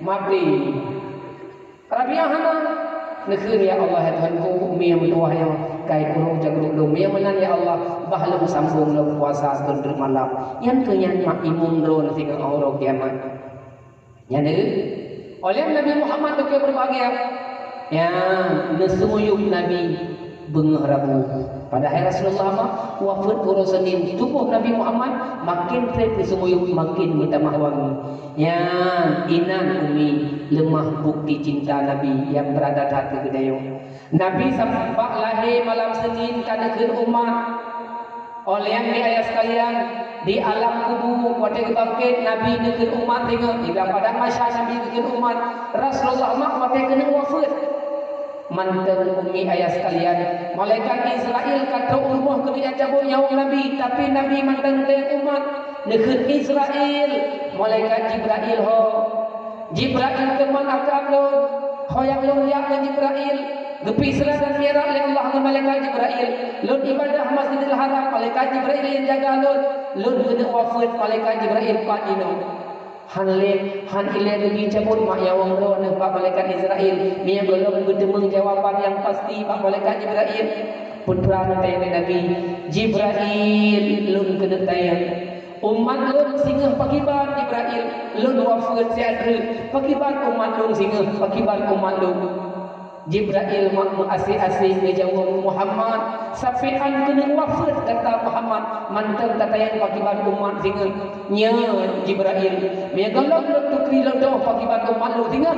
Maté. Rabiah hana. Neukheun, "Ya Allah, ya Tuhanku, mi meutuwah nyoe ka ipeurô cagruek lôn. Meunyo meunan, ya Allah, bah lôn sambông lom puasa keu treuk malam." Nyan keuh nyan makmum droe singoh uroe kiamat. Nyan, eh, óh lheueh Nabi Muhammad teuka beubahgia, nyan neusumuyueb Nabi beungoh Rabu. Padahai Rasulullah mah wafeuet uroe Senin, tuboh Nabi Muhammad maken trép geuseumuyueb, maken meutamah wangi. Nyan inan Umi leumah bukti cinta Nabi nyang beurata that keu geutanyoe. Nabi sampôh lahé malam Senin ka neukheun umat. Óh lheueh nyan, ayah sekalian, di alam kubu watèe geubangkét Nabi neukheun umat singoh, di dalam padang mahsyar Nabi neukheun umat. Rasulullah mak watèe keuneuk wafeuet. Mantong Umi, ayah sekalian, malaikat Israel ka trok u rumoh keuneuk jak cabot nyawöng Nabi, tapi Nabi mantong neutanyong umat. Neukheun Israel, malaikat Jibrail ho. Jibrail teuma akrab lôn. Ho nyang lôn jak ngon Jibrail. Geupiôh Isra dan Mi'raj lé Allah ngon malaikat Jibrail. Lôn ibadah Masjidil Haram, malaikat Jibrail nyang jaga lôn. Lôn keuneuk wafeuet, malaikat Jibrail pat jinoe. Han lé, han ilèe geubi cabot mak nyawöng droeneuh bak malaikat Israel. Meunyo gohlom geuteumeung jawaban nyang pasti bak malaikat Jibrail. Peue teuma neutanyong lé Nabi, "Jibrail, lôn keuneuk tanyong, umat lôn singoh pakriban, Jibrail? Lôn wafeuet siat treuk, pakriban umat lôn singoh, pakriban umat lôn?" Jibrail mak meuaséng-aséng geujaweueb, "Muhammad, sampoe án keuneuk wafeuet gata Muhammad, mantong tatanyong pakriban umat singoh. Nyoe Jibrail, meunyo gohlom lôn tukri lôn dong pakriban umat lôn singoh,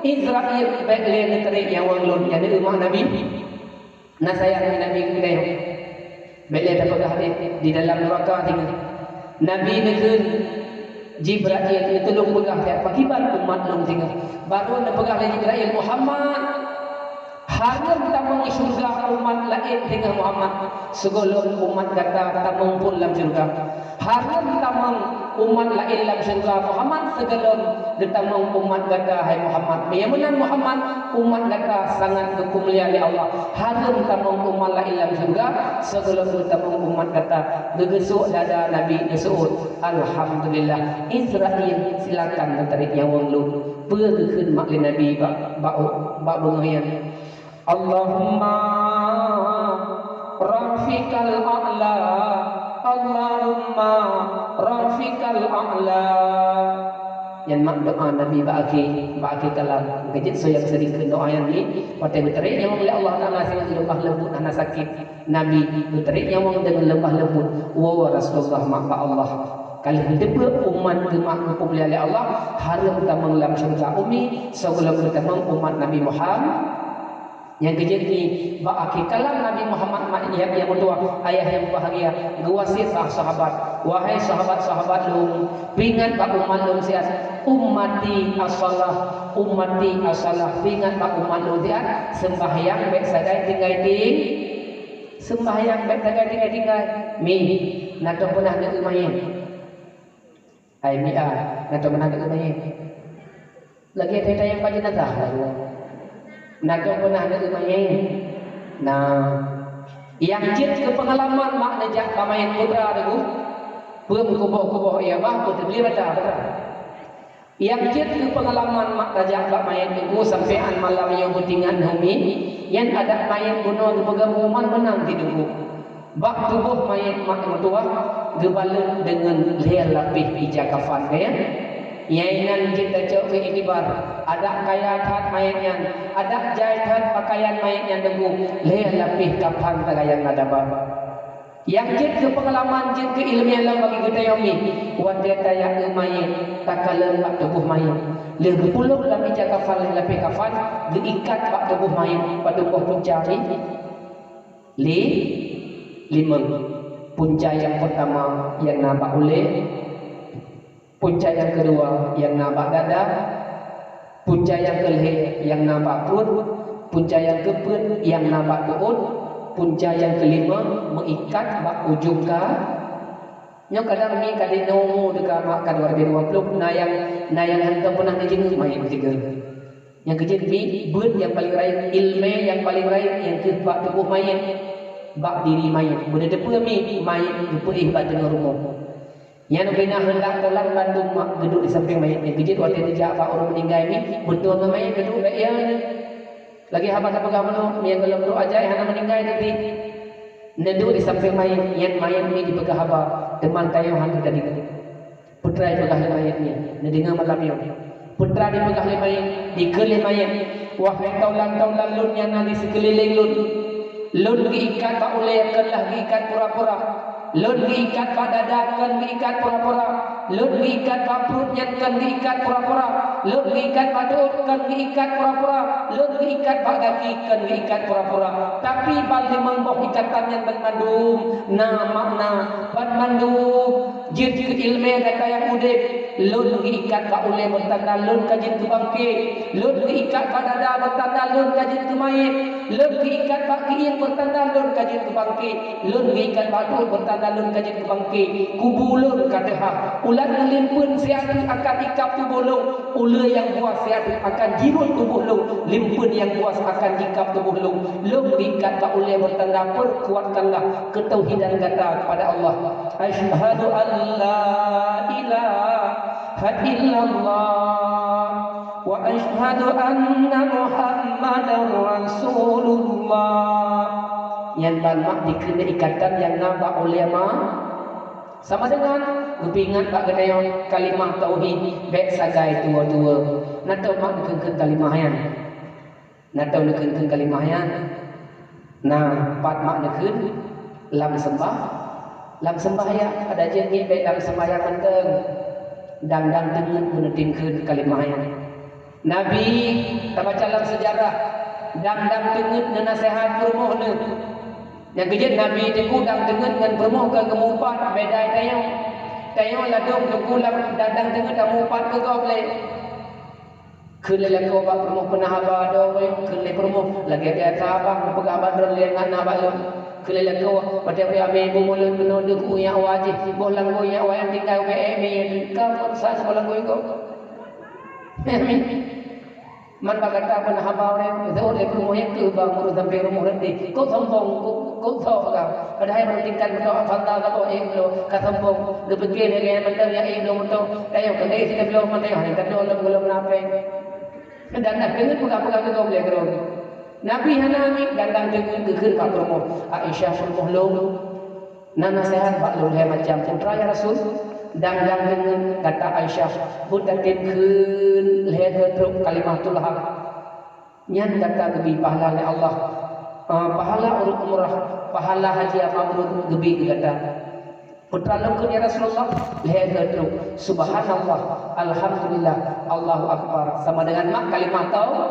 Israil bèk lé neutarek nyawöng lôn." Nyan umat Nabi. Na sayang ngon Nabi keu geutanyoe. Bèk lé tapeugah di, di dalam nuraka singoh. Nabi neukheun, "Jibrail, neutulông peugah lé pakriban umat lôn singoh." Barô neupeugah lé Jibrail, "Muhammad, hareuem tamong syeuruga umat laén singoh Muhammad, sigohlom umat gata tamong phôn lam syeuruga." Hareuem tamong umat laén lam syeuruga Muhammad sigohlom geutamong umat gata, hai Muhammad. Meunyo meunan Muhammad, umat gata sangat geupeumulia lé Allah. Hareuem tamong umat laén lam syeuruga sigohlom geutamong umat gata. Geugeusok dada Nabi geuseuôt. Alhamdulillah. "Israil, silakan neutarek nyawöng lôn." Peue geukheun mak lé Nabi bak, bak, bak beungoh nyan? Allahumma rafiqal a'la, Allahumma rafiqal a'la. Nyan mak doa Nabi bak akhé, bak akhé kalam. Geujeuet soe nyang seuring kheun doa nyan ni, watèe geutarek nyawöng lé Allah Taala singoh leumbah leumbot hana sakét. Nabi geutarek nyawöng deungon leumbah leumbot. Woe Rasulullah mak bak Allah. Ka lheueh geuteupeue umat geuh mak geupeumulia lé Allah, hareuem tamong lam syeuruga Umi, sigohlom geutamong umat Nabi Muhammad. Nyang keujeuet nyoe, bak akhé kalam Nabi Muhammad mak nyang, nyang meutuah, ayah nyang mubahgia, geuwasiet bak sahabat, "Wahai sahabat-sahabat lôn, peuingat bak umat lôn siat, ummati as-shalah, ummati as-shalah, peuingat bak umat lôn siat, seumbahyang bék sagai tinggai ting, seumbahyang bék sagai tinggai-tinggai." Mi, na teupeunah neueu manyét? Hai mi a, na teupeunah neueu manyét? Lagèe that tayang bak jeunazah lagoe. Na teupeunah neueu manyét? Na. Nyang jeuet keu peungalaman mak neujak bak manyét putra teungku. Peue meukuboh-kuboh ie bah, peue teubeli bata putra. Nyang jeuet keu peungalaman mak tajak bak manyét teungku sampoe án malam nyoe beutingat nyoe mi, nyan adat manyét bunoe geupeugah bumoe meunang di teungku. Bak tuboh manyét mak meutuah geubalot deungon lhèe lapéh ija kafan, ka nyan? Nyang inan jeuet tacok keu iktibar, adak kaya that manyét nyan, adak jai that pakaian manyét nyan teungku, lhèe lapéh kafan tagayang na daba. Nyang jeuet keu peungalaman, jeuet keu ileumèe lom bagi geutanyoe mi, watèe tajak eu manyét, takalon bak tuboh manyét. Lheueh geupulôk lam ija kafan lhèe lapéh kafan, geuikat bak tuboh manyét, bak tuboh punca mi. Li-, limong. Punca nyang peurtama nyang na bak ulèe, punca nyang keudua nyang na bak dada, punca nyang keulhèe nyang na bak pruet, punca nyang keupeuet nyang na bak peuôt, punca nyang keulima meuikat bak ujong ka. Nyoe kadang mi ka di umu teuka mak ka dua ribu dua puluh, na nyang, na nyang hana teupeunah neujeungeuk manyét meusigoe. Nyang keujeuet mi, beuet nyang paleng rayeuk, ileumèe nyang paleng rayeuk nyang keuh bak tuboh manyét, bak diri manyét. Meunyoe teupeue mi, manyét geupeuéh bak teungoh rumoh. Nyan ubena heundak taulan bandum mak geuduek di sampéng manyét. Nyang keujeuet watèe neujak bak ureueng meuninggai mi, meutuah ngon manyét geuduek bak ie. Lagèe haba tapeugah bunoe, mi nyang gohlom trok ajai hana meuninggai teuti. Neuduek di sampéng manyét, nyan manyét mi jipeugah haba, teuma tanyoe hana teudeungoe. Peue teuma jipeugah lé manyét nyan, neudeungoe malam nyoe. Peue teuma jipeugah lé manyét, dikheun lé manyét, "Wahai taulan-taulan lôn nyang na di sikeulileng lôn, lôn geuikat bak ulèe kon lheueh geuikat pura-pura, lôn geuikat bak dada kon geuikat pura-pura, lôn geuikat bak pruet nyan kon geuikat pura-pura, lôn geuikat bak tuôt kon geuikat pura-pura, lôn geuikat bak gaki kon geuikat pura-pura." Tapi ban limong boh ikatan nyan banmandum na makna, banmandum jeuet keu ileumèe gata nyang udép. Lôn geuikat bak ulèe beutanda lôn ka jeuet keu bangké. Lôn geuikat bak dada beutanda lôn ka jeuet keu manyét. Lôn geuikat bak keuieng beutanda lôn ka jeuet keu bangké. Lôn geuikat bak pruet beutanda lôn ka jeuet keu bangké. Kubu lôn ka teuhah. Ulat ngon limpeuen siat akan ikab tuboh lôn. Uleue nyang buas siat akan jiruet tuboh lôn. Limpeuen nyang buas akan jikab tuboh lôn. Lôn geuikat bak ulèe beutanda peukuatkanlah keutauhidan gata kepada Allah. Asyhadu an la ilaha illallah wa asyhadu anna Muhammadar Rasulullah. Nyan ban mak dikheun lé ikatan nyang na bak ulèe ma. Sama deungon geupeuingat bak geutanyoe kalimah tauhid, bèk sagai tuwoe-tuwoe. Na teuh mak neukheun-kheun kalimah nyan. Na teuh neukheun-kheun kalimah nyan. Na, pat mak neukheun, lam seumbah, lam seumbahyang, adak jeuet ngieng bèk lam seumbahyang mantong. Dang-dang teungeut meuneutem kheun kalimah nyan. Nabi, tabaca lam seujarah, dang-dang teungeut neunaseuhat peurumoh neuh. Nyang keujeuet Nabi teungku dang teungeut ngon peurumoh ka geumeuupat, beda tanyoe. Tanyoe ladôm teungku lam dang-dang teungeut tameuupat keu gob lé. Kheun lé lakoe bak peurumoh peuna haba dong, kheun lé peurumoh lagèe biasa abang peugah bak droe lé ngon na bak lôn. Kheun lé lakoe, watèe pih abéh bumoe lôn keunoe deuh u nyak wa jih, boh langgôi nyak wa nyang tinggai ubé ék mé, ka meurusak boh langgôi gob. Man bak gata peuna haba ureueng, zeuôt lé peurumoh nyang keu bang ureueng sampoe rumoh reuti. Kok sombong, kok, kok sok ka. Padahai baru tingkat meutoh Avanza saboh ék bloe, ka sombong. Geupike lé gaya mantong nyang ék bloe meutoh. Tanyoe keuneuk isi bloe mantong, hana tabloe lom gohlom lapéng. Dan na deungon peugah-peugah keu gob lé keudroe. Nabi hana ngieng dan dang deungon geukheun bak peurumoh. Aisyah peurumoh lôn. Na naseuhat bak lôn lhèe macam, "Putra ya Rasul, dang-dang deungon kata Aisyah, beutatém kheun lhèe keu trok kalimatul haq. Nyan gata geubri pahala lé Allah. Ah, pahala ureueng umrah, pahala haji mabrur geubri keu gata." "Putra lôn kheun ya Rasulullah, lhèe keu trok. Subhanallah, alhamdulillah, Allahu akbar." Sama dengan mak kalimah tau-,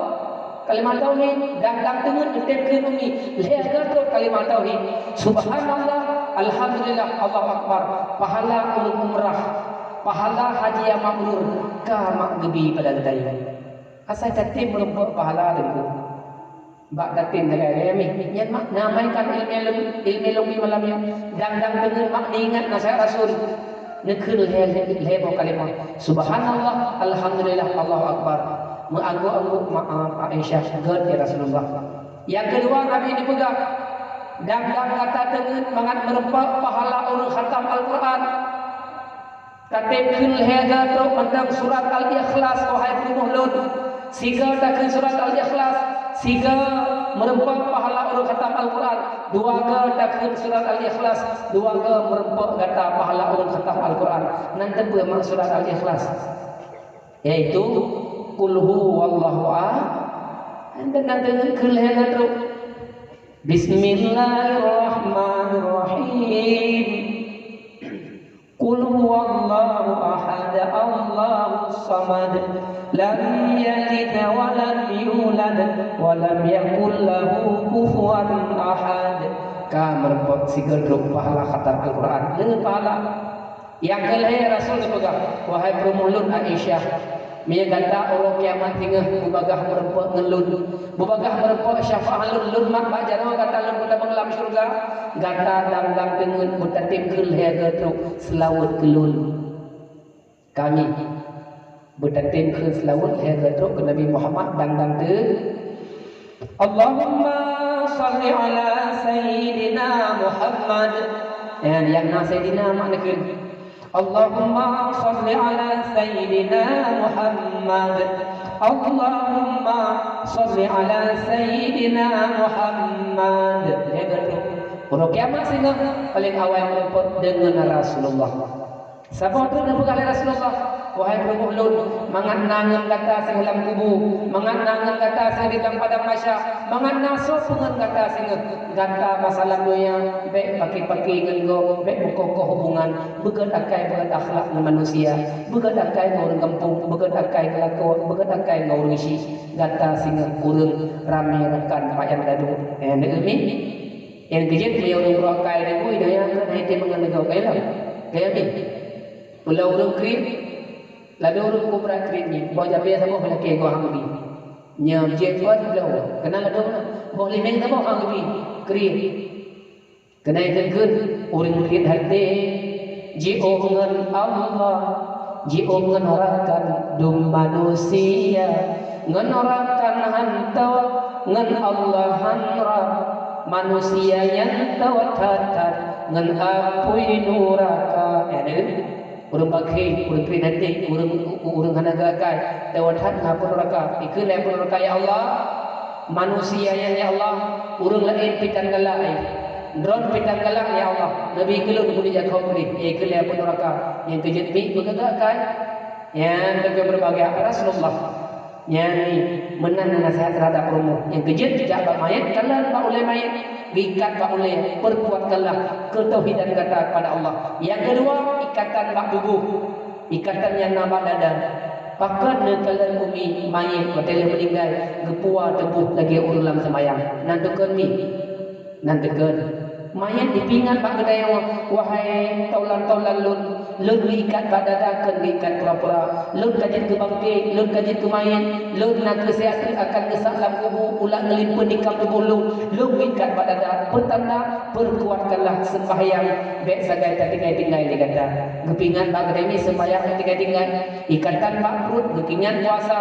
Kalimah tauhid, dang-dang teungeut, teutem kheun umi, lhèe geutrok kalimah tauhid. Subhanallah, alhamdulillah, Allahu akbar. Pahala ureueng umrah, pahala haji nyang mabrur, ka mak geubi pada geutanyoe. Asai tatem meureumpok pahala teungku. Bak tatem lagèe nyan, nyan mak na maikan ilmu lôn, ilmu lôn malam nyoe. Dang-dang teungeut mak ingat naseuhat Rasul. Neukheun lhèe, lhèe, lhèe boh kalimah. Subhanallah, alhamdulillah, Allahu akbar. Meuangguk-angguk maaf Aisyah, gèt ya Rasulullah. Nyang keudua Nabi neupeugah, dang-dang gata teungeut mangat meureumpok pahala ureueng khatam Al-Qur'an. Tatem kheun lhèe geutrok mantong surat Al-Ikhlas, wahai peurumoh lôn. Sigoe takheun surat Al-Ikhlas, sigoe meureumpok pahala ureueng khatam Al-Qur'an. Dua goe takheun surat Al-Ikhlas, dua goe meureumpok gata pahala ureueng khatam Al-Qur'an. Nan teupeue mak surat Al-Ikhlas? Yaitu, Qul huwallahu ahad. Enten nan teungeut kheun lhèe geutrok. Bismillahirrahmanirrahim. Qul huwallahu ahad, Allahus samad, lam yalid wa lam yulad, wa lam yakul lahu kufuwan ahad. Ka meureumpok sigoe trok pahala khatam Al-Qur'an. Deungon pahala. Nyang keulhèe Rasul geupeugah, "Wahai peurumoh lôn Aisyah, meunyoe gata uroe kiamat singoh beubagaih meureumpok ngon lôn, beubagaih meureumpok syafaat lôn, lôn mat bak jaroe gata lôn peutamong lam syeuruga, gata dang-dang teungeut beutatem kheun lhèe geutrok seulaweuet keu lôn." Kami beutatem kheun seulaweuet lhèe geutrok keu Nabi Muhammad dang-dang teungeut. Allahumma shalli ala Sayyidina Muhammad. Nyan, nyang na Sayyidina mak neukheun. Allahumma shalli ala Sayyidina Muhammad. Allahumma shalli ala Sayyidina Muhammad. Lhèe geutrok. Uroe kiamat singoh paléng awai meureumpok deungon Rasulullah. Saboh treuk neupeugah lé Rasulullah, "Wahai peurumoh lôn, mangat na ngon gata singoh lam kubu, mangat na ngon gata singoh di lam padang mahsyar, mangat na soe peurumoh gata singoh, gata masa lam donya bèk paké-paké ngon gob, bèk meukoh-koh hubungan, beugèt akai beugèt akhlak ngon manusia, beugèt akai ngon ureueng gampông, beugèt akai keu lakoe, beugèt akai ngon ureueng isyik, gata singoh ureueng ramé rakan pajan dadôk." Eh, neueu mi? Nyang keujeuet lé ureueng brôk akai di bui donya keu hai teuh meungon leugoe kai lom. Kaya mi. Peulom ureueng kriet, ladôm ureueng kubra kriet nyan. Boh japée saboh lakée goh hang bi. Nyoe jeuet buet bloe. Keunan ladôm na. Boh limeng saboh hang bi. Kriet. Keunan kheun-kheun ureueng kriet até. Jiôh ngon Allah, jiôh ngon rakan dum manusia, ngon rakan hantom, ngon Allah han rab, manusia nyan tawat that-that, ngon apui nuraka. Ya, deuh. Ureueng bakhi, ureueng kriet até, ureueng, ureueng hana geuakai, tawat that ngon apui nuraka. Ikheun lé apui nuraka, "Ya Allah, manusia nyan, ya Allah, ureueng laén pih tan galak, eh. Droe pih tan galak, ya Allah. Neubi keu lôn beujak keu kriet." Ikheun lé apui nuraka, "Nyang keujeuet mi beugagak kai." Nyan teuka beureubagia Rasulullah. Nyan meunan naseuhat terhadap rumoh. Nyang keujeuet jak bak manyét, kalon bak ulèe manyét, geuikat bak ulèe, peukuatkanlah keutauhidan gata kepada Allah. Nyang keudua, ikatan bak tuboh. Ikatan nyang na bak dada. Pakon neukalon umi manyét watèe lheueh meuninggai, geupuwoe tuboh lagèe ureueng lam seumayang. Nan teukeun mi. Nan teukeun. Manyét jipeuingat bak geutanyoe, wahai taulan-taulan lôn, lôn geuikat bak dada kon geuikat pura-pura. Lôn ka jeuet keu bangké, lôn ka jeuet keu manyét, lôn nakeuh siat akan geusak lam kubu, ulat neulimpeuen di kam tuboh lôn, lôn geuikat bak dada. Peutanda, peukuatkanlah seumbahyang, bèk sagai tatinggai-tinggai lé gata. Geupeuingat bak geutanyoe seumbahyang bèk tinggai-tinggai. Ikatan bak pruet, geupeuingat puasa.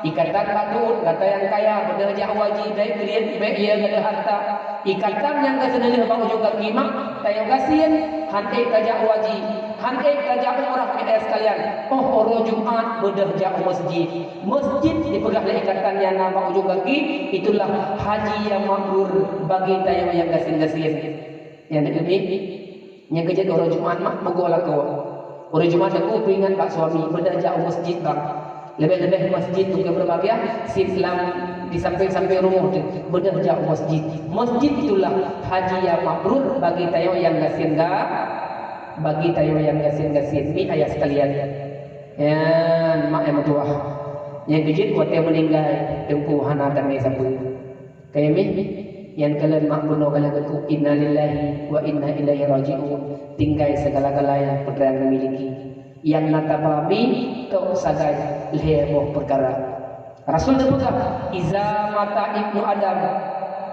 Ikatan bak tuot, gata nyang kaya, beudôh jak u haji, bèk kriet, bèk yö gadoh hareuta. Ikatan nyang gasien lheueh bak ujong gaki mak, tanyoe gasien, han ék tajak u haji, han ék tajak umrah, mi ayah sekalian. Óh uroe Jumat beudôh jak u masjid. Masjid dipeugah lé ikatan nyang na bak ujong gaki, itulah haji nyang mabrur bagi tanyoe nyang gasien-gasien. Nyang deukeue mi, nyang keujeuet uroe Jumat mak meugoe lakoe. Uroe Jumat lakoe peuingat bak suami, beudôh jak u masjid bang. Leubeh-leubeh masjid bukan berbahagia, sit lam di samping-samping rumoh teuh, beudôh jak u masjid. Masjid itulah haji nyang mabrur bagi tanyoe nyang gasien ga, bagi tanyoe nyang gasien-gasien. Mi ayah sekalian, nyan mak nyang meutuwah. Nyang keujeuet watée meuninggai, teungku hana tamé sapeue. Kayém, nyang kalon mak bunoe ka lheueh geukuk, "Innalillahi wa inna ilaihi raji'un." Tinggai segala-galanya peue nyang geumiliki. Nyang na taba mi, tok sagai lhée boh peukara. Rasul geupeugah, "Iza mata ibnu Adam,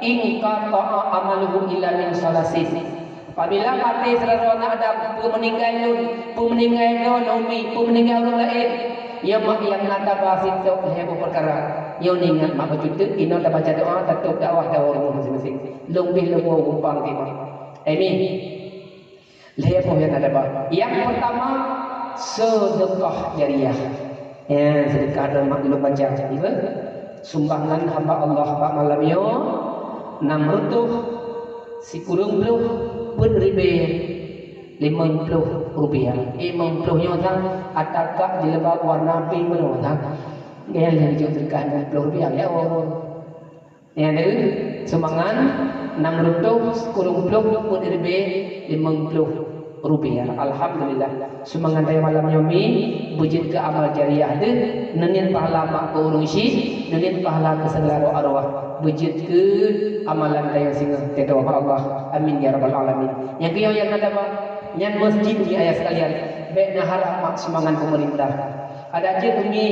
inqata'a amaluhu illa min salasin." Apabila maté sidroe aneuk Adam, peue meuninggai lôn, peue meuninggai droeneuh umi, peue meuninggai ureuëng laén, ya mak nyang na taba sitôk lhée boh peukara. Nyoe neuingat mak bacut teuk, inoe tabaca doa, tatôb dakwah, dakwah ureuëng masing-masing. Lôn beh lôn woe gumpang di mak. Amin. Lhée boh nyang na taba. Nyang peurtama, sedekah jariah. Ya, sedekah droe mak lôn baca. Iba, sumbangan hamba Allah bak malam nyoe, nam reutôh sikureueng ploh peuet ribée limong ploh rupiah. Limong ploh nyoe sang, ata kak jilbab warna pink meunoe sang. Nyan lheueh jeuet sedekah limong ploh rupiah, ya Allah. Nyan deuh, sumbangan nam reutôh sikureueng ploh peuet ribée limong ploh rupiah. Alhamdulillah. Sumbangan tanyoe malam nyoe mi beujeuet keu amal jariah deuh, neuniet pahala mak keu ureuëng syik, neuniet pahala keu segala roh arwah. Beujeuet keu amalan tanyoe singoh teudoa bak Allah. Amin ya rabbal alamin. Nyang keunyoe nyang na taba, nyan masjid nyoe ayah sekalian. Bék na harab mak sumbangan pemerintah. Adak jeuet umi,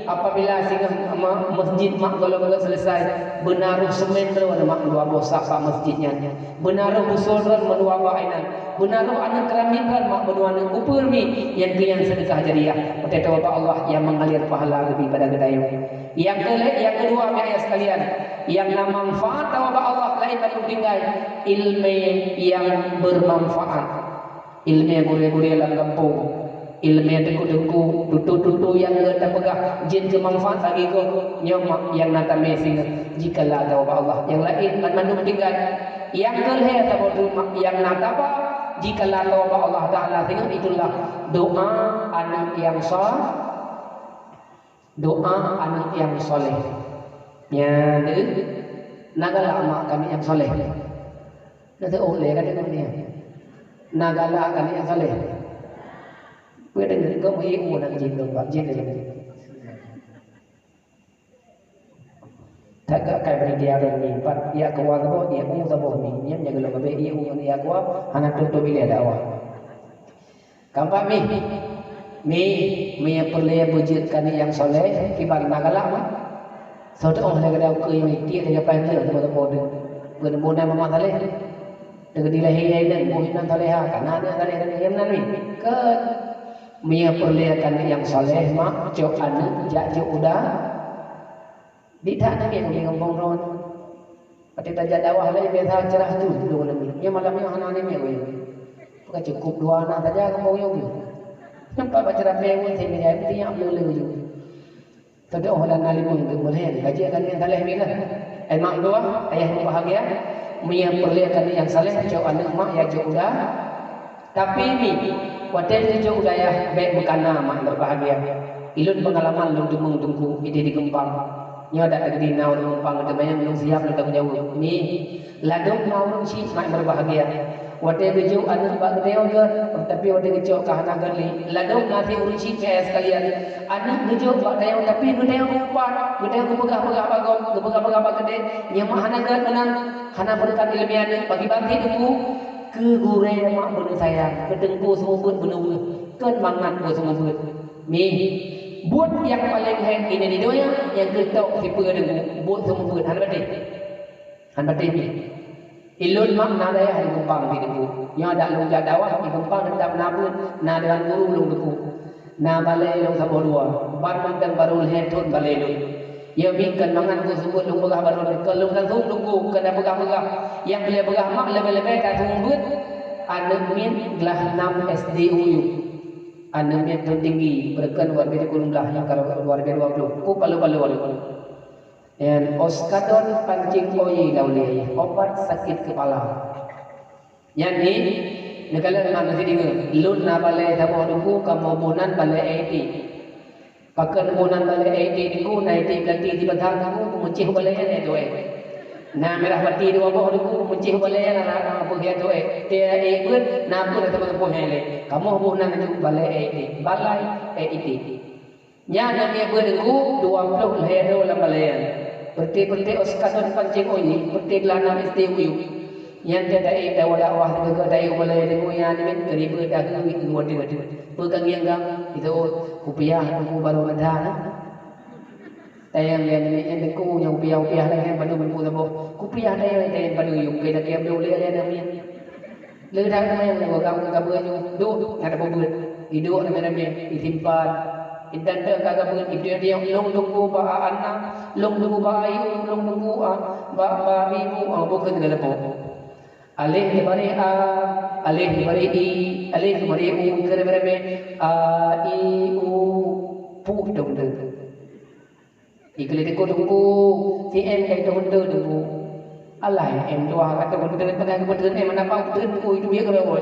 apabila singoh ma-, masjid mak gohlom geuselesai, beuna roh seumén droe mak dua boh sak bak masjid nyan. Beuna roh busoe droe meudua bak inan. Beuna roh aneuk keramik droe mak meudua aneuk. Upeue mi, nyan keuh nyan sedekah jariah. Watée tawoe bak Allah nyang mengalir pahala leubeh pada geutanyoe. Nyang keulhée, nyang keudua, mi ayah sekalian, nyang na manfaat tawoe bak Allah laén bandum tinggai, ileumé nyang bermanfaat. Ileumé gurée-gurée lam gampông, ileumé teungku-teungku, tutoe-tutoe nyang geupeugah jeuet keu manfaat lagée gob, nyoe mak nyang na tamé singoh jikala tawoe bak Allah. Nyang laén banmandum tinggai. Nyang keulhée saboh teuk mak nyang na taba jikala tawoe bak Allah Taala singoh, itulah doa aneuk nyang sa-, doa aneuk nyang saleh. Nyan deuh, na galak mak keu aneuk nyang saleh. Na teuôh lé ka deungoe nyan. Na galak keu aneuk nyang saleh. Peue deungon keu meuibu na jih lom bak jih lé. Tagak kai bri dia rot mi, pat ya kuwa saboh, ya u saboh mi. Nyan jaga lom abéh ya u ngon ya kuwa, hana tutoe ilée dakwah. Kampak mi, mi, mi peureulée beujeuet keu aneuk nyang saleh, kiban na galak mah. Soe teuôh lé geuda ukeue nyang itiek lé gapai lé teuma teupeu deuh. Beuna mama saleh. Deungon dilahé inong, boh inong salehah, kana aneuk saleh, aneuk nyang nan mi. Keu meunyoe peureulée keu aneuk nyang saleh, mak, cok aneuk jak jok u da-, di that aneuk miet u gampông droe. Watée tajak dakwah lé biasa ceurah tu dulu aneuk miet. Nyoe malam nyoe hana aneuk miet wéh. Bukan cukup dua aneuk saja gampông nyoe. Nampak baca rapi wéh, saya melihat, mesti nyak lele ju. Teudoh dan alimong teuk meulhée, gaji akan nyang saleh mi kan. Ai mak dua, ayah meubahagia, meunyoe peureulée keu aneuk nyang saleh, cok aneuk mak ya jok u da-. Tapi mi, watée jijok u dayah, bék meukana mak meubahagia. Ilôn peungalaman lôn deungoe teungku, idéh di Geumpang. Nyoe dak di na ureuëng Geumpang, teuma nyang lôn siab lôn tanggung jaweueb. Mi, Ladôm na ureuëng syik mak meubahagia. Watée geujok aneuk bak geutanyoe gét, tapi watée geucok ka hana gét lé. Ladôm na si ureuëng syik, mi ayah sekalian. Aneuk geujok bak tanyoe, tapi geutanyoe geuupat, geutanyoe geupeugah-peugah bak gob, geupeugah-peugah bak keudeh, nyan mak hana gét meunan, hana beureukat ileumé aneuk, bagi banti teungku, keu gurée mak beuneuh sayang, keu teungku seumeubeuet beuneuh weueh, kon mangat boh seumeubeuet. Mi, buet nyang paleng hék ini di donya, nyang keutok sipeue deungoe, buet seumeubeuet, hana beutôi. Hana patéh pih. Ilôn mak na dayah di Geumpang di Teungku. Nyoe dak lôn jak dakwah di Geumpang teutap na beuet, na dewan guru lôn Teungku. Na balée lôn saboh dua. Ban mantong barô lhée thon balée lôn. Nyoe bit kon mangat keu seumeubeuet lôn peugah barô lôn. Kon lôn langsong Teungku, kon na peugah-peugah. Nyang peureulée peugah mak leubeh-leubeh ka seumeubeuet aneuk miet glah nam S D U U. Aneuk miet thon tinggi, beureukan dua ribèe dua ploh, nyang ka dua ribèe dua ploh. Ku palu-palu aneuk. Nyan Oskadon pancing oye laulée, obat sakit kepala. Nyan ni, neukalon mak meusidingoe, lôn na balée saboh Teungku, kamoe boh nan balée A T. Pakon boh nan balée A T Teungku, na A T peulati di Batang Teungku, beumeucéh balée nyan, eh, tuwoe. Na mirah pati dua boh Teungku, beumeucéh balée nyan, na, na, na, peue, eh, tuwoe. Tiep, eh, beuet, na peue, na teumpat-teumpat, eh, lé. Kamoe boh nan balée A T, balai A T. Nyan nyang beuet Teungku dua ploh lhèe droe lam balèe nyan. Peureté-peureté Oscar pancéng uji, peureté glah nam S D U. Nyan teuh da'i dakwah-dakwah keu da'i u balèe Teungku nyan, nyan keuribeuet dahé ngon dua-dua. Peue ka ngieng gam? Itu kupiah Teungku baru meudah na. Tayang nyan nyan Teungku nyang kupiah-kupiah lagèe bandum Teungku saboh. Kupiah tayang tayang bandum yum keu daké blue lé lé nyan. Leudah teuma nyang leuwah gam keu kabeue nyoe, duek, hana peubeuet. Iduek ramé-ramé, isimpan. Intan teuh ka kabeue, iduek-duek lôn teungku bak a anna, lôn teungku bak a iu, lôn teungku a bak ba bibu, a bukon segala po. Aleh dibaréh a, aleh dibaréh i, aleh dibaréh u, keu ramé-ramé, a, i, u, pu dong dong. Dikeue lé teungku, teungku, si M ka itoh eunteuk teungku. Alah M dua ka toh eunteuk, peugah keu eunteuk M, hana pat eunteuk teungku, itu biet keudroe.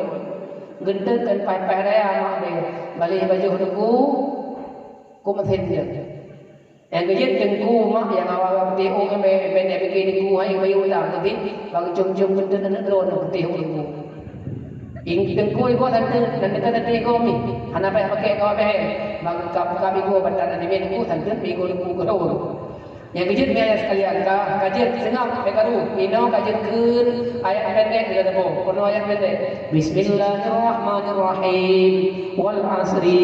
Geunteuk kan paih-paih raya mak beh. Baleh bajoh teungku, kok meusén jeuet. Nyang keujeuet teungku mak nyang awai-awai putéh ôk, M B, M B, M B, teungku hai bayeue utang, tapi bang com-com geunteuk aneuk droeneuh putéh ôk teungku. Ing teungku igoe santeut, dan dekat teuntèe igoe mi. Hana payah pakai kawa bèe. Bang kab, kab igoe bantat aneuk miet teungku santeut, mi igoe teungku keudroe. Nyang keujeuet mi ayah sekalian, ka, ka jeuet seungab, bèk karu. Inoe ka jeuet kheun ayat pendek lagèe teupeu. Peunoh ayat pendek. Bismillahirrahmanirrahim. Wal asri.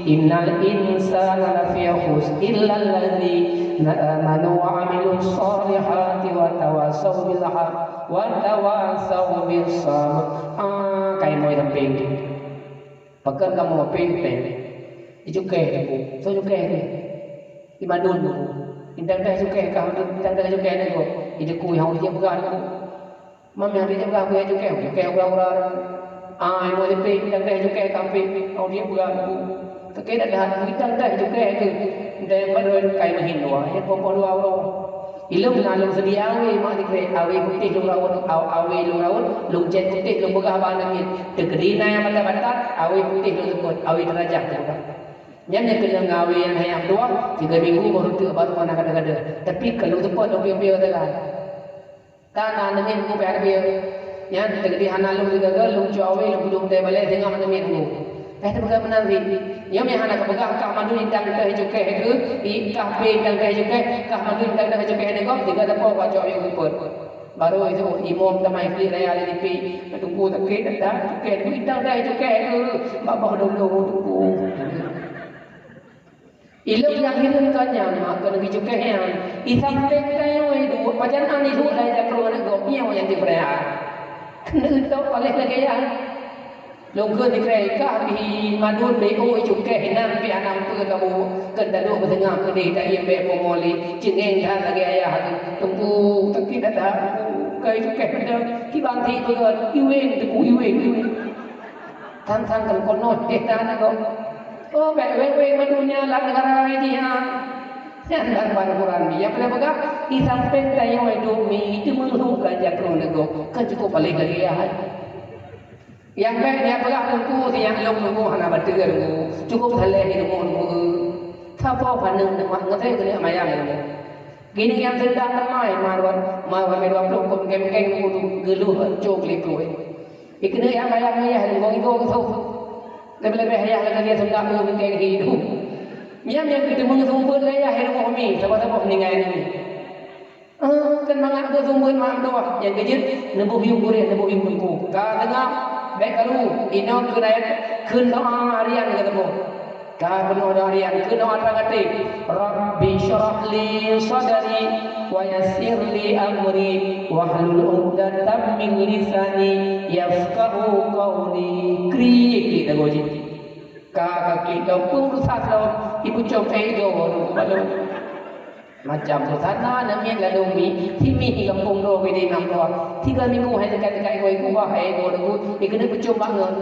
Innal insana lafi khusr. Illal ladzina amanu wa amilus shalihati wa tawasaw bil haq. Wa tawasaw bis sabr. Ah, kai moi sampéng. Pakon kamoe péng-péng. Icukéh teungku. Soe cukéh teungku? Imadun teungku. Indang dah cukéh kah, indang dah cukéh teungku. Ide kui hong ije peugah teungku. Mam nyang ije peugah kui cukéh, cukéh urat-urat. Ah, imo ije péng, indang dah cukéh kah péng, hong ije peugah teungku. Keuke dah dah, indang dah cukéh teungku. Indang baroe kai mahin dua, ya poh-poh dua uroe. Ilôn na lôn seudia awe mak dikrek, awe putéh lôn rawot, aw-, awe lôn rawot, lôn cét putéh lôn peugah bak aneuk miet. Teukeudi na nyang batat-batat, awe putéh lôn seupôt, awe deurajat lôn peugah. Nyan nyang keunong awe nyang hayam dua, tiga minggu baru teuk baru hana kada-kada. Tapi ka lôn seupôt lôn piôh-piôh sagai. Ka na aneuk miet lôn piôh-piôh. Nyan teukeudi hana lôn sigaga, lôn cok awe lôn peuduek bak balèe singoh aneuk miet lôn. Payah teupeugah meunan cit. Nyoe meuhana kapeugah kah mandum indang teuh cukéh keu, i, kah pé indang teuh cukéh, kah mandum indang teuh cukéh nyoe gob, tiga teupeu kacok yue seupôt. Baru itu imum tamai klik raya lé nipi, teungku sakét dah, cukéh, indang teuh cukéh keu, babah dong-dong teungku. Ilôn nyang hireuen ka nyan, maka neubi cukéh nyan. I sampéng tanyoe duek, pajan an iduek lai jakrong aneuk gob, nyoe nyang jipeuraya. Keuneuk tok paléh lagèe nyan. Lôn kheun dikrek kah bih mandum B O cukéh nan pih hana peue kabu keu daduek beuseungab keudeh taiem bèk peumo lé ceungeng that lagèe ayah tu. Teungku, sakét that, teungku. Kai cukéh mantong. Kiban ti peugah, iweng teungku, iweng, iweng. Than-than kan konoh teh tan ago. Oh, bèk weng-weng mandum nyan lam neugara jih ha. Nyan lam ban Quran mi. Nyang peureulèe peugah, i sampéng tanyoe duek mi, i teumeulhok ganja keu neugok. Kan cukup paléh lagèe ayah. Nyang bèk nyang peugah teungku, si nyang lôn teungku hana bateue teungku. Cukup saleh di rumoh teungku. Saboh paneuk neumat ngeusé keuneuk mayang teungku. Keuneuk nyang seudang ramai, ma dua, ma ramé dua ploh kon keng-keng teungku geuluh cok lé ploh. Ikeuneuk nyang mayang ayah teungku, igoe geusoh. Leubeh-leubeh ayah lagèe seudang keng hi teungku. Nyang nyang geuteumeung seumeubeuet lé ayah teungku mi, saboh-saboh ninggai teungku. Ah, kan mangat beusumbeuen mak meutuah, nyang keujeuet neuboh yuem gurèe, neuboh yuem teungku. Ka teungoh, bèk karu, inoe keu rakyat, kheun doa harian keu teungku. Ka peunoh doa harian, kheun doa trang até. Rabbi syrah li sadri, wa yassir li amri, wahlul uqdatam min lisani, yafqahu qawli. Kriek-kriek lagoe jih. Ka, ka klik lom, peurusan lom, ibucom éh goe, balom. Macam tu sana namiet ladôm mi, simi gampông droe bidé nam droe. Tiga minggu hai dekat-dekat ikoi kubah, eh, go debu, ikeuneuk peucom bangon.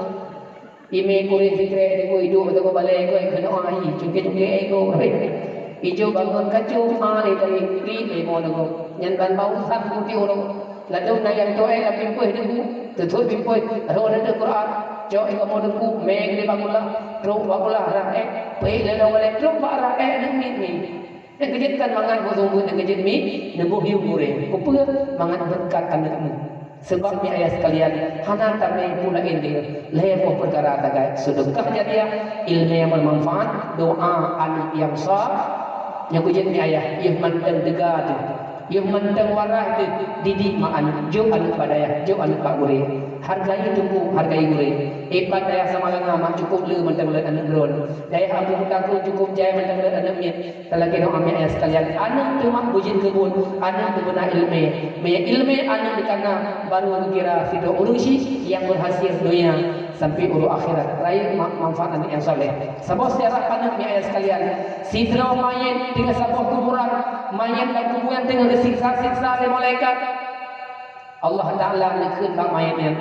Ime kureh sikrek debu, iduek debu balai ikoi, keunoe ai, cungke-cungke ikoi. Ijo bangon kacau, ai tadi, klik limo debu. Nyan ban bau sat putih urang. Ladôm na nyang toe lam pimpoi debu, teutôt pimpoi, roh deundeuk Quran, cok ikamoe debu, meng di bakulah, trok bakulah, rah ék, peuék lé lom balai, trok bak rah ék, deungon mi. Nyang keujeuet kan mangat boh sumbeuen nyang keujeuet mi, neuboh yuem gurèe. Keupeue? Mangat beureukat aneuk mu. Sabab, mi ayah sekalian, hana tamé peue laén deuh, lhée boh peukara tagai. Sedekah jariah, ilmu nyang bermanfaat, doa aneuk nyang sa, nyang kujeuet mi ayah, yôh mantong teuga teuh, yôh mantong waras teuh, didik mak aneuk, jok aneuk bak dayah, jok aneuk bak gurée. Hargai teungku, hargai gurée. Iék bak dayah Samalanga mak, cukup le mantong lôn aneuk droen. Dayah Abu Takun cukup jai mantong lôn aneuk miet. Talakée doa mi ayah sekalian, aneuk teuh mak beujeuet keu buet, aneuk teuh beuna iéleumé. Meunyo iéleumé aneuk teuh kana, baru geukira sidroe ureuëng syik nyang beurhasil donya sampai uroe akhirat. Rayeuk ma-, manfaat aneuk nyang saleh. Saboh sejarah aneuk mi ayah sekalian, sidroe manyét tinggai saboh kuburan, manyét lam kubu nyan teungoh geusiksa-siksa lé malaikat. Allah Taala neukheun bak manyét nyan,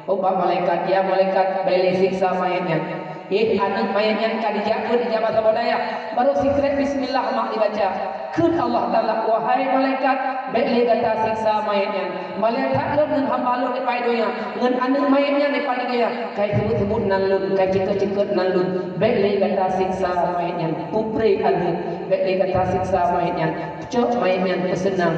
"Oh, bak malaikat, ya malaikat, bék lé siksa manyét nyan." Éh, aneuk manyét nyan ka dijak beuet ija masa bodayah, barô sikrek bismillah mak dibaca. Kheun Allah Taala, "Wahai malaikat, bék lé gata siksa manyét nyan. Malaikat lôn ngon hamba lôn di pai donya, ngon aneuk manyét nyan di pai donya, ka iseubut-seubut nan lôn, ka iceukeut-ceukeut nan lôn. Bék lé gata siksa manyét nyan. Pupreh aneuk, bék lé gata siksa manyét nyan. Peucok manyét nyan, peuseunang."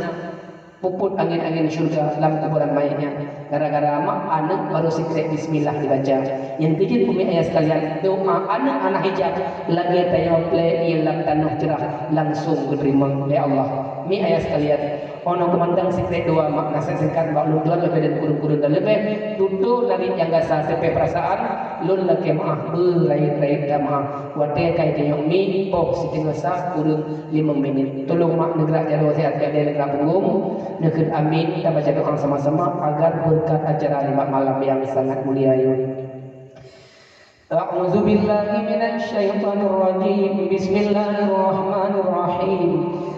Puput angén-angén syeuruga lam kuburan manyét nyan, gara-gara mak aneuk barô sikrek bismillah dibaca. Nyang keujeuet, peumi ayah sekalian, doa aneuk hana hijab lagée tanyoe plée ié lam tanoh ceurah, langsong geuteurimong lé Allah. Mi ayah sekalian, 'oh noe keumandang sikrek dua mak, nasihat singkat bak ulôn tuan leubeh dan kureueng-kureueng dan leubeh tutoe lagée nyang gasa teupée peurasaan, lôn lakée meuáh beurayeuk-rayeuk tamah. Watée ka itunyok mi poh siteungoh sa kureueng limong minit. Tolong mak neugrak jaroe siat, jak lé neugrak punggong. Neukheun amin, tabaca doa sama-sama agar beureukat acara nibak malam nyang sangat mulia nyoe. A'udzubillahi minasyaitonirrajim. Bismillahirrahmanirrahim.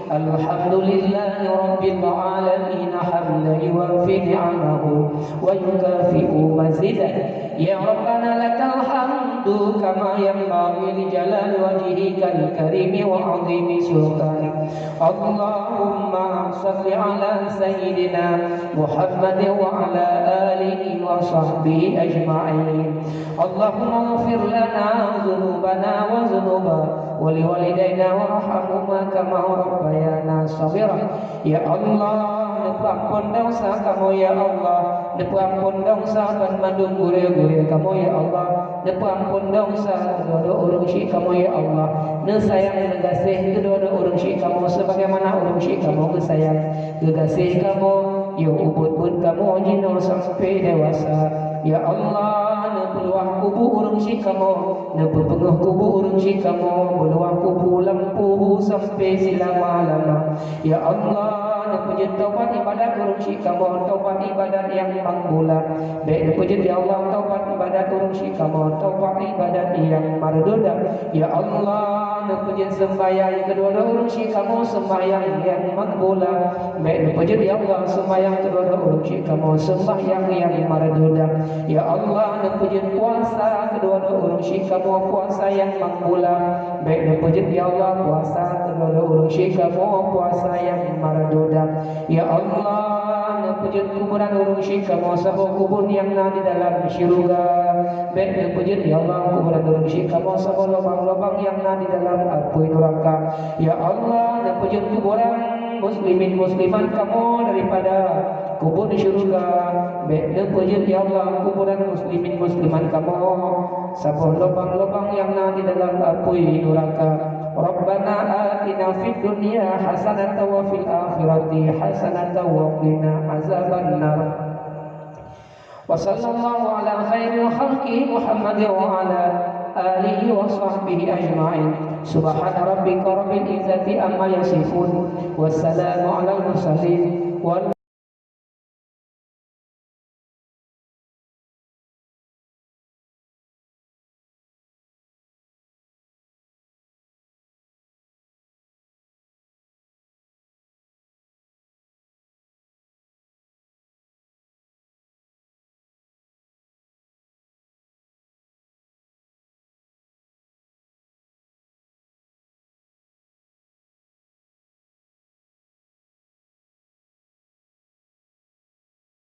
Alhamdulillahi rabbil alamin, hamdan yuwafi ni'amahu wa yukafi'u mazidah. Ya Rabbana lakal hamdu kama yanbaghi li jalali wajhikal karimi wa 'azimi sultanik. Allahumma shalli ala sayyidina Muhammadin wa ala alihi wa sahbihi ajma'in. Allahumma ighfir lana dzunubana wa dzunuba waliwalidaina warhamhuma kama rabbayana shaghira. Ya Allah, neupeuamphon desya kamoe, ya Allah. Neupeuamphon desya banmandum gurée-gurée kamoe, ya Allah. Neupeuamphon desya keudroe-droe ureuëng syik kamoe, ya Allah. Neusayang neugaséh keudroe-droe ureuëng syik kamoe sebagaimana ureuëng syik kamoe geusayang geugaséh kamoe, yoh ubit-ubit kamoe jinoe sampai dewasa. Ya Allah, neupeuluwah kubu ureuëng syik kamoe, neupeupeungéh kubu ureuëng syik kamoe, beuluwah kubu lam puhu sampai silama-lama. Ya Allah, neupeujeuet taubat ibadat ureuëng syik kamoe, taubat ibadat nyang makbula. Bék neupeujeuet, ya Allah, taubat ibadat ureuëng syik kamoe, taubat ibadat nyang marduda. Ya Allah, neupeujeuet seumbahyang keudroe-droe ureuëng syik kamoe, seumbahyang nyang makbula. Bék neupeujeuet, ya Allah, seumbahyang keudroe-droe ureuëng syik kamoe, seumbahyang nyang marduda. Ya Allah, neupeujeuet puasa keudroe-droe ureuëng syik kamoe, puasa nyang makbula. Bék neupeujeuet, ya Allah, puasa keudroe-droe ureuëng syik kamoe, puasa nyang marduda. Ya Allah, neupeujeuet kuburan ureuëng syik kamoe saboh kubu nyang na di dalam syeuruga. Bék neupeujeuet, ya Allah, kuburan ureuëng syik kamoe saboh lubang-lubang nyang na di dalam apui nuraka. Ya Allah, neupeujeuet kuburan muslimin muslimat kamoe daripada kubu di syeuruga. Bék neupeujeuet, ya Allah, kuburan muslimin muslimat kamoe saboh lubang-lubang nyang na di dalam apui nuraka. Rabbana atina fid dunya hasanatan wa fil akhirati hasanatan wa qina azabannar. Wa sallallahu ala khairil khalqi Muhammadin wa ala alihi wa sahbihi ajma'in. Subhana rabbika rabbil izzati amma yasifun. Wassalamu alal mursalin. Wal